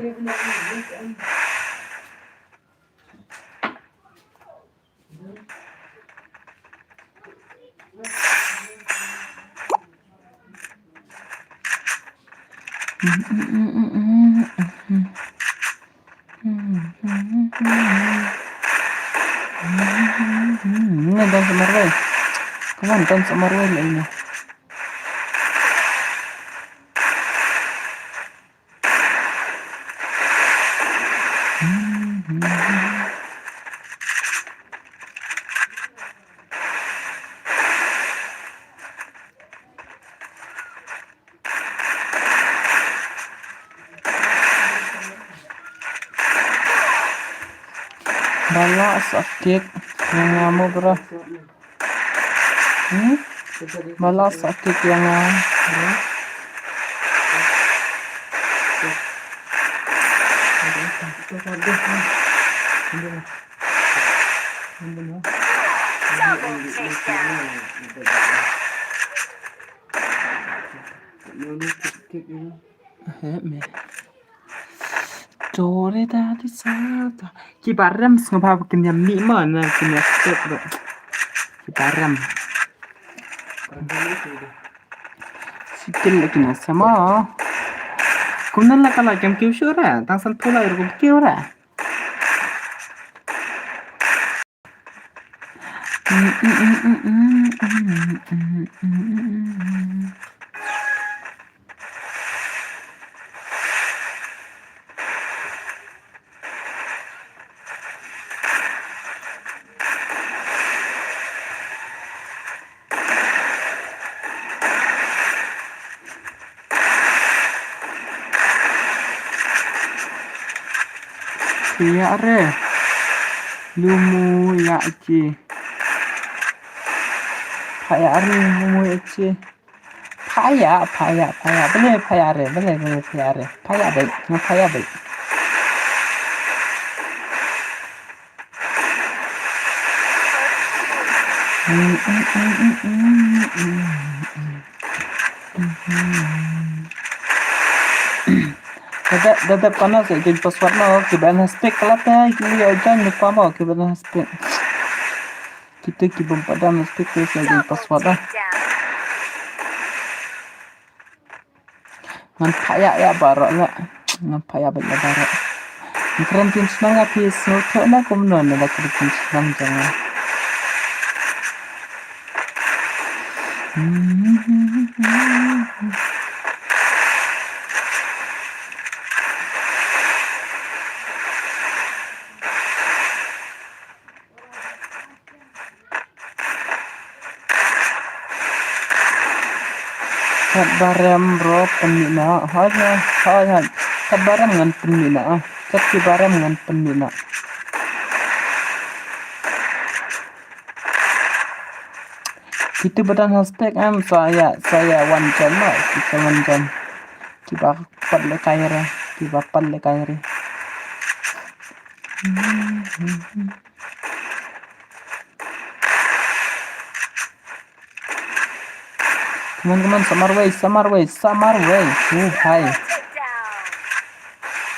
Ine dance marwei. Come on, dance marwei la ine. Ba la sakit ïa nga mo bro. Hmm? Ba la sakit ïa nga bro. Double takedown. Heh, me. Dore da di sa da. Ki barem sngewbha ba kin ïa mih ma na kin ïa step ba. Ki barem. Sikil la kin ïa sama. Kumno la ka la kem kiew shuh ra. Tang san pula ïa rukum kiew ra. Phaïah re. Lumu ya achi. Phaïah re, lumu ya achi. Phaïah, phaïah, phaïah. Bele phaïah re, bele, bele phaïah re. Phaïah dei, nga phaïah dei. Dada, dada panas ya, jadi password mo, kiba na stick kelate, kili ya, jangan lupa mo, kiba na stick. Kita kiba padan stick, ya, jadi password lah. Ngan phaïah ïa baroh la. Ngan phaïah bad ïa baroh. Ngan kren pynshna nga phi sngewthuh na kumno na da kren pynshna jong nga. Kat barem bro pynmih noh. Hoi hoi hoi. Kat barem ngan pynmih noh. Kat ki barem ngan pynmih noh. Kitu badan hashtag am saya saya wan jam lah kita wan jam. Kiba pat le kaire, kiba pat le kaire. Come on, come on, samar wei, samar wei, samar wei. Oh, hai.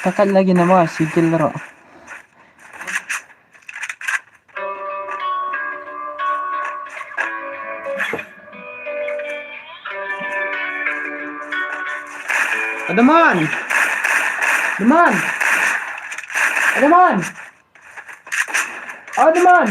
Takat lagi nama sigil ro. Adaman. Adaman. Adaman. Adaman.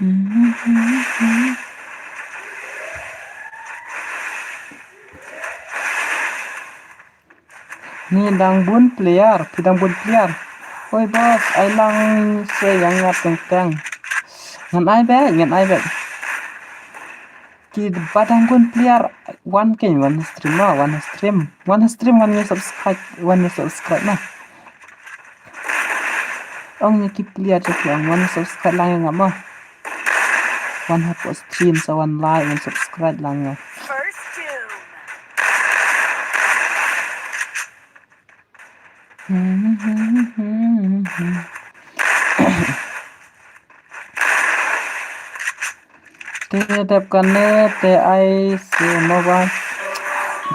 Ngi dang bun player, phi dang bun player. Oi boss, ai lang sha ïa nga teng teng. Ngan ai beit, ngan ai beit. Ki ba dang bun player, wan kein, wan stream ma, wan stream. Wan stream, wan ïa subscribe, wan ïa subscribe ma. Ong ïa ki player te ki ong, wan subscribe lang ïa nga ma. Wan hapoh stream sa wan like, wan subscribe lang ïa nga. First Doom. Te dep kane te ai se mobile.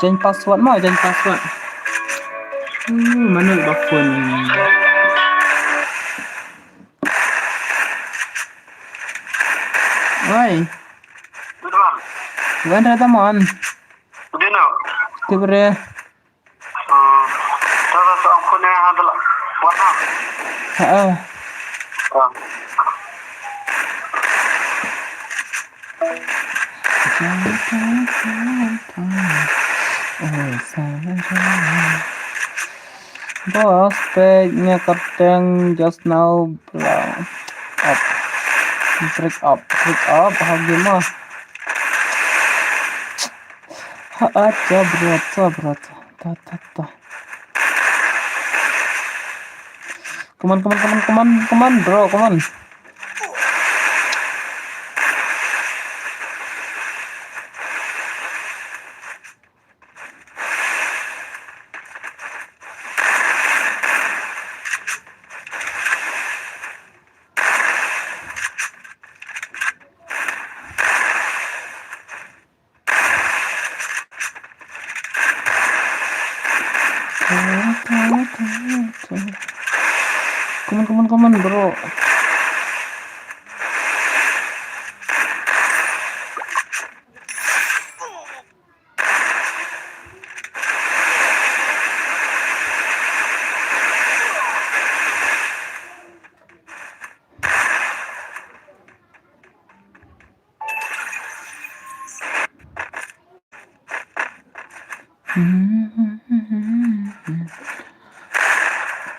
Jaiñ password mo, jaiñ password. Hmm, mano ba phone. Oi. Wan ra tamon. Dino. Tibre. Hmm. Tara sa ang phone ha dala. Wah. Ha. Ah. Boss, pek nya kateng just now, bro. Up. Break up, break up, ha gima. Ha, ah, ta, bro, ta, bro, ta, ta, ta, ta. Come on, come on, come on, come on, come on, bro, come on. Come on, come on, come on, bro.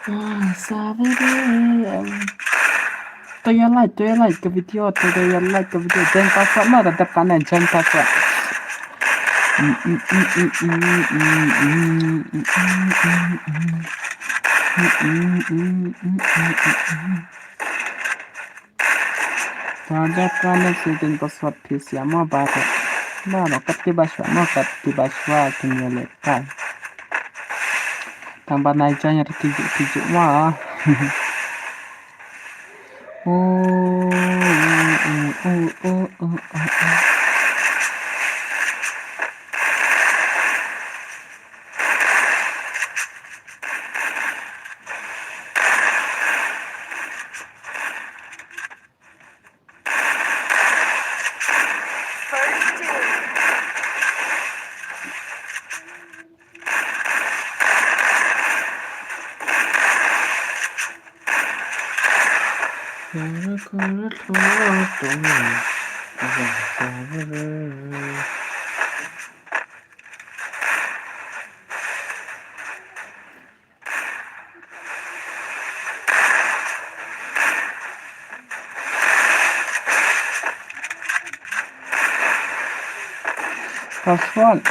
Ah, sabi deh. To ïa like, to ïa like ka video, to ïa like ka video. Jaiñ password mo, da dep kane, jaiñ password. Pada kane sejeng password phi sia mo ba te. Ba no kat ki ba shwa mo kat ki ba shwa kin ye le kai. Tang ba nai jaiñ ri ki ju ki ju mo. Oh, oh, oh. Password.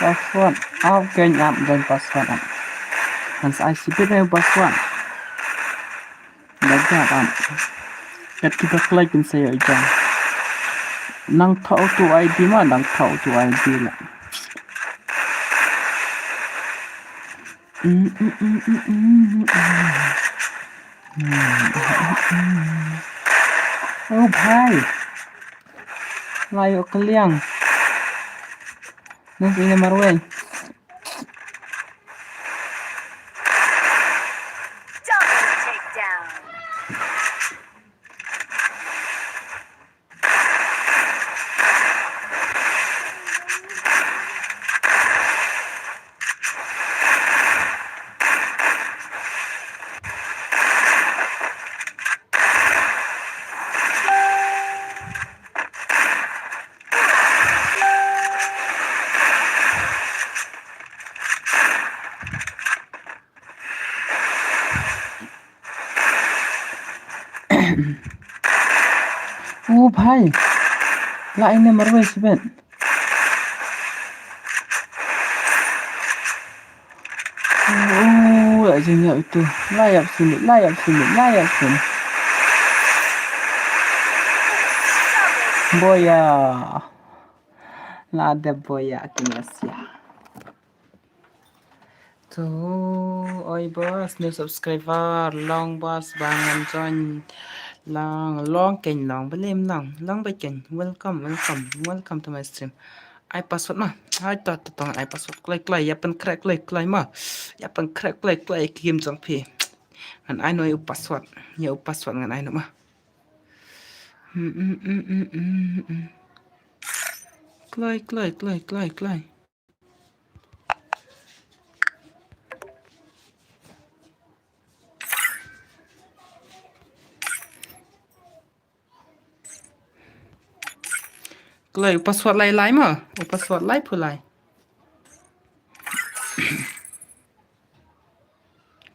Password. Ap kein ap, jaiñ password ap. Ngan sa ai sibit ne password. Dah dah ap. Kat kita kelai kin saya jang. Nang tau tu I D ma, nang tau tu I D lah. Oh bhai. Lai ïoh kylliang. Nang ine marwei. Double takedown. Oh bhai. La ine marwei sibet. Oh, la jing yap itu. La yap sini, la yap sini, la yap sini. Boya. La de boya kinasia. To, oi boss, new subscriber, long boss, ba ngan join, long, long ken long, belim long, long ba ken, welcome, welcome, welcome to my stream. Ai password ma, ai to, to, to, ai password, kloi, kloi, ya pen crack, kloi, kloi ma, ya pen crack, kloi, kloi, kim jong phi. Ngan ai no u password, ya u password ngan ai no ma. Hmm, hmm, hmm, hmm, hmm, hmm. Kloi, kloi, kloi, kloi, kloi. Kloi, u password lai lai ma. U password lai phu lai.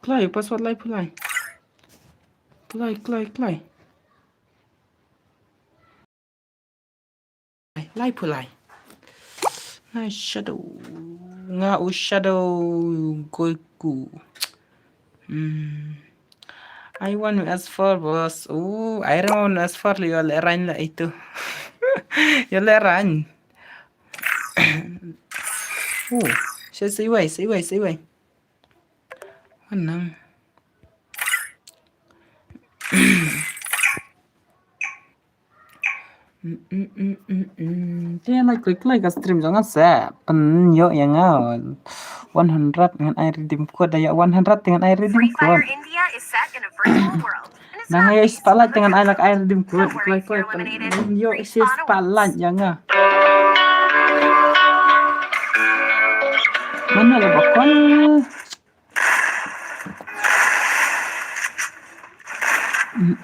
Kloi, u password lai phu lai. Kloi, kloi, kloi. Lai phu lai. Nga shadow. Nga u shadow goiku. Hmm. I want U S four boss. Oh, I don't want U S four, yo le rang la itu. Yo le rang. Oh, sei sei wai, sei wai, sei wai. Wan nang. Mm, mm, mm, mm, mm. Te like, like, like ka stream jong nga sa. Pynïoh ïa nga one hundred ngan ai redeem code, da ïa one hundred te ngan ai redeem code. Nang ïa spotlight te ngan ai lak ai redeem code. Like, like, pynïoh ïa spotlight ïa nga. Mana la bakal? Come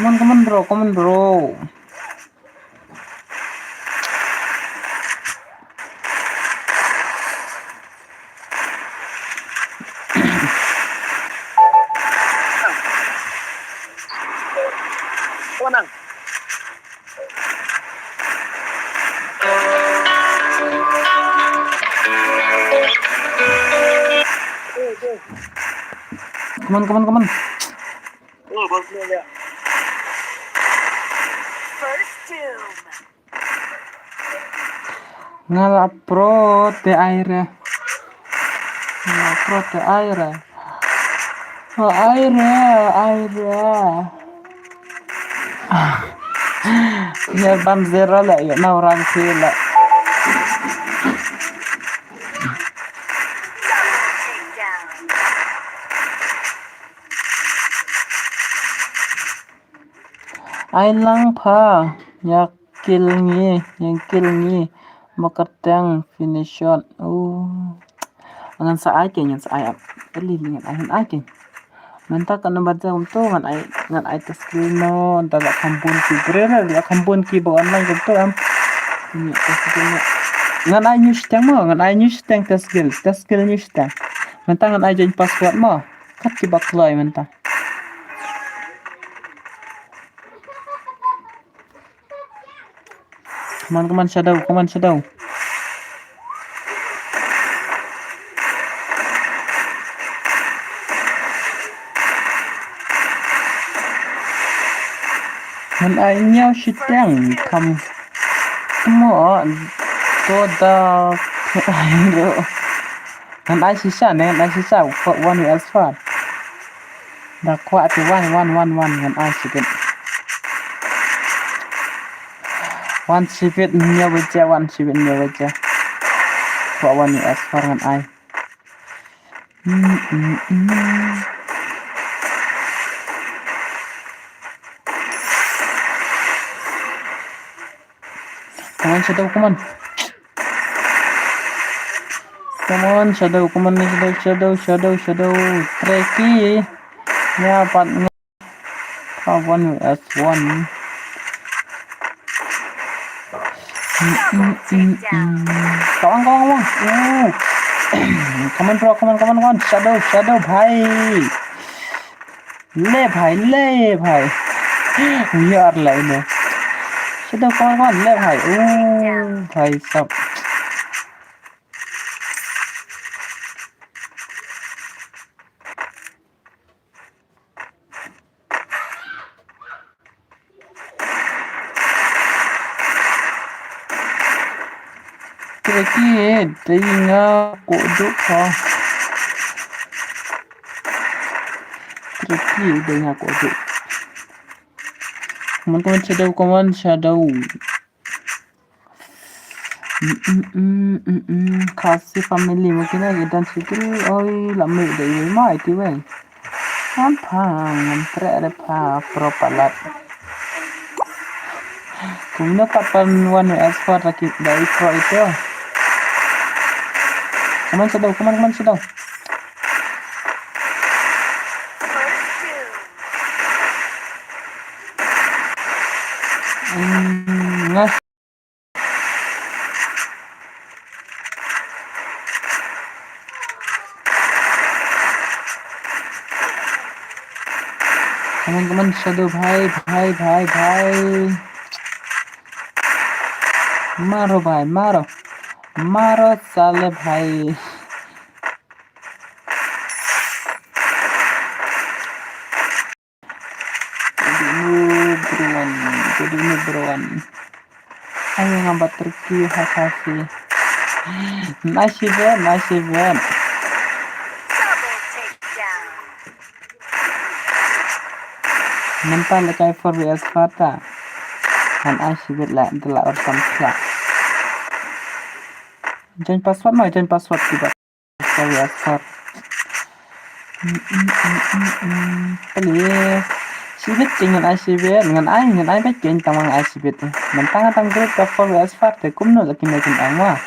on, come on, bro, come on, bro. Come on, come on, come on. Nga la pro te ai re. Nga la pro te ai re. Ai re, ai re. Ïa ban zero la ïa na orang sila. Ai lang pha, ïa kill ngi, ïa kill ngi. Ma kyrteng finish shot. Oh. Ngan sa ai ke, ngan sa ai ap. Eli ngan ai, ngan ai ke. Mynta ka number jam tu ngan ai, ngan ai ta skill no, nta la kham bun ki brother, la kham bun ki ba online kum tu am. Ni ta skill no. Ngan ai new stang mo, ngan ai new stang ta skill, ta skill new stang. Mynta ngan ai join password mo. Kat ki ba kloi mynta. Come on, come on, Shadow, come on, Shadow. Ngan ai ñiew shiteng kam. Mo to da. Ngan ai shisha ne, ngan ai shisha. One U S four. Da kwah te wan, wan, wan, wan, ngan ai shibit. Wan shibit ñiew baje, wan shibit ñiew baje. Kwah one U S four ngan ai. Mm, mm, mm. Come on, Shadow, come on. Come on, Shadow, come on, Shadow, Shadow, Shadow, Shadow. Trekkie. Ya, pat nge-, ka one U S one. Come on, come on, come on. Ooh. Come on, bro, come on, come on, come on. Shadow, Shadow, bhai. Le, bhai, le, bhai. We are live now. Shadow, come on, come on, le, bhai. Ooh, bhai, sab. Treki, dei nga koduh ha. Treki, dei nga koduh. Come on, come on, Shadow, come on, Shadow. Mm, mm, mm, mm, mm. Khasi family mo kine ki dan sikri. Oi, la me dei mai ti wei. Ngam pha, ngam treh re pha, pro palat. Kumno pat pan wan expert lagi dei pro itu. Come on, Shadow, come on, come on, Shadow. Hmm, ngas. Come on, come on, Shadow bhai, bhai, bhai, bhai. Maro bhai, maro. Maro sale bhai. Koduh nu bro wan, koduh nu bro wan. Ayo ngam bat terki ha Khasi. Nice event, nice event. Double takedown. Mynta lehkai four V S four ta. Ngan ai shibit la, da la or sam khla. Join password ma, join password ki ba. Sorry, Asar. Mm, mm, mm, mm, mm. Pale. Shibit te ngan ai shibit, ngan ai, ngan ai ba ken tang ngan ai shibit. Mynta nga tang group ka four V S four te kumno la kine kin ang wa.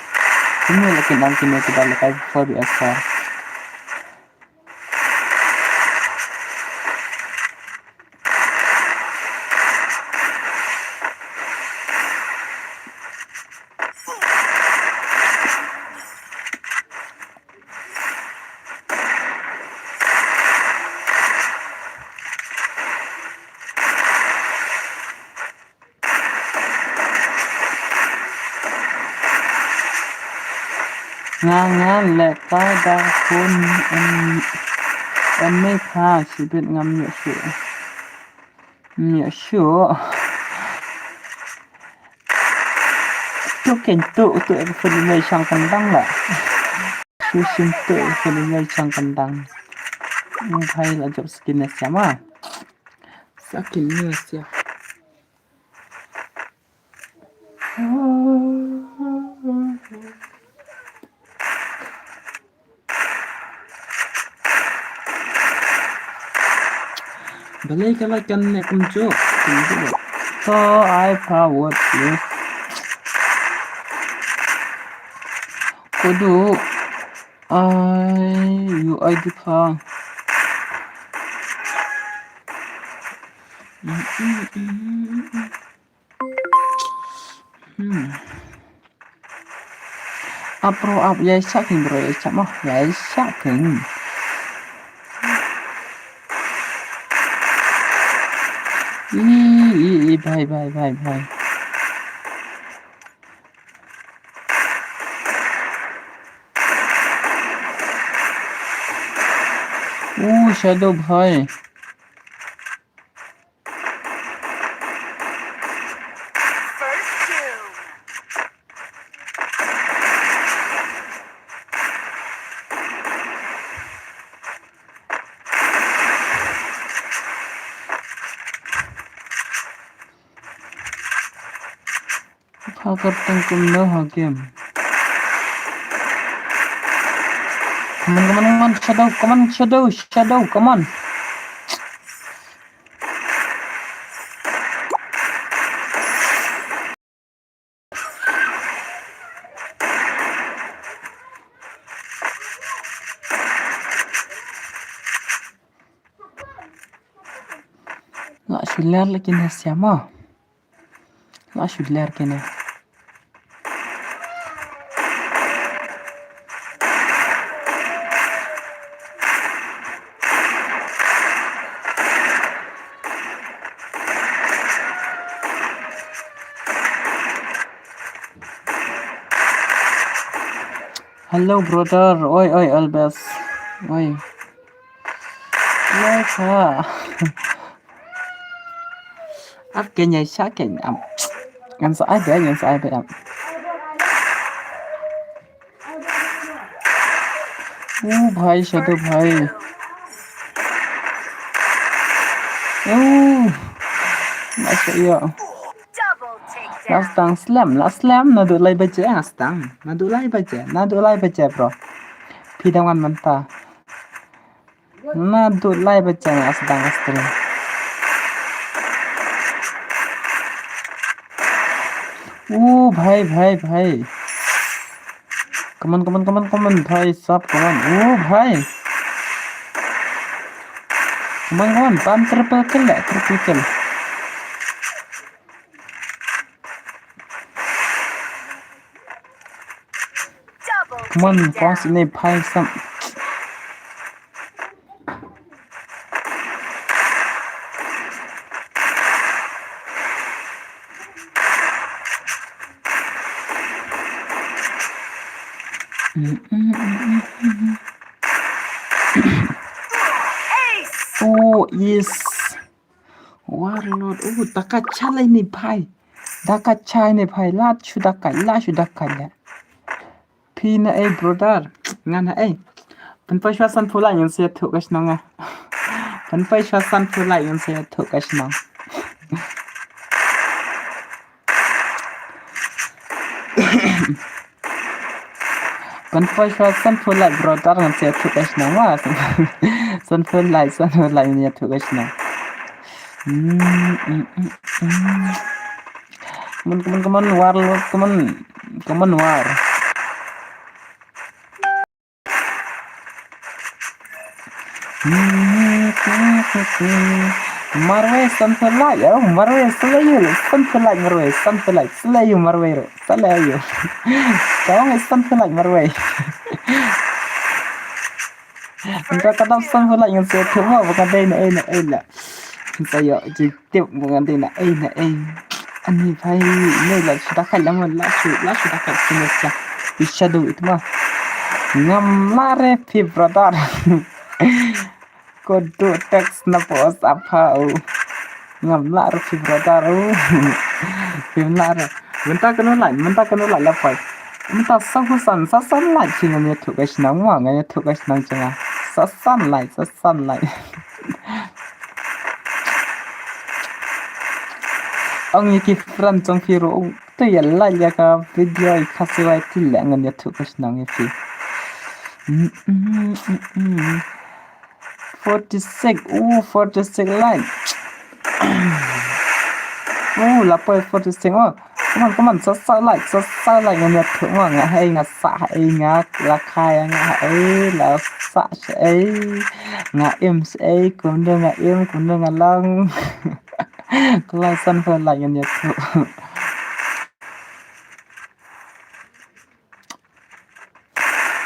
Kumno la kin ang kine ki ba lehkai four V S four. Nga, nga lehkai da phone em, em me pha shibit ngam ïoh shuh. Ym ïoh shuh. Tu ken tu, tu ka phone me shang kandang la. Tu sim tu ka phone me shang kandang. Ym phai la jop skin ne siama. Skin ne sia. Balei ka la kan ne kumjuh, kumjuh. To ai forward please. Koduh ai U I D pha. Hmm. Ap bro ap, ïa shah king bro, ïa shah mo, ïa shah king. Ih, ih, ih, bhai, bhai, bhai, bhai. Uh, Shadow bhai. Pha kyrteng kumno ha game. Come on, come on, come on, Shadow, come on, Shadow, Shadow, come on. Nga shu ler lagi ne siama. Nga shu ler kine. Hello brother, oi oi Albert. Oi. Oi ka. Ap ke nyai sha ke am. Ngan sa ai be, ngan sa ai be ap. ओ भाई, साधु भाई। ओ, masya iya. Last tang slam, last slam, naduh lai baje, last tang. Naduh lai baje, naduh lai baje, bro. Pidang wan menta. Naduh lai baje, last tang, last tang. ओ भाई, भाई, भाई। Come on, come on, come on, come on, भाई साहब, come on। ओ भाई। Come on, come on, pam triple kill, triple kill। Come on, boss, ini भाई साहब। Oh, yes. Warlord. Oh, da ka chale ni bhai. Da ka chale ni bhai. La shu da ka, la shu da ka le. Phi na ei brother. Ngan na ei. Pynpoi shwa san phew like ngan sa ïathuh ka shnong nga. Pynpoi shwa san phew like ngan sa ïathuh ka shnong. Pynpoi shwa san phew like brother ngan sa ïathuh ka shnong wa. San phew like, san phew like ngan ïathuh ka shnong. Hmm, hmm, hmm, hmm. Come on, come on, come on, war, come on. Come on, war. Marwei san phew like, oh, Marwei, sa la ïoh, san phew like Marwei, san phew like, sa la ïoh Marwei ruh, sa la ïoh. Ka ong san phew like Marwei. Mynta ka dap san phew like ngan sa ïathuh mo, ba ka dei na ei na ei la. Sa ïoh, Tip mo ngan dei na ei na ei. Ani bhai, ne la shu da ka la mo, la shu, la shu da ka shu ne sa. I shadow it mo. Ngam la re phi brother. Ko du text na po sa pha u. Ngam la re phi brother u. Phi la re. Mynta kano like, mynta kano like la poi. Mynta sa phew san, sa san like shi ngan ïathuh ka shnong mo, ngan ïathuh ka shnong jong nga. Sa san like, sa san like. Ong ïa ki friend jong phi ruh, to ïa like ïa ka video i Khasi Y T leh ngan ïathuh ka shnong ïa phi. Mm, mm, mm, mm. Forty-six, oh, forty-six like. Oh, la poi forty-six, oh. Come on, come on, sa sa like, sa sa like ngan ïathuh mo, nga hei, nga sa hei, nga la khai, nga hei, la sa hei, nga im hei, kumno nga im, kumno nga long. Kloi san phew like ngan ïathuh.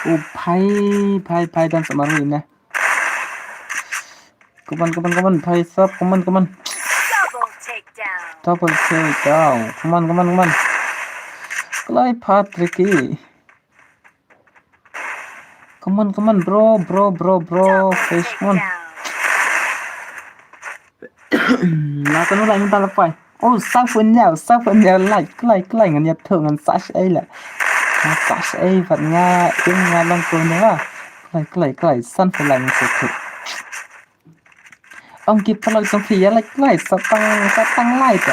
Oh, phai, phai, phai, dang sa marwei ne. Come on, come on, come on, phai sap, come on, come on. Double takedown. Come on, come on, come on. Kloi Patrick i. Come on, come on, bro, bro, bro, bro. Fresh one. Na kano la mynta la poi. Oh, sa phew hynñiew, sa phew hynñiew like, kloi, kloi ngan ïathuh ngan sa shai la. Ngan sa shai pat nga im nga long kumno. Kloi, kloi, kloi, san phew like ngan sa ïathuh. Ong ki paralok jong phi ïa like, like, sa tang, sa tang like ta.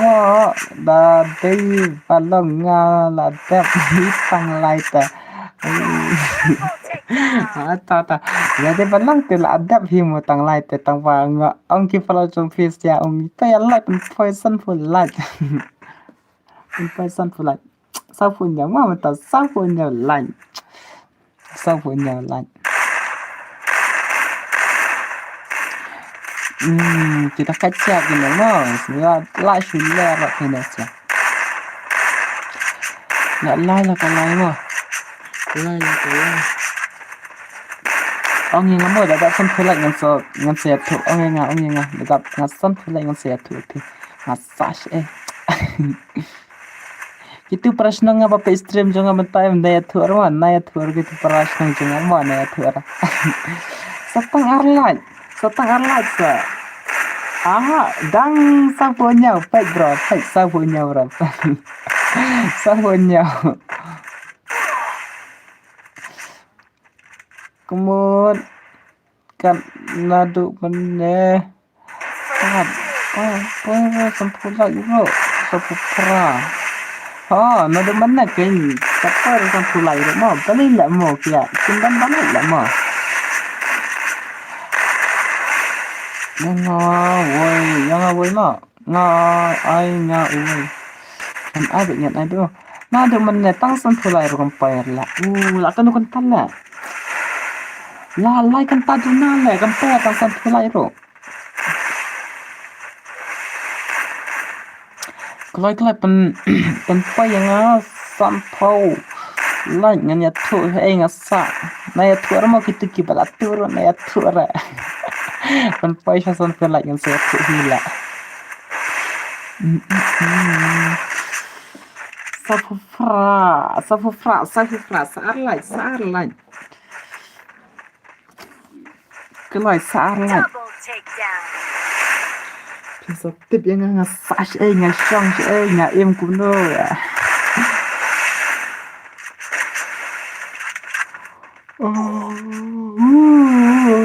Wa, da dei ba long nga la dep hi tang like ta. Ah, ta, ta. Ïa dei ba long te la dep hi mo tang like te tang ba nga ong ki paralok jong phi sia ong te ïa like pynpoi san phew like. Pynpoi san phew like. Sa phew hynñiew ma mynta sa phew hynñiew like. Sa phew hynñiew like. Hmm, kita kat siap kine mo. Sila la shu le rak kine siap. Nga lai la ka lai mo. Lai la ka lai. Ong ïa nga mo da dap san phew like ngan sa, ngan sa ïathuh. Ong ïa nga, ong ïa nga da dap nga san phew like ngan sa ïathuh. Nga sa shai. Kitu para shnong nga ba peit stream jong nga mynta em, na ïathuh ruh, na ïathuh ruh kitu para shnong jong nga mo, na ïathuh ruh. Sa tang ar like, sa tang ar like sa. Aha, dang saphew hynñiew, peit bro, peit saphew hynñiew bro. Saphew hynñiew. Kumut. Kat naduh mynne. Kat. Kat. Kat sanphew like ruh. Sanphew phra. Ha, naduh mynne kein. Kat sanphew like ruh mo. Balei leh mo kiya. Kin ban balei leh mo. Nga woi, nga woi mo. Nga ai nga woi. Ngan ai beit, ngan ai beit mo. Naduh mynne tang sanphew like ruh kam poi la. U, la tanu kan tan la. La lai kan ta duna le, kan poi tang sanphew like ruh. Kloi kloi pyn, pynpoi ïa nga sanphew like ngan ïathuh ei nga sa. Na ïathuh ruh mo kitu kiba la tuh ruh na ïathuh ruh. Pynpoi sha sanphew like ngan sa ïathuh hi la. Mm, mm, mm. Saphew phra, saphew phra, saphew phra, sa ar like, sa ar like. Kloi sa ar like. Double takedown. Phi sa tip ïa nga, nga sa shaei, nga shong shaei, nga im kumno. Oh,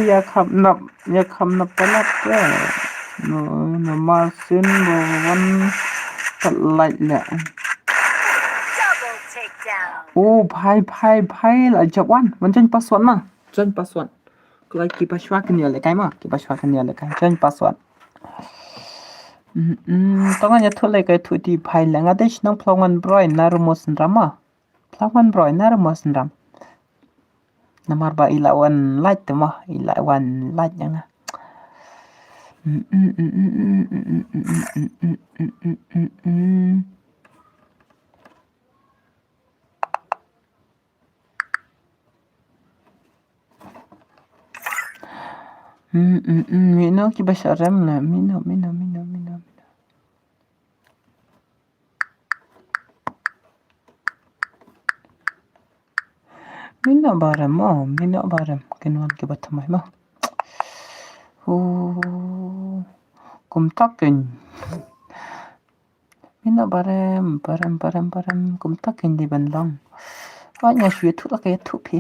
ïa kham nap, ïa kham nap palat. No, no masin bo wan palat la. Double takedown. Oh, bhai, bhai, bhai, la jop wan. Wan join password ma. Join password. Kloi kiba shuwa kin ïalehkai ma, kiba shuwa kin ïalehkai. Join password. Mm, mm, to ngan ïathuh lehkai thuh ti bhai la nga dei shnong Phlangwan Broi na Rumo Synram ma. Phlangwan Broi na Rumo Synram. Namar ba i la wan like te ma, i la wan like ïa nga. Mm, mm, mm. Hmm, hmm, hmm, mino kiba sharem la, mino, mino, mino, mino, mino. Mino barem, oh, mino barem, kin wan kiba thymmai mo. Oh, kumta kin. Mino barem, barem, barem, barem, kumta kin dei ban long. Wat nga shu ïathuh la ka ïathuh phi.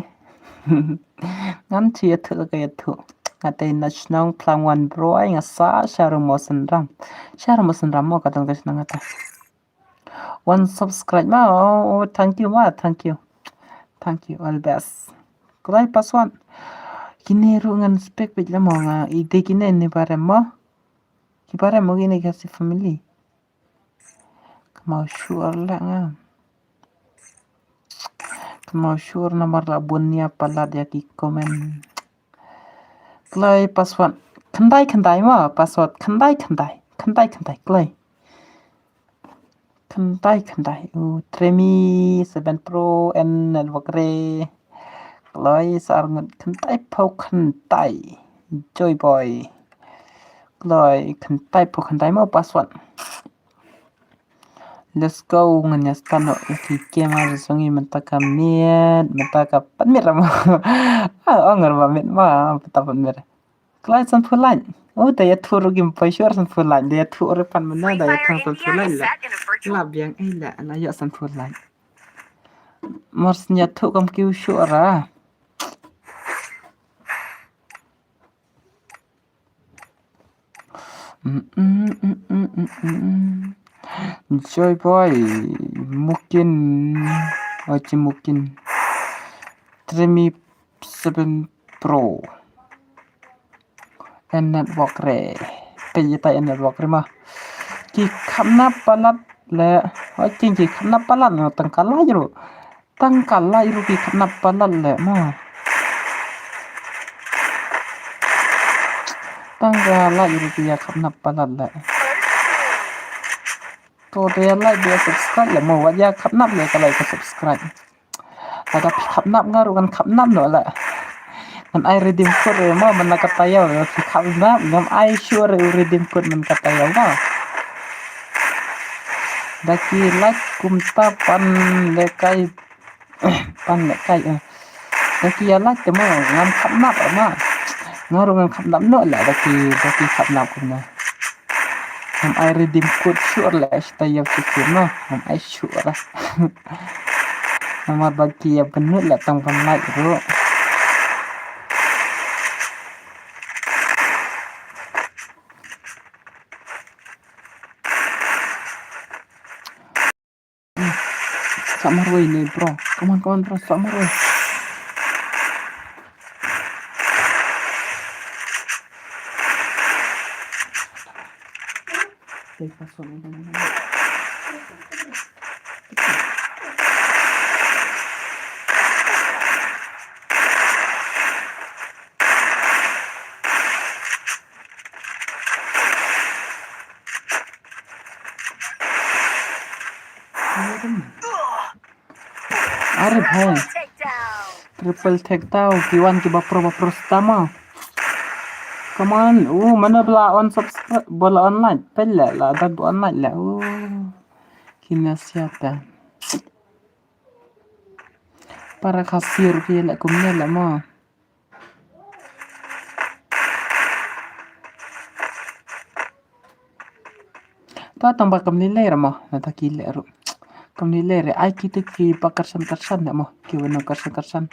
Ngam shu ïathuh la ka ïathuh. Nga dei na shnong Phlangwan Broi, nga sah sha Rumo Synram. Sha Rumo Synram mo ka dang ka shnong nga ta. Wan subscribe ma, oh, thank you ma, thank you. Thank you, all best. Kloi password. Kine ruh ngan spek peit la mo nga, i dei kine ne barem mo. Ki barem mo kine ka si family. Kynmaw shuh la nga. Kynmaw shuh namar la bun ïa palat ïa ki comment. Kloi password. Khyndai khyndai ma password. Khyndai khyndai. Khyndai khyndai. Kloi. Khyndai khyndai. U Tremi seven Pro and network re. Kloi sa arngut khyndai phew khyndai. Joy boy. Kloi khyndai phew khyndai ma password. Let's go, ngan ïa start noh ïa ki gamer jong ngi mynta ka miet, mynta ka pat miet ra mo. Ah, ong ra ba miet ma, mynta pat miet. Kloi sanphew like. Oh, da ïathuh ruh kim poi shuh sanphew like, da ïathuh ruh pan mynta da ïa thang sanphew like la. La biang ei la, la ïa sanphew like. Mar syn ïathuh kam kiew shuh ra. Mm, mm, mm. Joy boy, Mukin, oh, chi Mukin. Tremi seven Pro. And network re. Pe ïa ta and network re ma. Ki khapnap palat le. Oh, ki, ki khapnap palat le tang ka la jru. Tang ka like ruh ki khapnap palat leh mo. Tang ka like ruh ki ïa khapnap palat leh. To te ïa like te ïa subscribe leh mo, wat ïa khapnap leh ka like ka subscribe. Lada phi khapnap nga ruh ngan khapnap noh leh. Ngan ai redeem code re mo, man la ka taïew, phi khapnap ngam ai shuh re u redeem code man ka taïew mo. Da ki like kumta pan lehkai, pan lehkai, eh. Da ki ïa like te ma, ngam kham nap ma. Nga ruh ngam kham nap noh la da ki, da ki kham nap kumne. Ngam ai redeem code shuh la, shuh ta ïa ki shuh ma. Ngam ai shuh la. Namar ba ki ïa bynnud la tang ban like ruh. Sa marwei ne, bro. Come on, come on, bro. Sa marwei. Are bhai. Triple takedown. Ki wan kiba pro ba pro stama. Come on. Uh, mana bla on subscribe, bla on like. Pella la, dang on like la. Uh. Kina siapa? Para kasir ki la kumne la mo. To tang ba kam lei lei ra mo, na ta ki leh ruh. Kam lei lei re, ai kito kiba kyrshan kyrshan leh mo, kiba nang kyrshan kyrshan.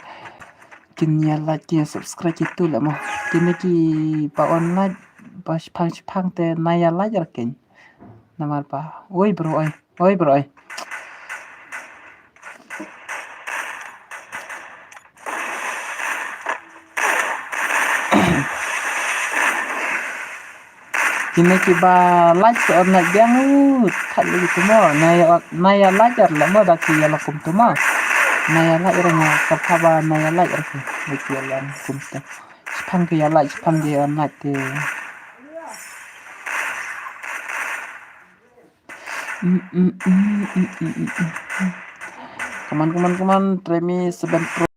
Kin ïa like, kin subscribe kito leh mo. Kine kiba on like, ba shipang shipang te na ïa like ra kin. Namar ba. Oi bro oi. Oi bro oi. Kine kiba like sa on like biang u, thait lagi tu mo. Na ïa, na ïa like ar leh mo da ki ïa la kum tu mo. Na ïa like ar nga ka pha ba na ïa like ar ki. Ki ïa la kum tu. Shipang ki ïa like, shipang ki ïa on like te. Mm, mm, mm. Come on, come on, come on. Try me seven pro.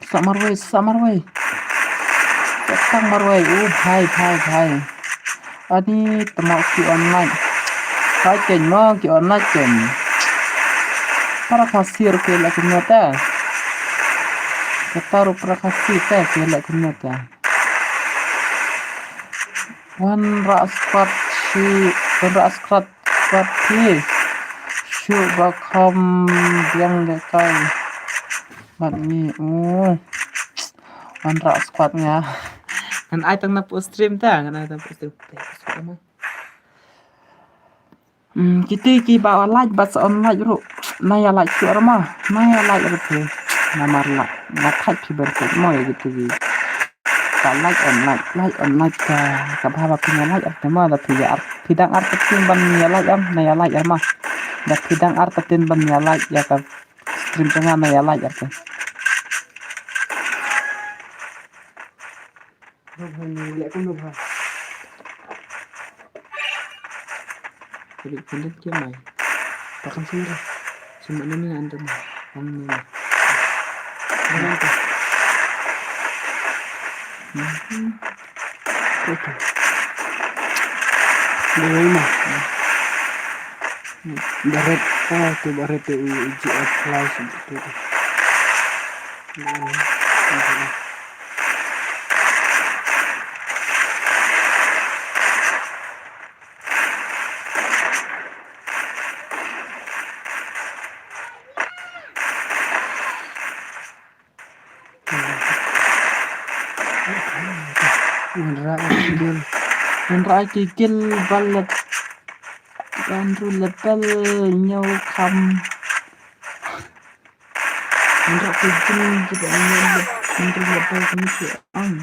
Sa marwei, sa marwei. Sa tang marwei. Oh, bhai, bhai, bhai. Ani tama ki on like. Hai ken mo ki on like ken. Para kasir ke la kumne ta. Kata ruh para kasir ta ke la kumne ta. Wanrah squad shi, wanrah squad, squad shi. Shu ba kham biang lehkai. Bat ni, oh. Wanrah squad nga. Ngan ai tang na post stream ta, ngan ai tang post stream. Hmm, kiti kiba like ba sa on like ruh. Na ïa like shuh ra ma. Na ïa like ruh phi. Namar la. Na thait phi ber phi mo ïa kiti ki. Ka like on like, like on like ka. Ka bha ba phi na like ar te ma da phi ïa ar. Phi dang ar te phi ban ïa like am, na ïa like ar ma. Da phi dang ar te phi ban ïa like ïa ka. Stream jong nga na ïa like ar te. Bha bha ni leh kumno bha. Jadi pindah ke mai. Takkan sini lah. Cuma ni ni anda ni. Ang ni ni. Jangan tu. Hmm. Itu. Dia rumah. Baret, ah, tu baret tu uji apply sebab tu. Ngan rah ki gel. Ngan rah ki gel balet. Ban ru level ñiew kam. Ngan rah ki gel ki ban ru level. Ngan ru level kini ki ang.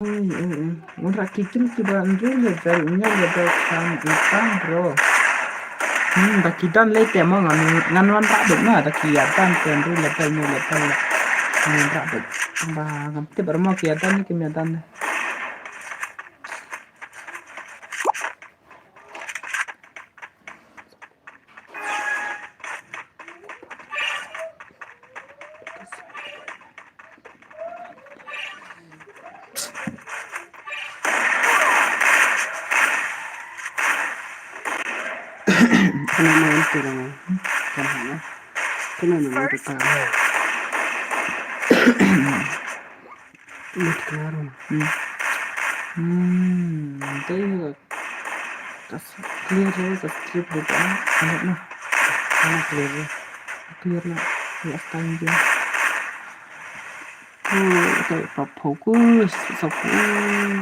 Ui, ui, ui. Ngan rah ki gel ki ban ru level, ñiew level kam utang bro. Hmm, da ki don lei te mo ngan, ngan wan rah beit ma, da ki ïa don te ru level, ñiew level. Ngan rah beit. Ba ngam tip ar mo ki ïa don ne kim ïa don ne. Kan hana. Kan hana. First. Mut kena rum. Hmm. Hmm. Tei ka, ka clear re, ka strip re ta. Ano na. Ano clear re. Clear na. Ya stang je. Oh, okay, pa focus. So cool.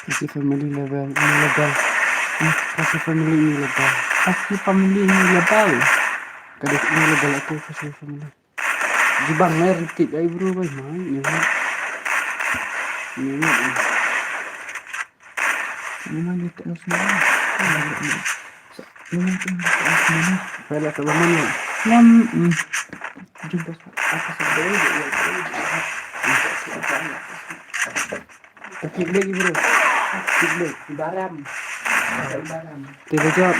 Kasi family level, new level. Kasi family new level. Kasi family new level. Kasi new level aku kasi family. Jibang mer tik ai bro bai mai ni. Ni ni. Ni mai ni tak semua. Ni mai tak semua. Bela tak mana. Ngam. Jumpa apa sebab dia. Kick back, bro. Kick back. Ibaram. Ibaram. Tiba jawab.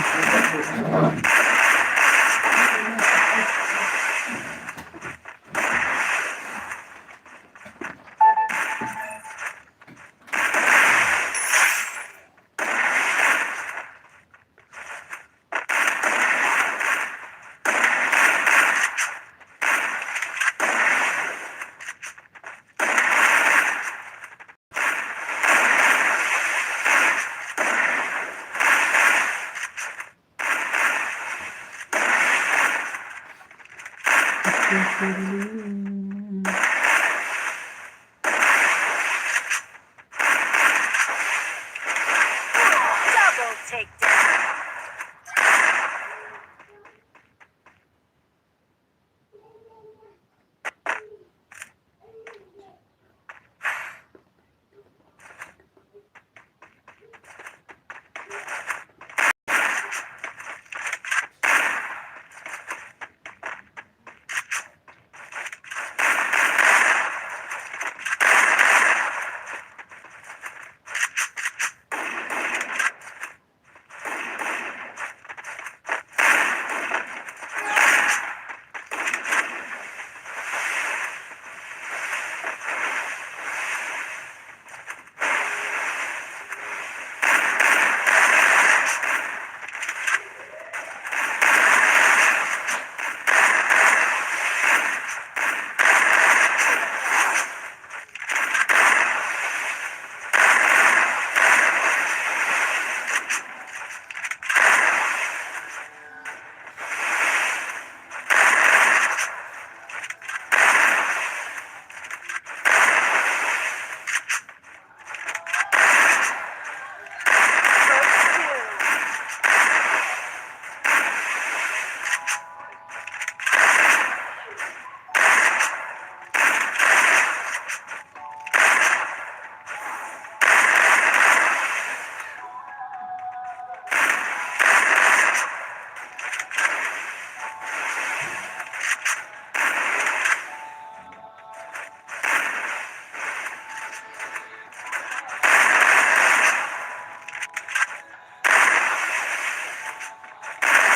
Double takedown.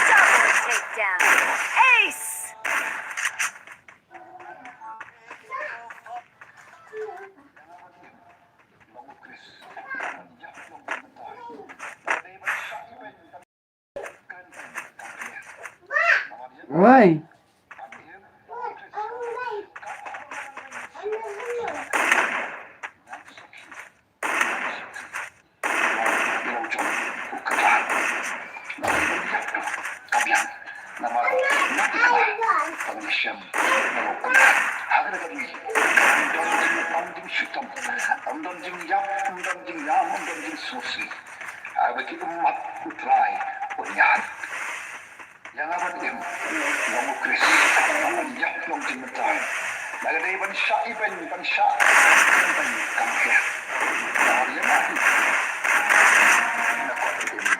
Double takedown. Ace! Why? Ïa nga ban im, long u Khrist, nga ban ïap long jingmyntoi. Nga dei ban shah ibeiñ, ban shah ibeiñ kam pher. Nga ïa nga hi. Nga kwah im, im, im.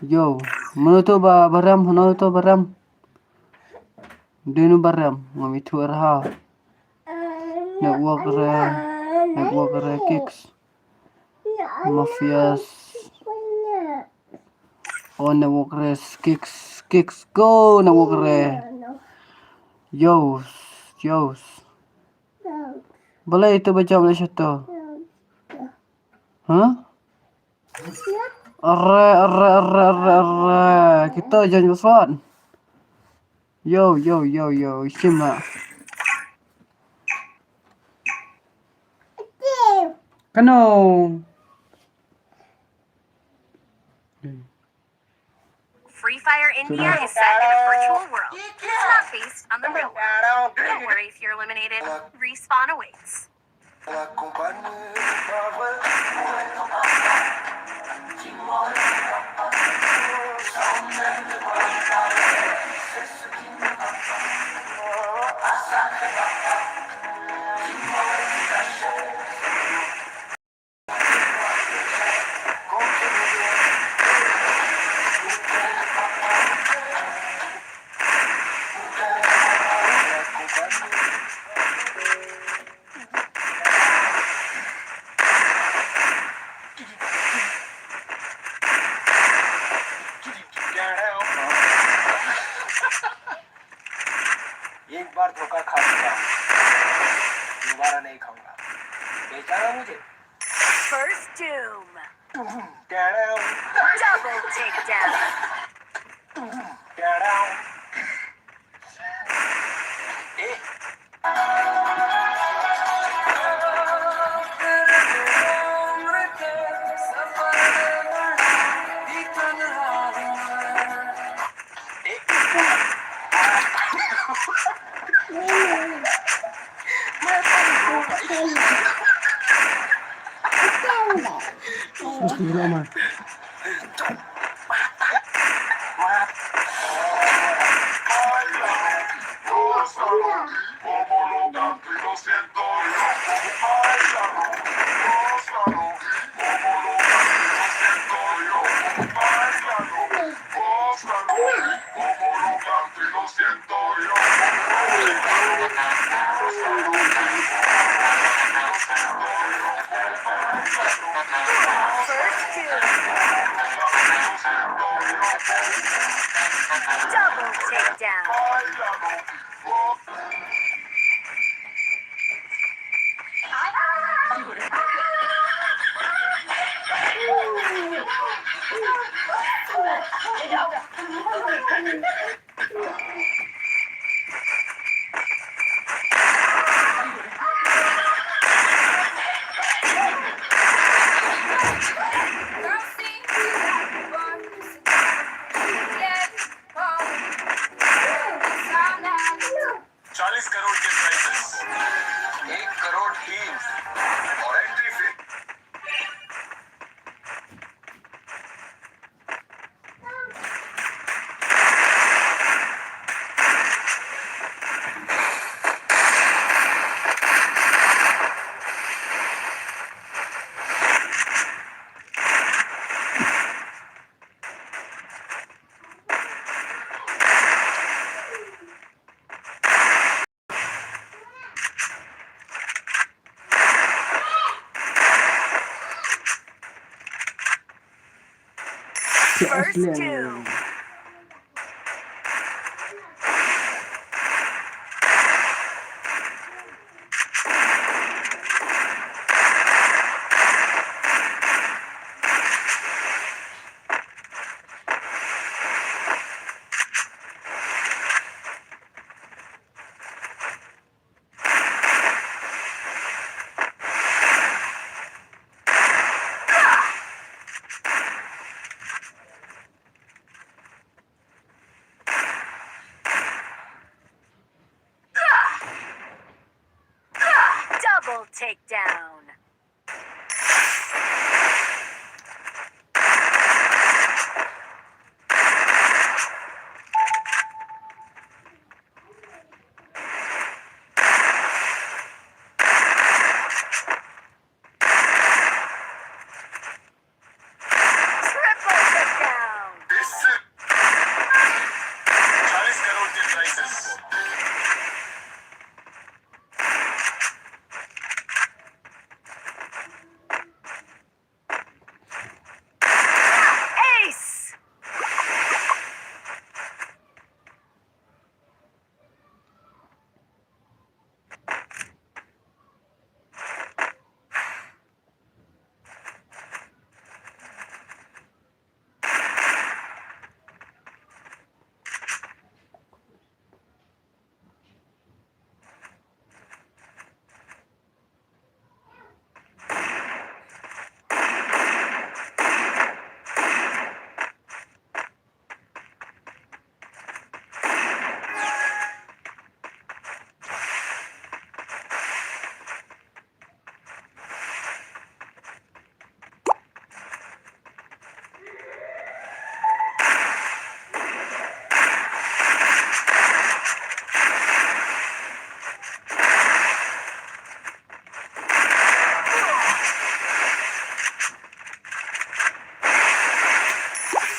Yo, mano to ba, ba rem, mano to ba rem. Dei no ba rem, ngam ithuh ïa ha. Network re, network re, kicks. Mafias. Oh, network re, kicks, kicks, go, network re. Yo, yo. Balei to ba jam leh shato? Huh? Arre, arre, arre, arre, arre. Kita jan password. Yo, yo, yo, yo. Shim lah. Kano. Free Fire India is set in a virtual world. It's not based on the real world. Don't worry if you're eliminated. Respawn awaits. एक बार धोखा खा चुका हूँ, दोबारा नहीं खाऊंगा। पहचाना मुझे? First Doom. Double takedown. Double takedown. चालीस करोड़ के प्राइजेस, एक करोड़ टीम और एंट्री फी। First two. Double takedown. Triple takedown. चालीस करोड़ के प्राइजेस। Ace.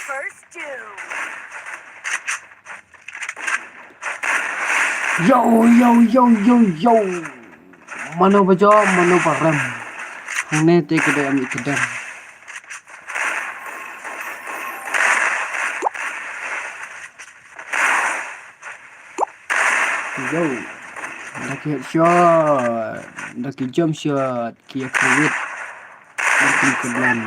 First two. Yo, yo, yo, yo, yo. Mano ba jop, mano ba rem. Hangne te ka dei am i ka dem. Yo. Da ki headshot. Da ki jump shot. Ki ïa create. Da ki keblan.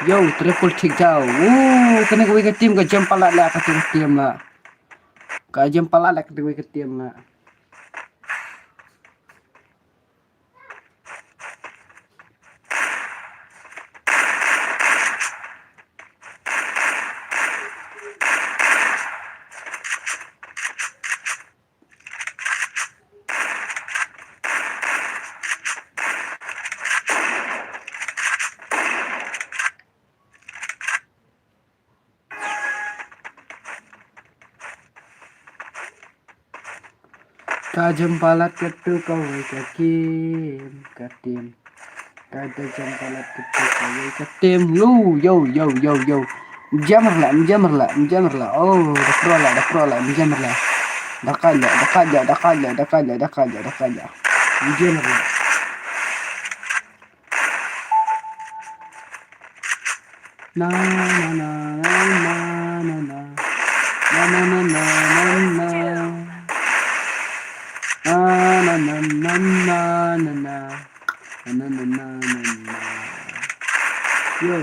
Yo, triple takedown. Woo, kane kawei ka team ka jump palat la, kata ka team la. Ka jump palat la, kata kawei ka team la. Ka jump palat katu kawei ka kim, ka team. Ka jump palat katu kawei ka team. Yo, yo, yo, yo, yo. Mjammer la, mjammer la, mjammer la. Oh, da pro la, da pro la, mjammer la. Da kala, da kala, da kala, da kala, da kala, da kala. Mjammer la. Na, na, na, na, na, na. Na, na, na, na, na, na. Na, na, na, na, na, na, na. Na, na, na, na, na, na. Yo,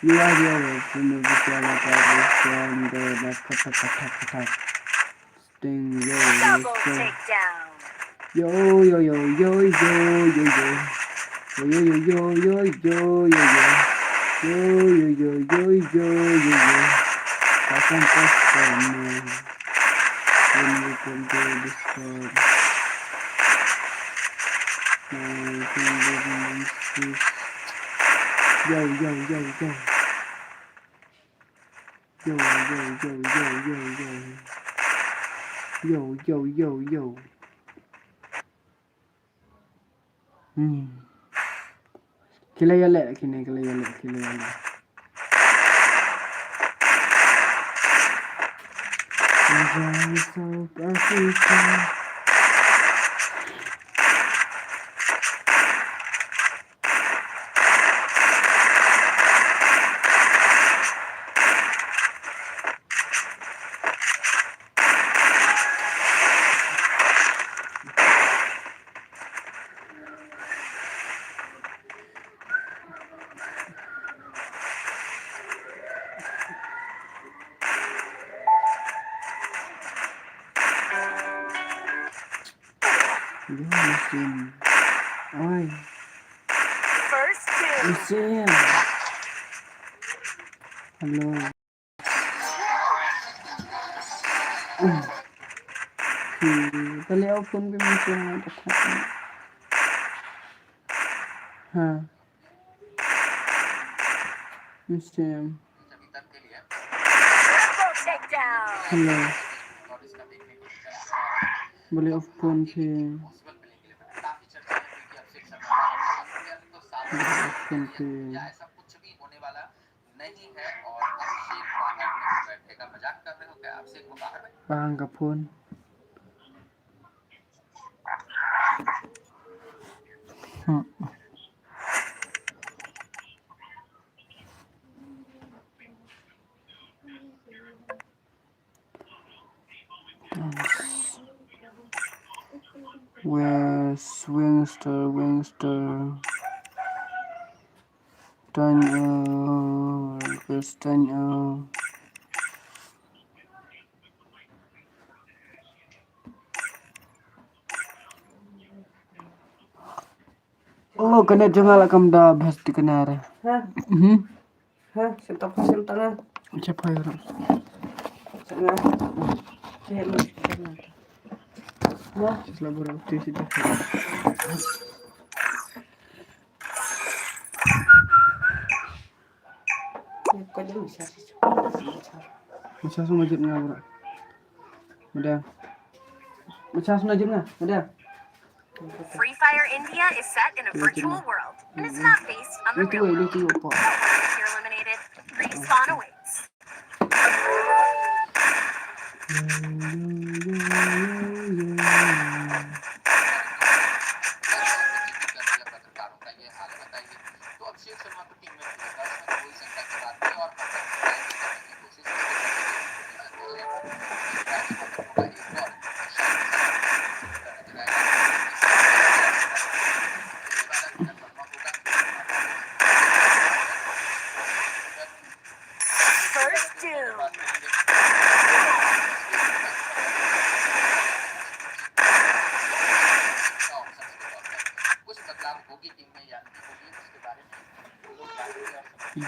you are the other from the Vijaya Party from the Kata Kata Kata. Sting, yo, yo, Double so. Takedown. Yo, yo, yo, yo, yo, yo, yo. Yo, yo, yo, yo, yo, yo, yo, yo. Yo, yo, yo, yo, yo, yo, yo, yo. Pasan, pasan, man. Welcome to Discord. Uh, welcome to the next week. Yo, yo, yo, yo. Yo, yo, yo, yo, yo, yo. Yo, yo, yo, yo. Hmm. Ki la ïaleh kine, ki la ïaleh, ki la ïaleh. Enjoy South Africa. Yo, Muslim. Oi. First kill. Muslim. Hello. Hmm. Pale open phi Muslim. Ha. Muslim. Hello. Pale open phi. Pale open phi. Bang ka phone. Hmm. Where's Wingster, Wingster? Tanya, where's Tanya? Oh, kane jong nga la kam da best di kane re. Ha? Mhm. Ha, sentap sentang ah. Siapa ya? Sentang. Selalu berarti sih. Macam semua jep nga bro. Udah. Macam semua jep nga. Udah. Free Fire India is set in a virtual world, and it's not based on the real world. Don't worry if you're eliminated. Respawn awaits. First doom.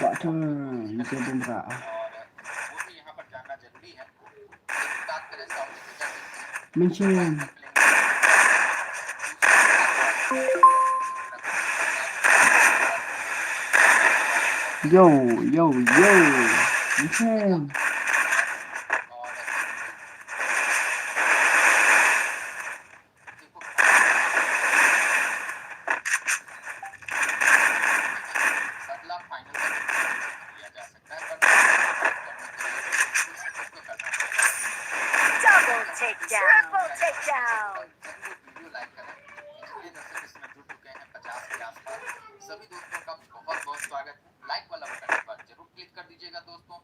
Battle, ni ke bumra. Mention. Yo, yo, yo. Mention. Double takedown. Triple takedown. सभी दोस्तों का बहुत बहुत स्वागत है। लाइक वाला बटन एक बार जरूर क्लिक कर दीजिएगा दोस्तों।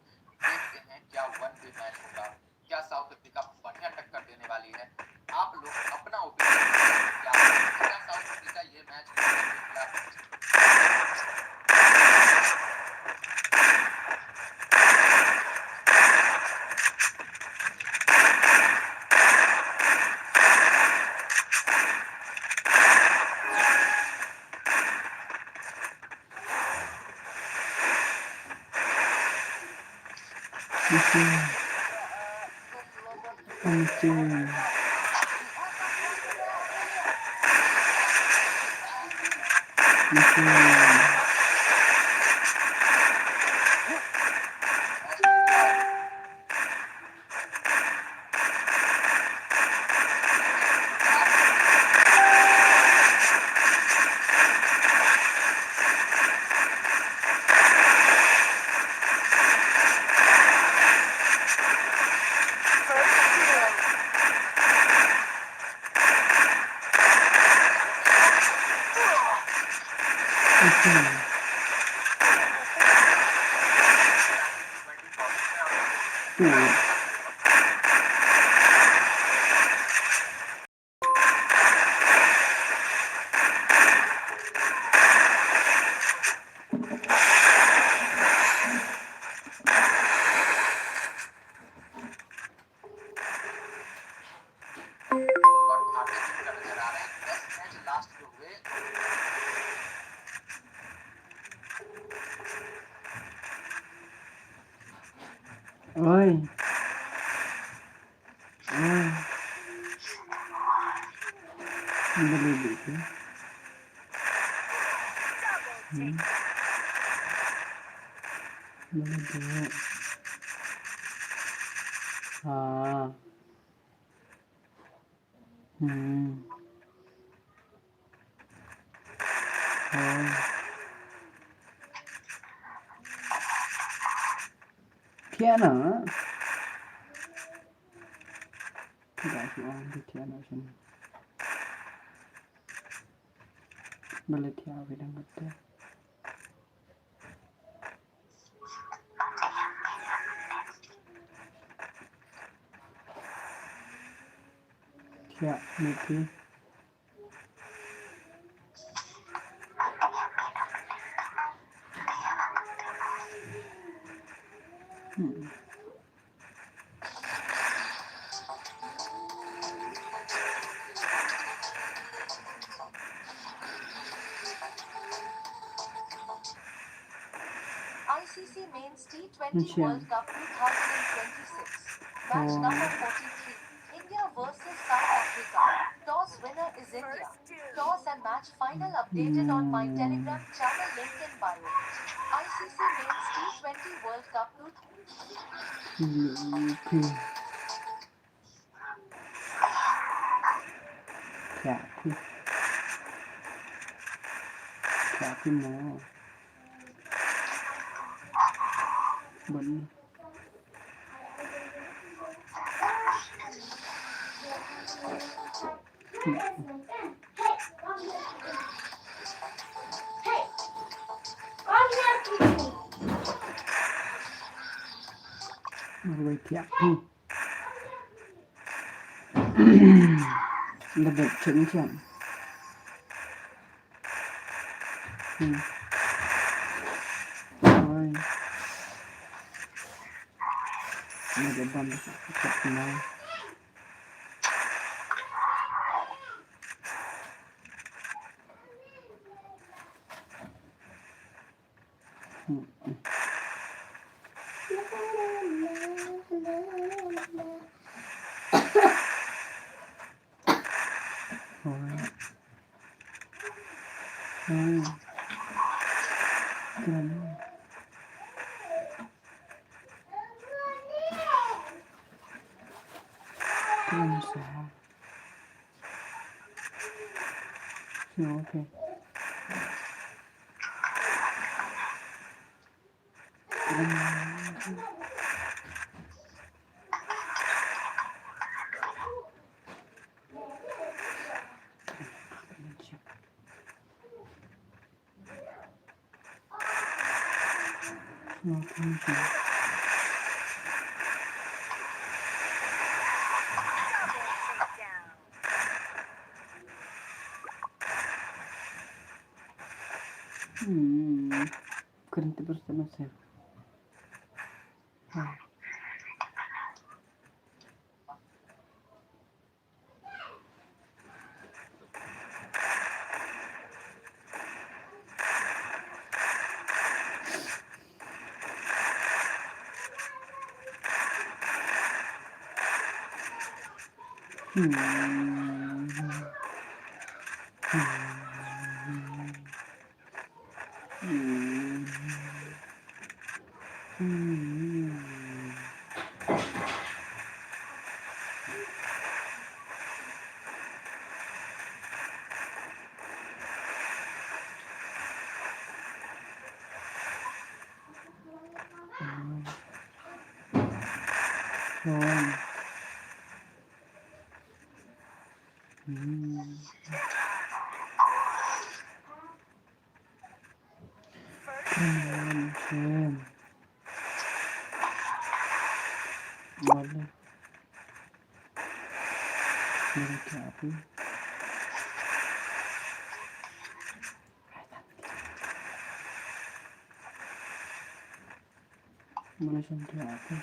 देखते हैं क्या वन वे मैच होगा, क्या साउथ अफ्रीका बढ़िया टक्कर देने वाली है। आप लोग अपना ओपिनियन क्या, क्या साउथ अफ्रीका ये मैच Machine. Machine. Oi. Oi. Boleh deh tu. Hmm. Boleh deh. Ah. Hmm. Oh. Piano. Tidak sih, ah, di piano sini. Boleh dia bilang betul. Ya, mungkin. Hmm. I C C Men's T twenty World Cup two thousand twenty-six. Match number forty-three. India versus South Africa. Toss winner is India. Toss and match final updated on my Telegram channel, link in bio. I C C Men's T twenty World Cup two thousand. Lebih chen chen. Hmm. Oi. Lebih ban. Okay. Hmm. Kren terus sama saya. Mana siyempre ako.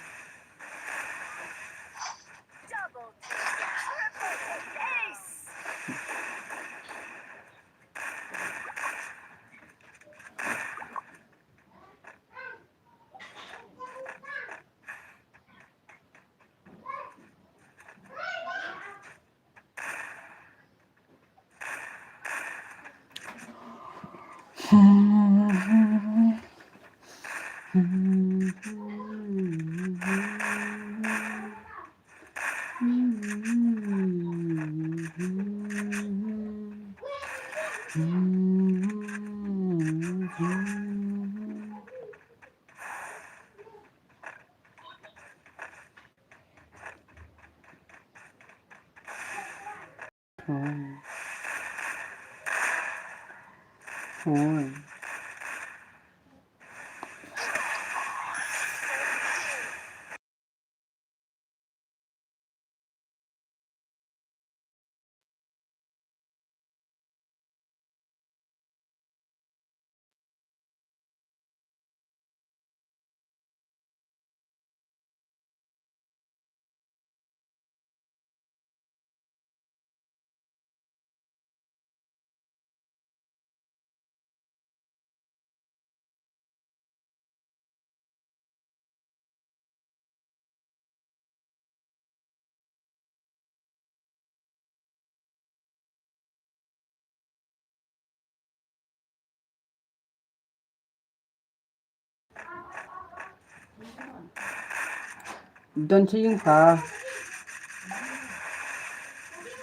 Don chi yung pa.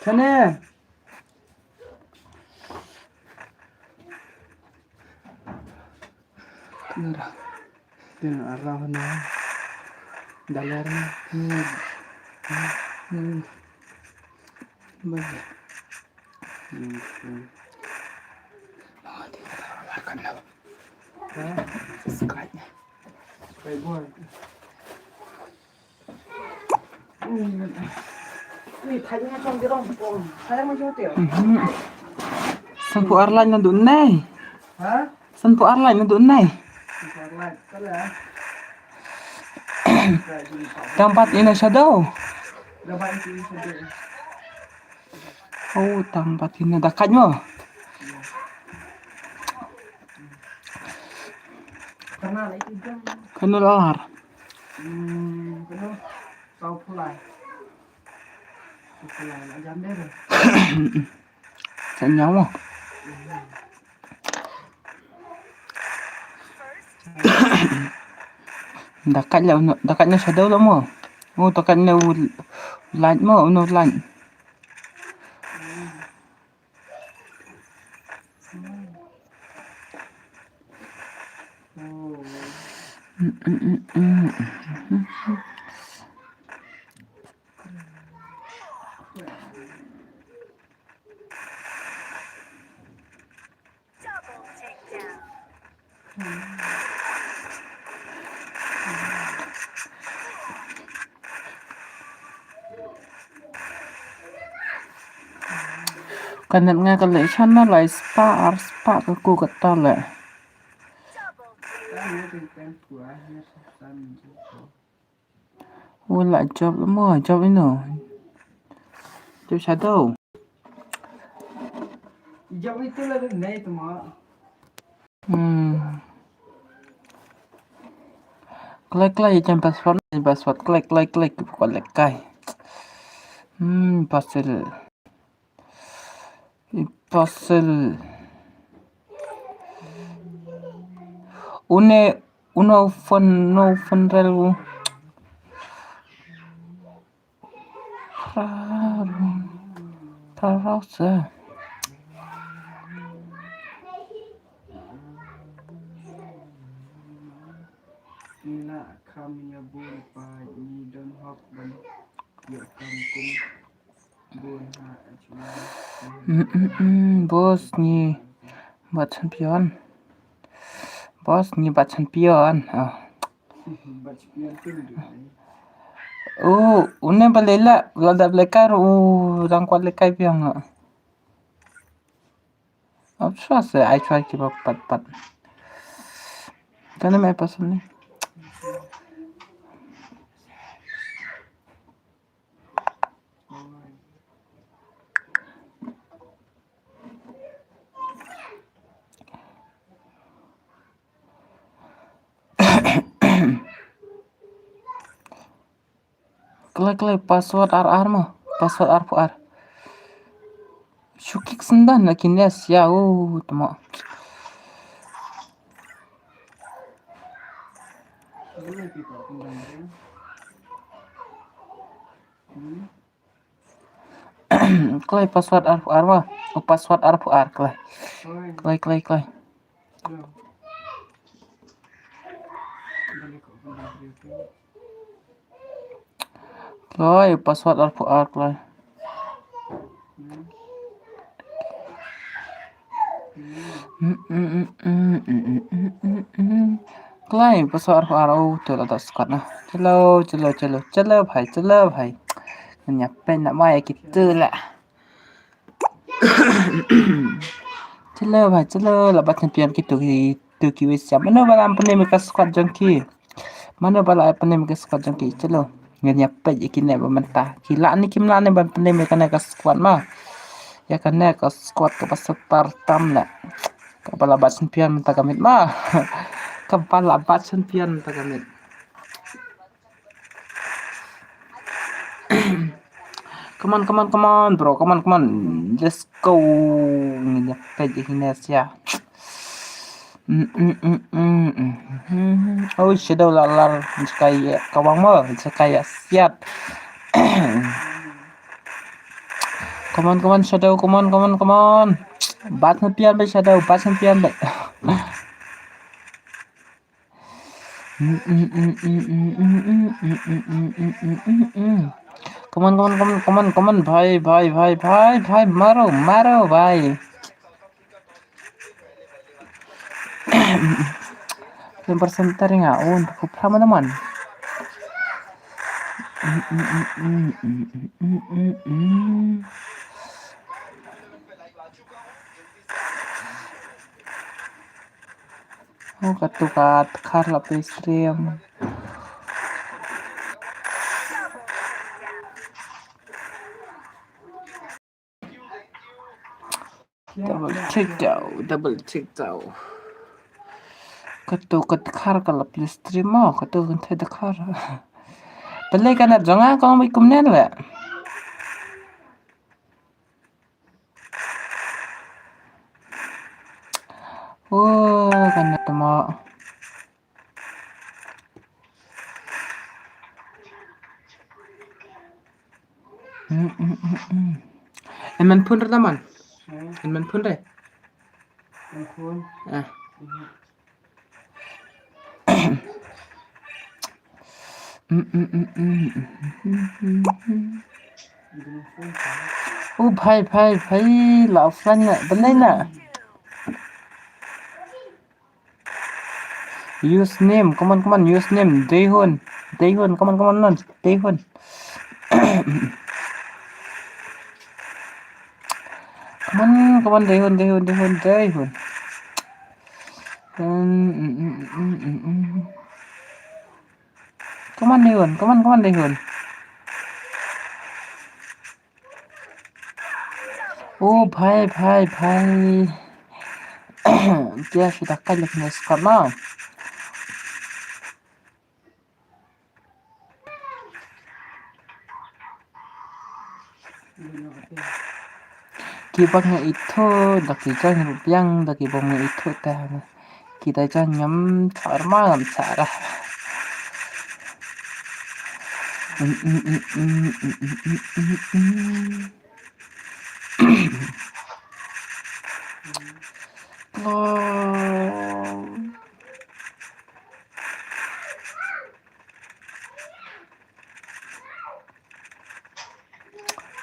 Chane. Nara. Din arah na. Dalar na. Hmm. Hmm. Baik. Hmm. Hmm. Oh, dia tak makan dah. Ha? Subscribe ni. Subscribe boy. Mhm. Sanphew ar lait na dun nai. Sanphew ar lait na dun nai. Tang pat ina shadow. Oh, tang pat ina dakat mo. Kano lar? Hmm, kano? Saw pulai. Saw pulai, la jam deh. Sa nyaw mo. Dakat la, uno, dakat na shadow la mo. Oh, dakat na u-, light mo, uno light. Ka net nga ka leh shano, lai spah, ar spah ka ku kata leh. U la jop mo, jop ino. Jop shadow. Jop itu la dun nai tu mo. Hmm. Klik, klik, jam password, jam password, klik, klik, klik, klik, kai. Hmm, Basil. Basil. Une, uno fun, no fun rel. Pra, pra rau se. Ngi la kham ïa bun pa ngi don hok ban ïa kham kum bun ha. Mm, mm, mm, boss ngi bat champion. Boss ngi bat champion. Oh. Bat champion tu dei. Oh, une ba lei la, la dap lei kai, oh, dang kwah lei kai biang. Ap shuwa se ai shuwa kiba pat pat. Kane me pasal ni. Kloi, kloi, password ar ar mo. Password arphew ar. Shu kick syndan la ki nest ïa u tmo. Kloi password arphew ar mo. U password arphew ar kloi. Kloi, kloi, kloi. Kloi, password arphew ar kloi. Kloi, password arphew ar, oh, tu la da squad na. Chalo, chalo, chalo, chalo bhai, chalo bhai. Ngan ïa peit na mai kitu la. Chalo bhai, chalo, la bat champion kitu ki, tu ki wei siam. Mano ba la pynim ïa ka squad jong ki. Mano ba la pynim ïa ka squad jong ki, chalo. Ngan ïa peit ïa kine ba mynta. Ki lah ne kim lah ne ban pynim ïa kane ka squad ma. Ïa kane ka squad kaba super tam la. Kaba la bat champion mynta ka miet ma. Kaba la bat champion mynta ka miet. Come on, come on, come on, bro. Come on, come on. Let's go. Ngin ïa peit ïa kine sia. Mm, mm, mm, mm, mm. Oh, Shadow la lar. Jaka ïa kawang mo. Jaka ïa siat. Come on, come on, Shadow. Come on, come on, come on. Bat na pian bai, Shadow. Bat na pian bai. Come on, come on, come on, come on, come on, bhai, bhai, bhai, bhai, bhai, maro, maro, bhai. Lembar sentering ah, oh, untuk kupra mana man. Oh, katu ka dkhar la plie stream. Double check daw, double check daw. Katu ka dkhar ka la plie stream mo, katu kan thai dkhar. Balei ka net jong nga ka ong beit kumne le. Oh, ka net mo. Mm, mm, mm, mm. En man phun re da man. Hmm. En man phun re. Man phun. Ah. Mhm. Mm, mm, mm, mm, mm, mm, mm. Oh, bhai, bhai, bhai, la offline na, balei na? Use name, come on, come on, use name, Daehun, Daehun, come on, come on, non, Daehun. Come on, come on, Daehun, Daehun, Daehun, Daehun. Um, mm, mm, mm, mm, mm. Come on, Daehun. Come on, come on, Daehun. Oh, bhai, bhai, bhai. Dia sudah kali kena squad ma. Ki bang nga ithuh, da ki jang rupiang, da ki bang nga ithuh te. Kita jang ngam char ma ngam char. Oh.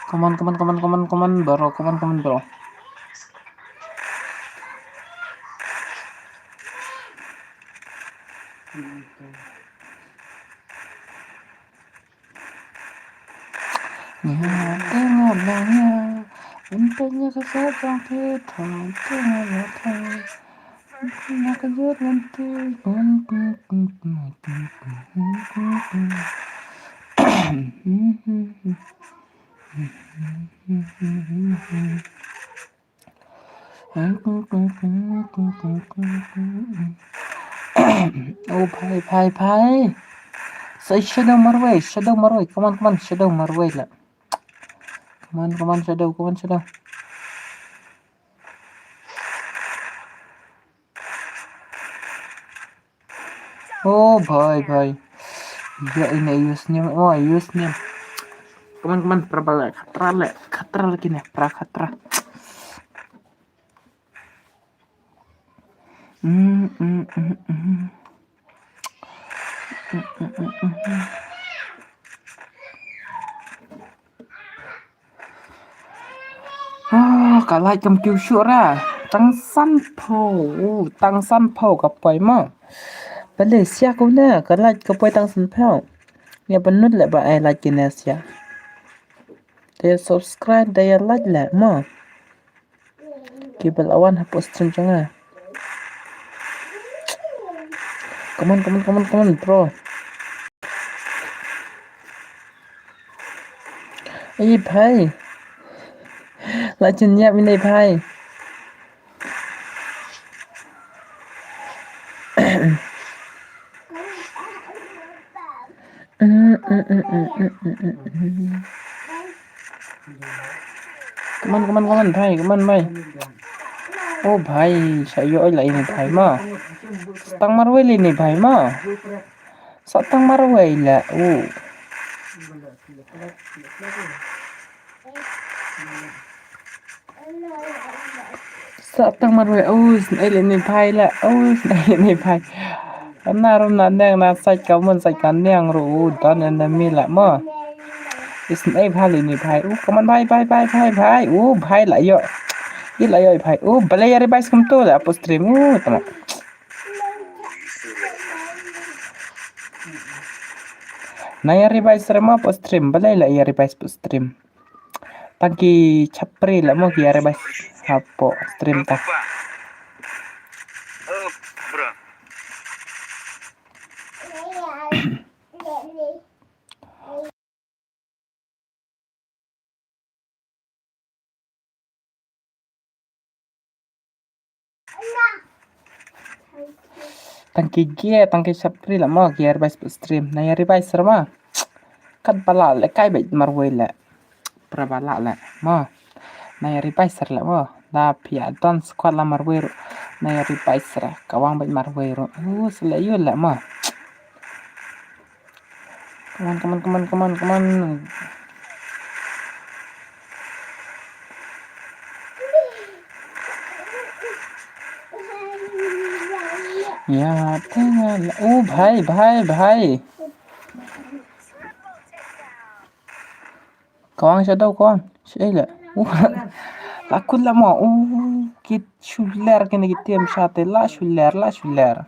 Come on, come on, come on, come on, come on, bro. Come on, come on, bro. Nya, tengok dah nya. Entah nya ke siapa ke tahu, tengok dah tahu. Nya ke jut nanti. Oh, bhai, bhai, bhai. Sa shadow marwei, shadow marwei. Come on, come on, shadow marwei la. Come on, come on, shadow, come on, shadow. Oh, bhai, bhai. Ya, ini use name. Oh, use name. Come on, come on, pra bala khatra le, khatra lagi ni, pra khatra. Hmm, hmm, hmm, hmm. Hmm, hmm, hmm, hmm, hmm. Ah, ka light kam kiew shuh ra. Tang san phew, tang san phew ka poi mo. Balei sia kumne, ka light ka poi tang san phew. Ïa pynlut leh ba ai light kine sia. Te subscribe da ïa like leh mo. Ki ba la wan hapoh stream jong nga. Come on, come on, come on, come on, bro. Ei, bhai. La jin ïap ine, bhai. Come on, come on, come on, bhai, come on, bhai. Oh, bhai, sa ïoh la ine, bhai, ma. Sa tang marwei la ine, bhai, ma. Sa tang marwei la, oh. Sa tang marwei, oh, snei la ine, bhai, la, oh, snei la ine, bhai. Ana rum na neng na sait ka mun sait ka neng ru, oh, don enemy la mo. Snei bhai la ine, bhai. Oh, come on, bhai, bhai, bhai, bhai, bhai. Oh, bhai la ïoh. Ïa la ïoh, bhai. Oh, balei ïa revive kumto la hapoh stream. Oh, tama. Na ïa revive sera mo hapoh stream, balei la ïa revive hapoh stream. Tang ki chapri la mo ki ïa revive hapoh stream ta. Oh, bro. Tang ki ge, tang ki chapri la mo ki ïa revive hapoh stream. Na ïa revive sera mo. Kat ba la leh kai beit marwei leh. Pra ba la leh mo. Na ïa revive sera leh mo. Da phi ïa don squad la marwei ruh. Na ïa revive sera ka wang beit marwei ruh. Uh, sera leh ïa leh mo. Come on, come on, come on, come on, come on. Ya, tengok. Oh, bhai, bhai, bhai. Kawang shadow, kawang. Shadow la. Uh, la kut la mo. Uh, kit shuler kine ki team shate la shuler, la shuler.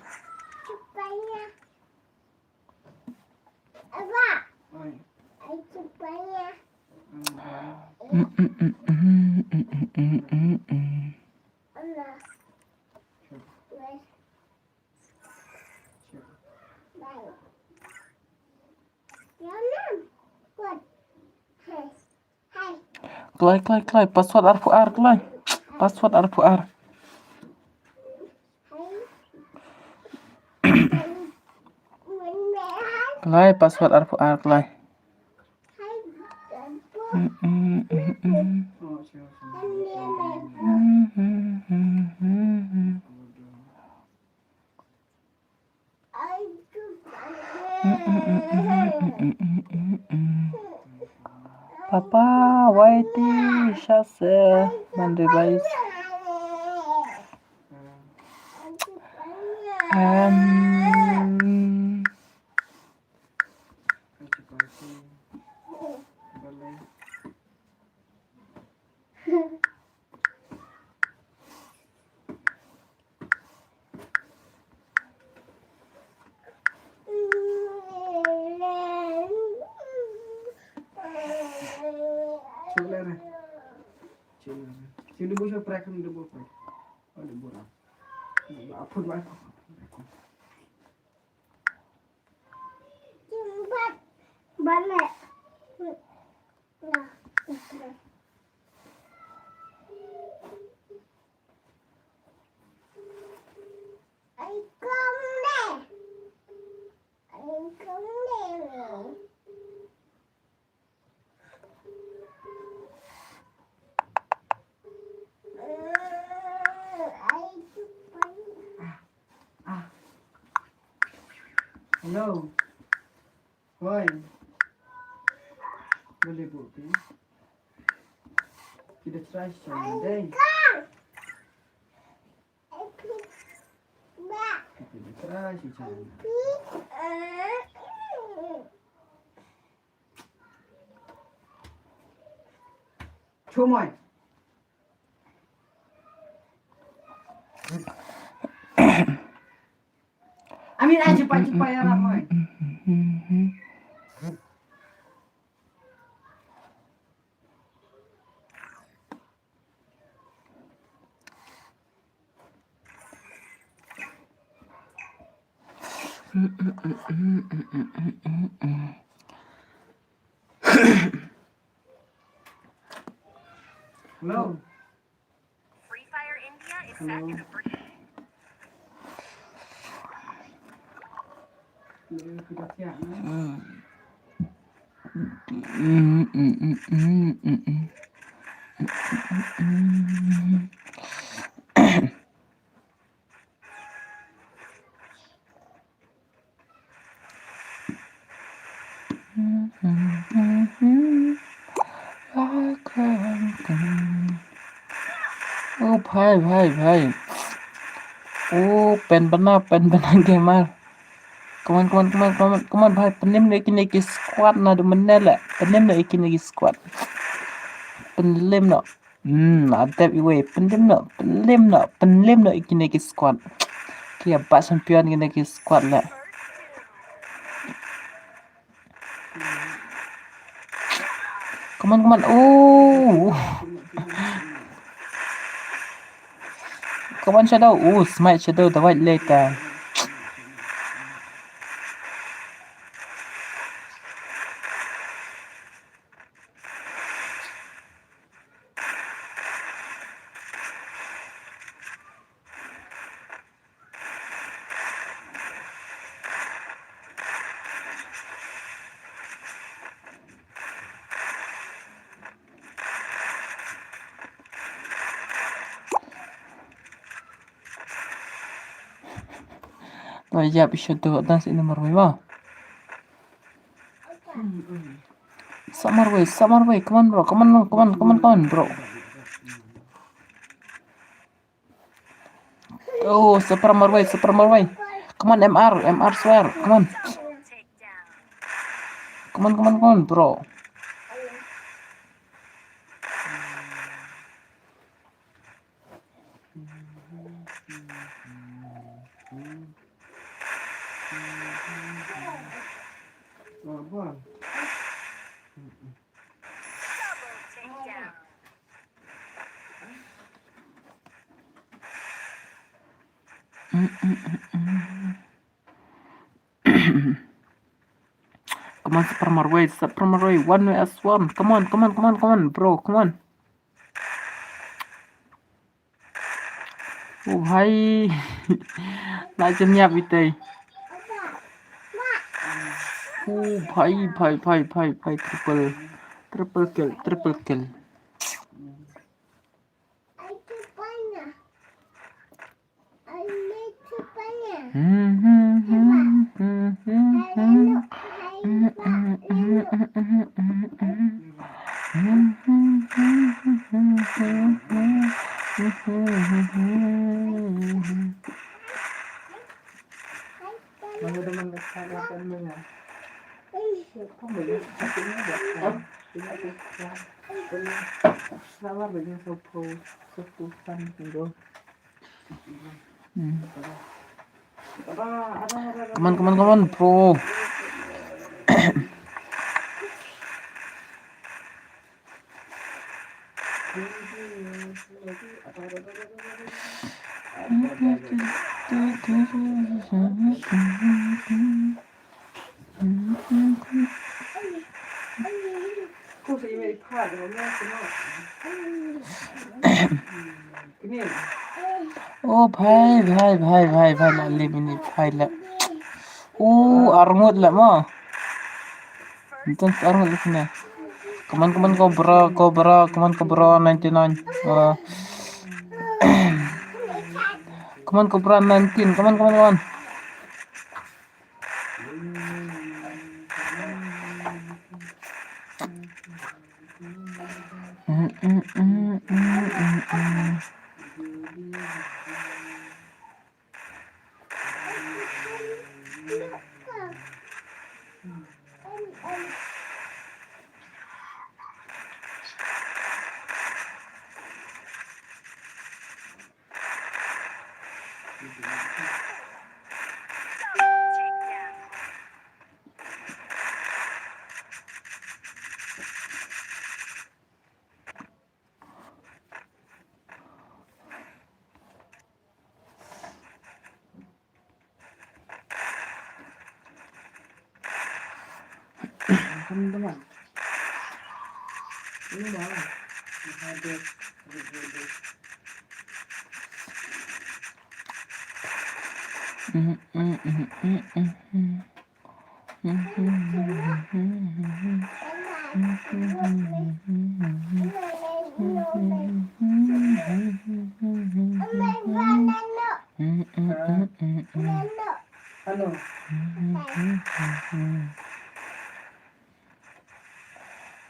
Kloi, kloi, kloi. Password arphew ar, kloi. Password arphew ar. Kloi, password arphew ar, kloi. Papa, why ti shase man device? Um, Hello. Hoi. Boleh buka. Kita try sama deh. Kita try sama. Chumai. Amin aja pakai payah ramai. Hello. Free Fire India is back in the. ओ भाई, भाई, भाई। ओ, पेन बना, पेन बना gamer। Come on, come on, come on, come on, come on, भाई, pynim noh ïa kine ki squad na, dei mynne leh. Pynim noh ïa kine ki squad. Pynim noh. Hmm, adep iwei, pynim noh, pynim noh, pynim noh ïa kine ki squad. Ki ïa bat champion kine ki squad leh. Come on, come on. Oh. Come on, Shadow. Oh, smite Shadow, the white later. Ïa, ïa, Shadow dance ïa marwei ba. Sa marwei, sa marwei, come on, bro, come on, come on, come on, come on, bro. Oh, sa para marwei, sa para marwei. Come on, M R, M R swear, come on. Come on, come on, come on, bro. Come on, sa para marwei, sa para marwei. One way as one. Come on, come on, come on, come on, bro. Come on. Oh, bhai. Na jem ïap itei. Oh, bhai, bhai, bhai, bhai, bhai, triple. Triple kill, triple kill. Hmm. Come on, come on, come on, bro. Oh, bhai, bhai, bhai, bhai, bhai, la le minute, bhai, la. Oh, arngut la mo. Ntan arngut la kine. Come on, come on, Cobra, Cobra, come on, Cobra, ninety-nine. Uh, come on, Cobra, nineteen. Come on, come on, come on.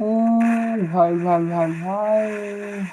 Oh, bhai, bhai, bhai, bhai.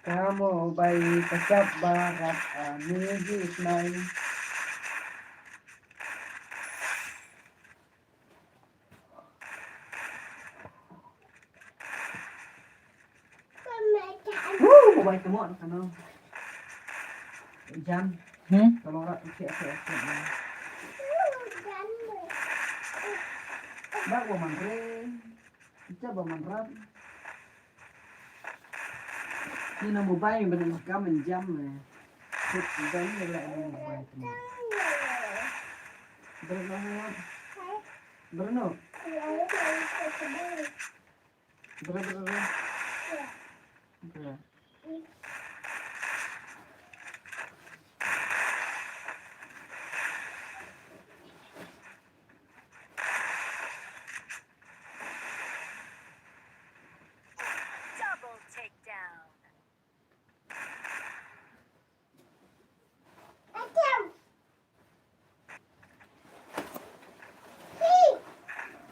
Ka mobile ka chap barat, a, music nai. Bai temo na kano. Jam. Hmm? Tolong rak, oke, oke, oke. Bak wa man re. Icha ba man rat. Ni na mobile ban kam jam ne. Kut jam ne la na mobile temo. Berno. Berno. Bra, bra, bra. Bra. Double takedown.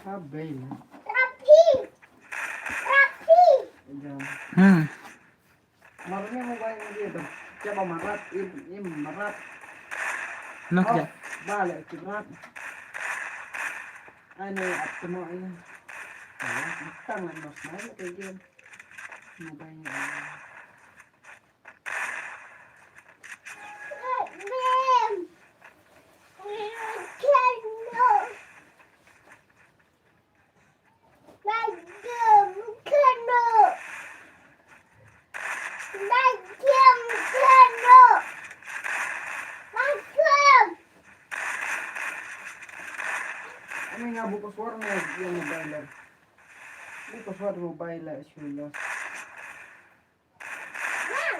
Ka bei na. Jam. Hmm. Mar ne mobile ni dia tu. Coba marat, im, im marat. Nok. Oh, ja. Balik cibrat. Ane at temo ini. Oh, tang lah nos mai ke game. Mobile ni. Ani nga bu password ne yang mobile. Bu password mobile la shulo.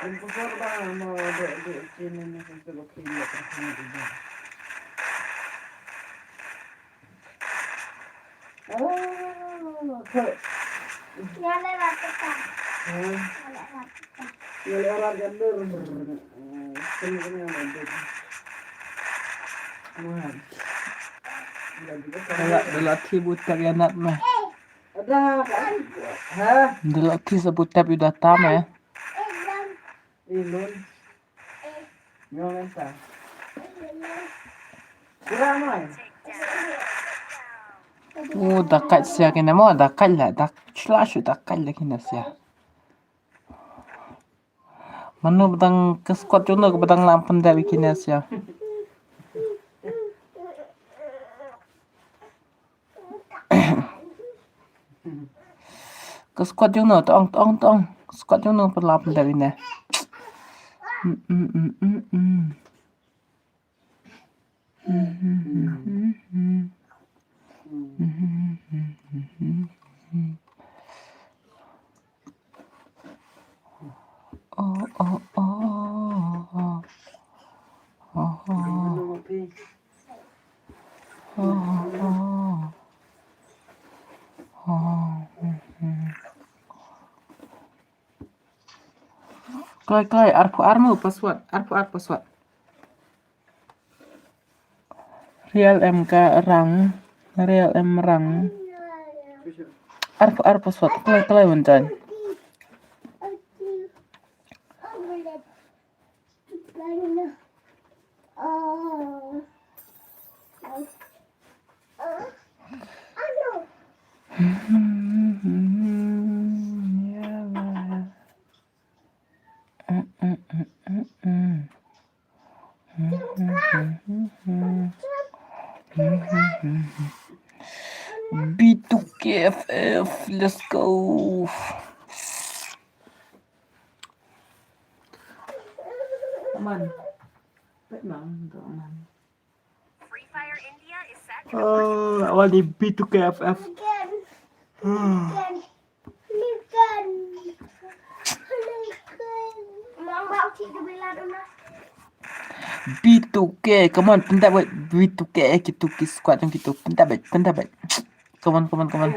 Yung password ba no do do chini ni sa ko khili ya. Oh, okay. Yale la teta. Hmm. Yale la teta. Yale la teta. Sini sini yang ada. Wah. Dala, dala thi buta ya nat meh. Ada apa? Hah? Dala thi sa buta yu data meh. Ilun. Nyong enta. Kurang mai. Oh, dakat sia kena mo, dakat lah, dak, chula shu dakat lah kena sia. Mano ba dang ka squad jong no ba dang lam pyndep ïa kine sia. Ka squad jong no, tong, tong, tong. Ka squad jong no ba lam pyndep ïa kine. Mm, mm, mm, mm, mm. Oh, oh, oh. Oh, oh. Oh, oh. Oh, mm, mm. Kloi, kloi, arphew ar mo password, arphew ar password. Real em ka rang, real em rang. Arphew ar password, kloi, kloi wan jan. B two K F F, let's go. Aman. Pet mang, tu aman. Oh, awal di B two K F F. B two K, come on, pyndap beit, B two K, kitu ki squad jong kitu, pyndap beit, pyndap beit. Come on, come on, come on.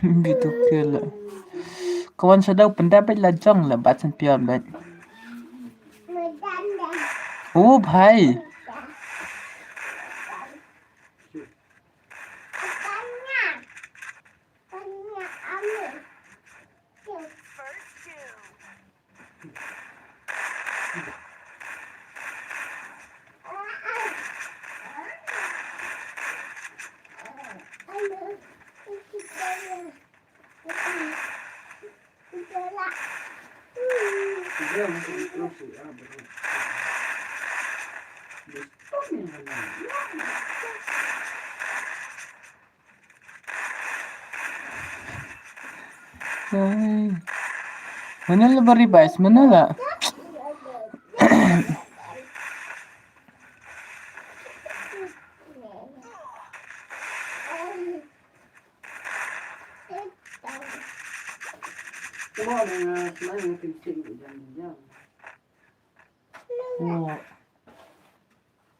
B two K la. Come on, Shadow, pyndap beit la jong la, bat sen pion beit. Oh, bhai. Ai. Mana la bari bais, mana la?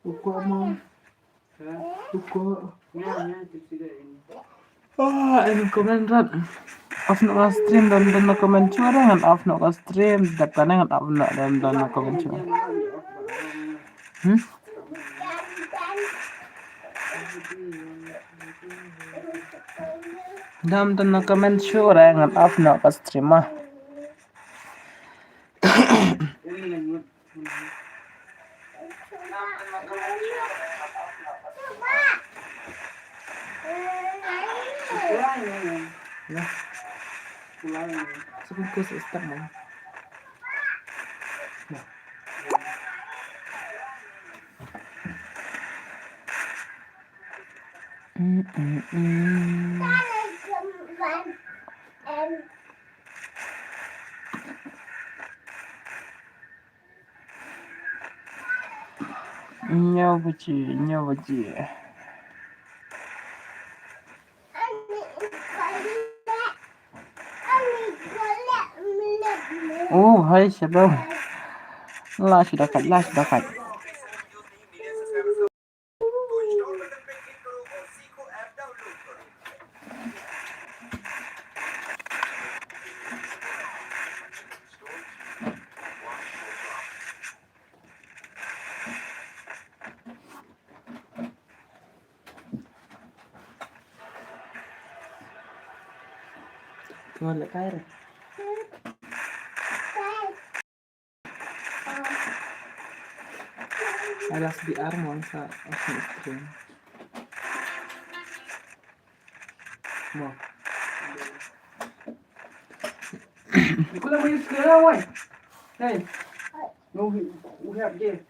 Uko mo. Uko. Ah, en comment rat. Off noh ka stream, dam dam na comment shuh re ngan off noh ka stream, dap ka ngan off noh, dam dam na comment shuh. Hmm? Dam dam na comment shuh re ngan off noh ka stream ah. Nyaw baje, nyaw baje. Oh, hai, shadow. La shadow kat, la shadow kat. Kemana kair? Alas B R mo sa off stream. Mo. Kula mo yung sila, wai. Hey. No, we, we have there.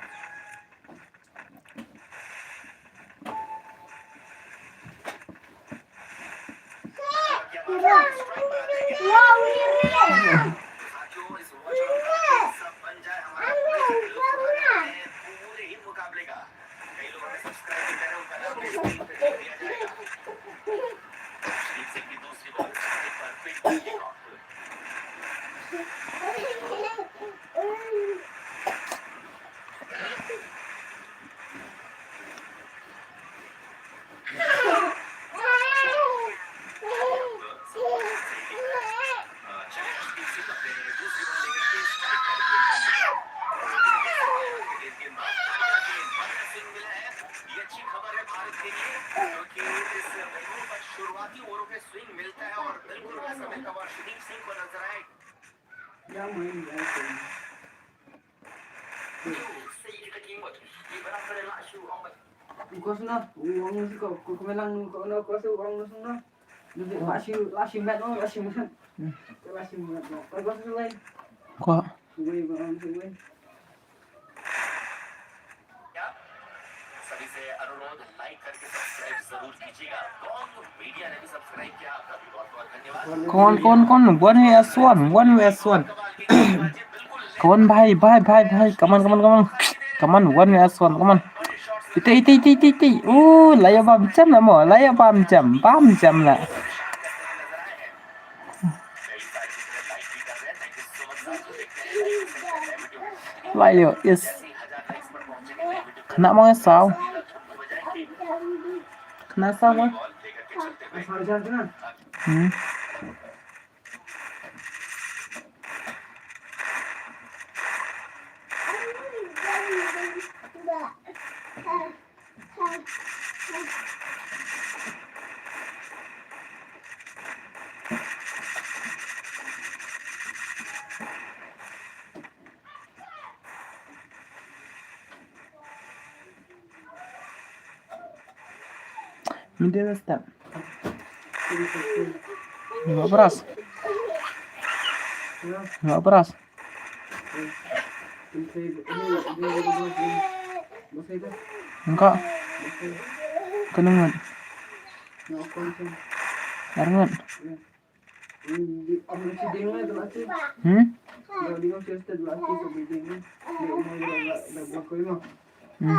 Kwa. Come on, come on, come on. One versus one. One versus one. Come on, bhai, bhai, bhai, bhai. Come on, come on, come on. Come on, one versus one. Come on. Ite, ite, ite, ite, ite. Uh, la ïa bam jam la mo. La ïa bam jam. Bam jam la. La ïa, yes. Kena mo saw. Kena saw mo. Hmm. Middle step. Lima belas. Lima belas. Engkau. Kena ngut. Dar ngut. Hmm? Hmm.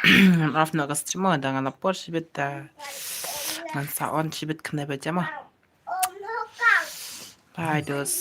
Ngan off noh ka stream mo, da nga la por shibit, da ngan sa on shibit kane ba jama. Bye dos.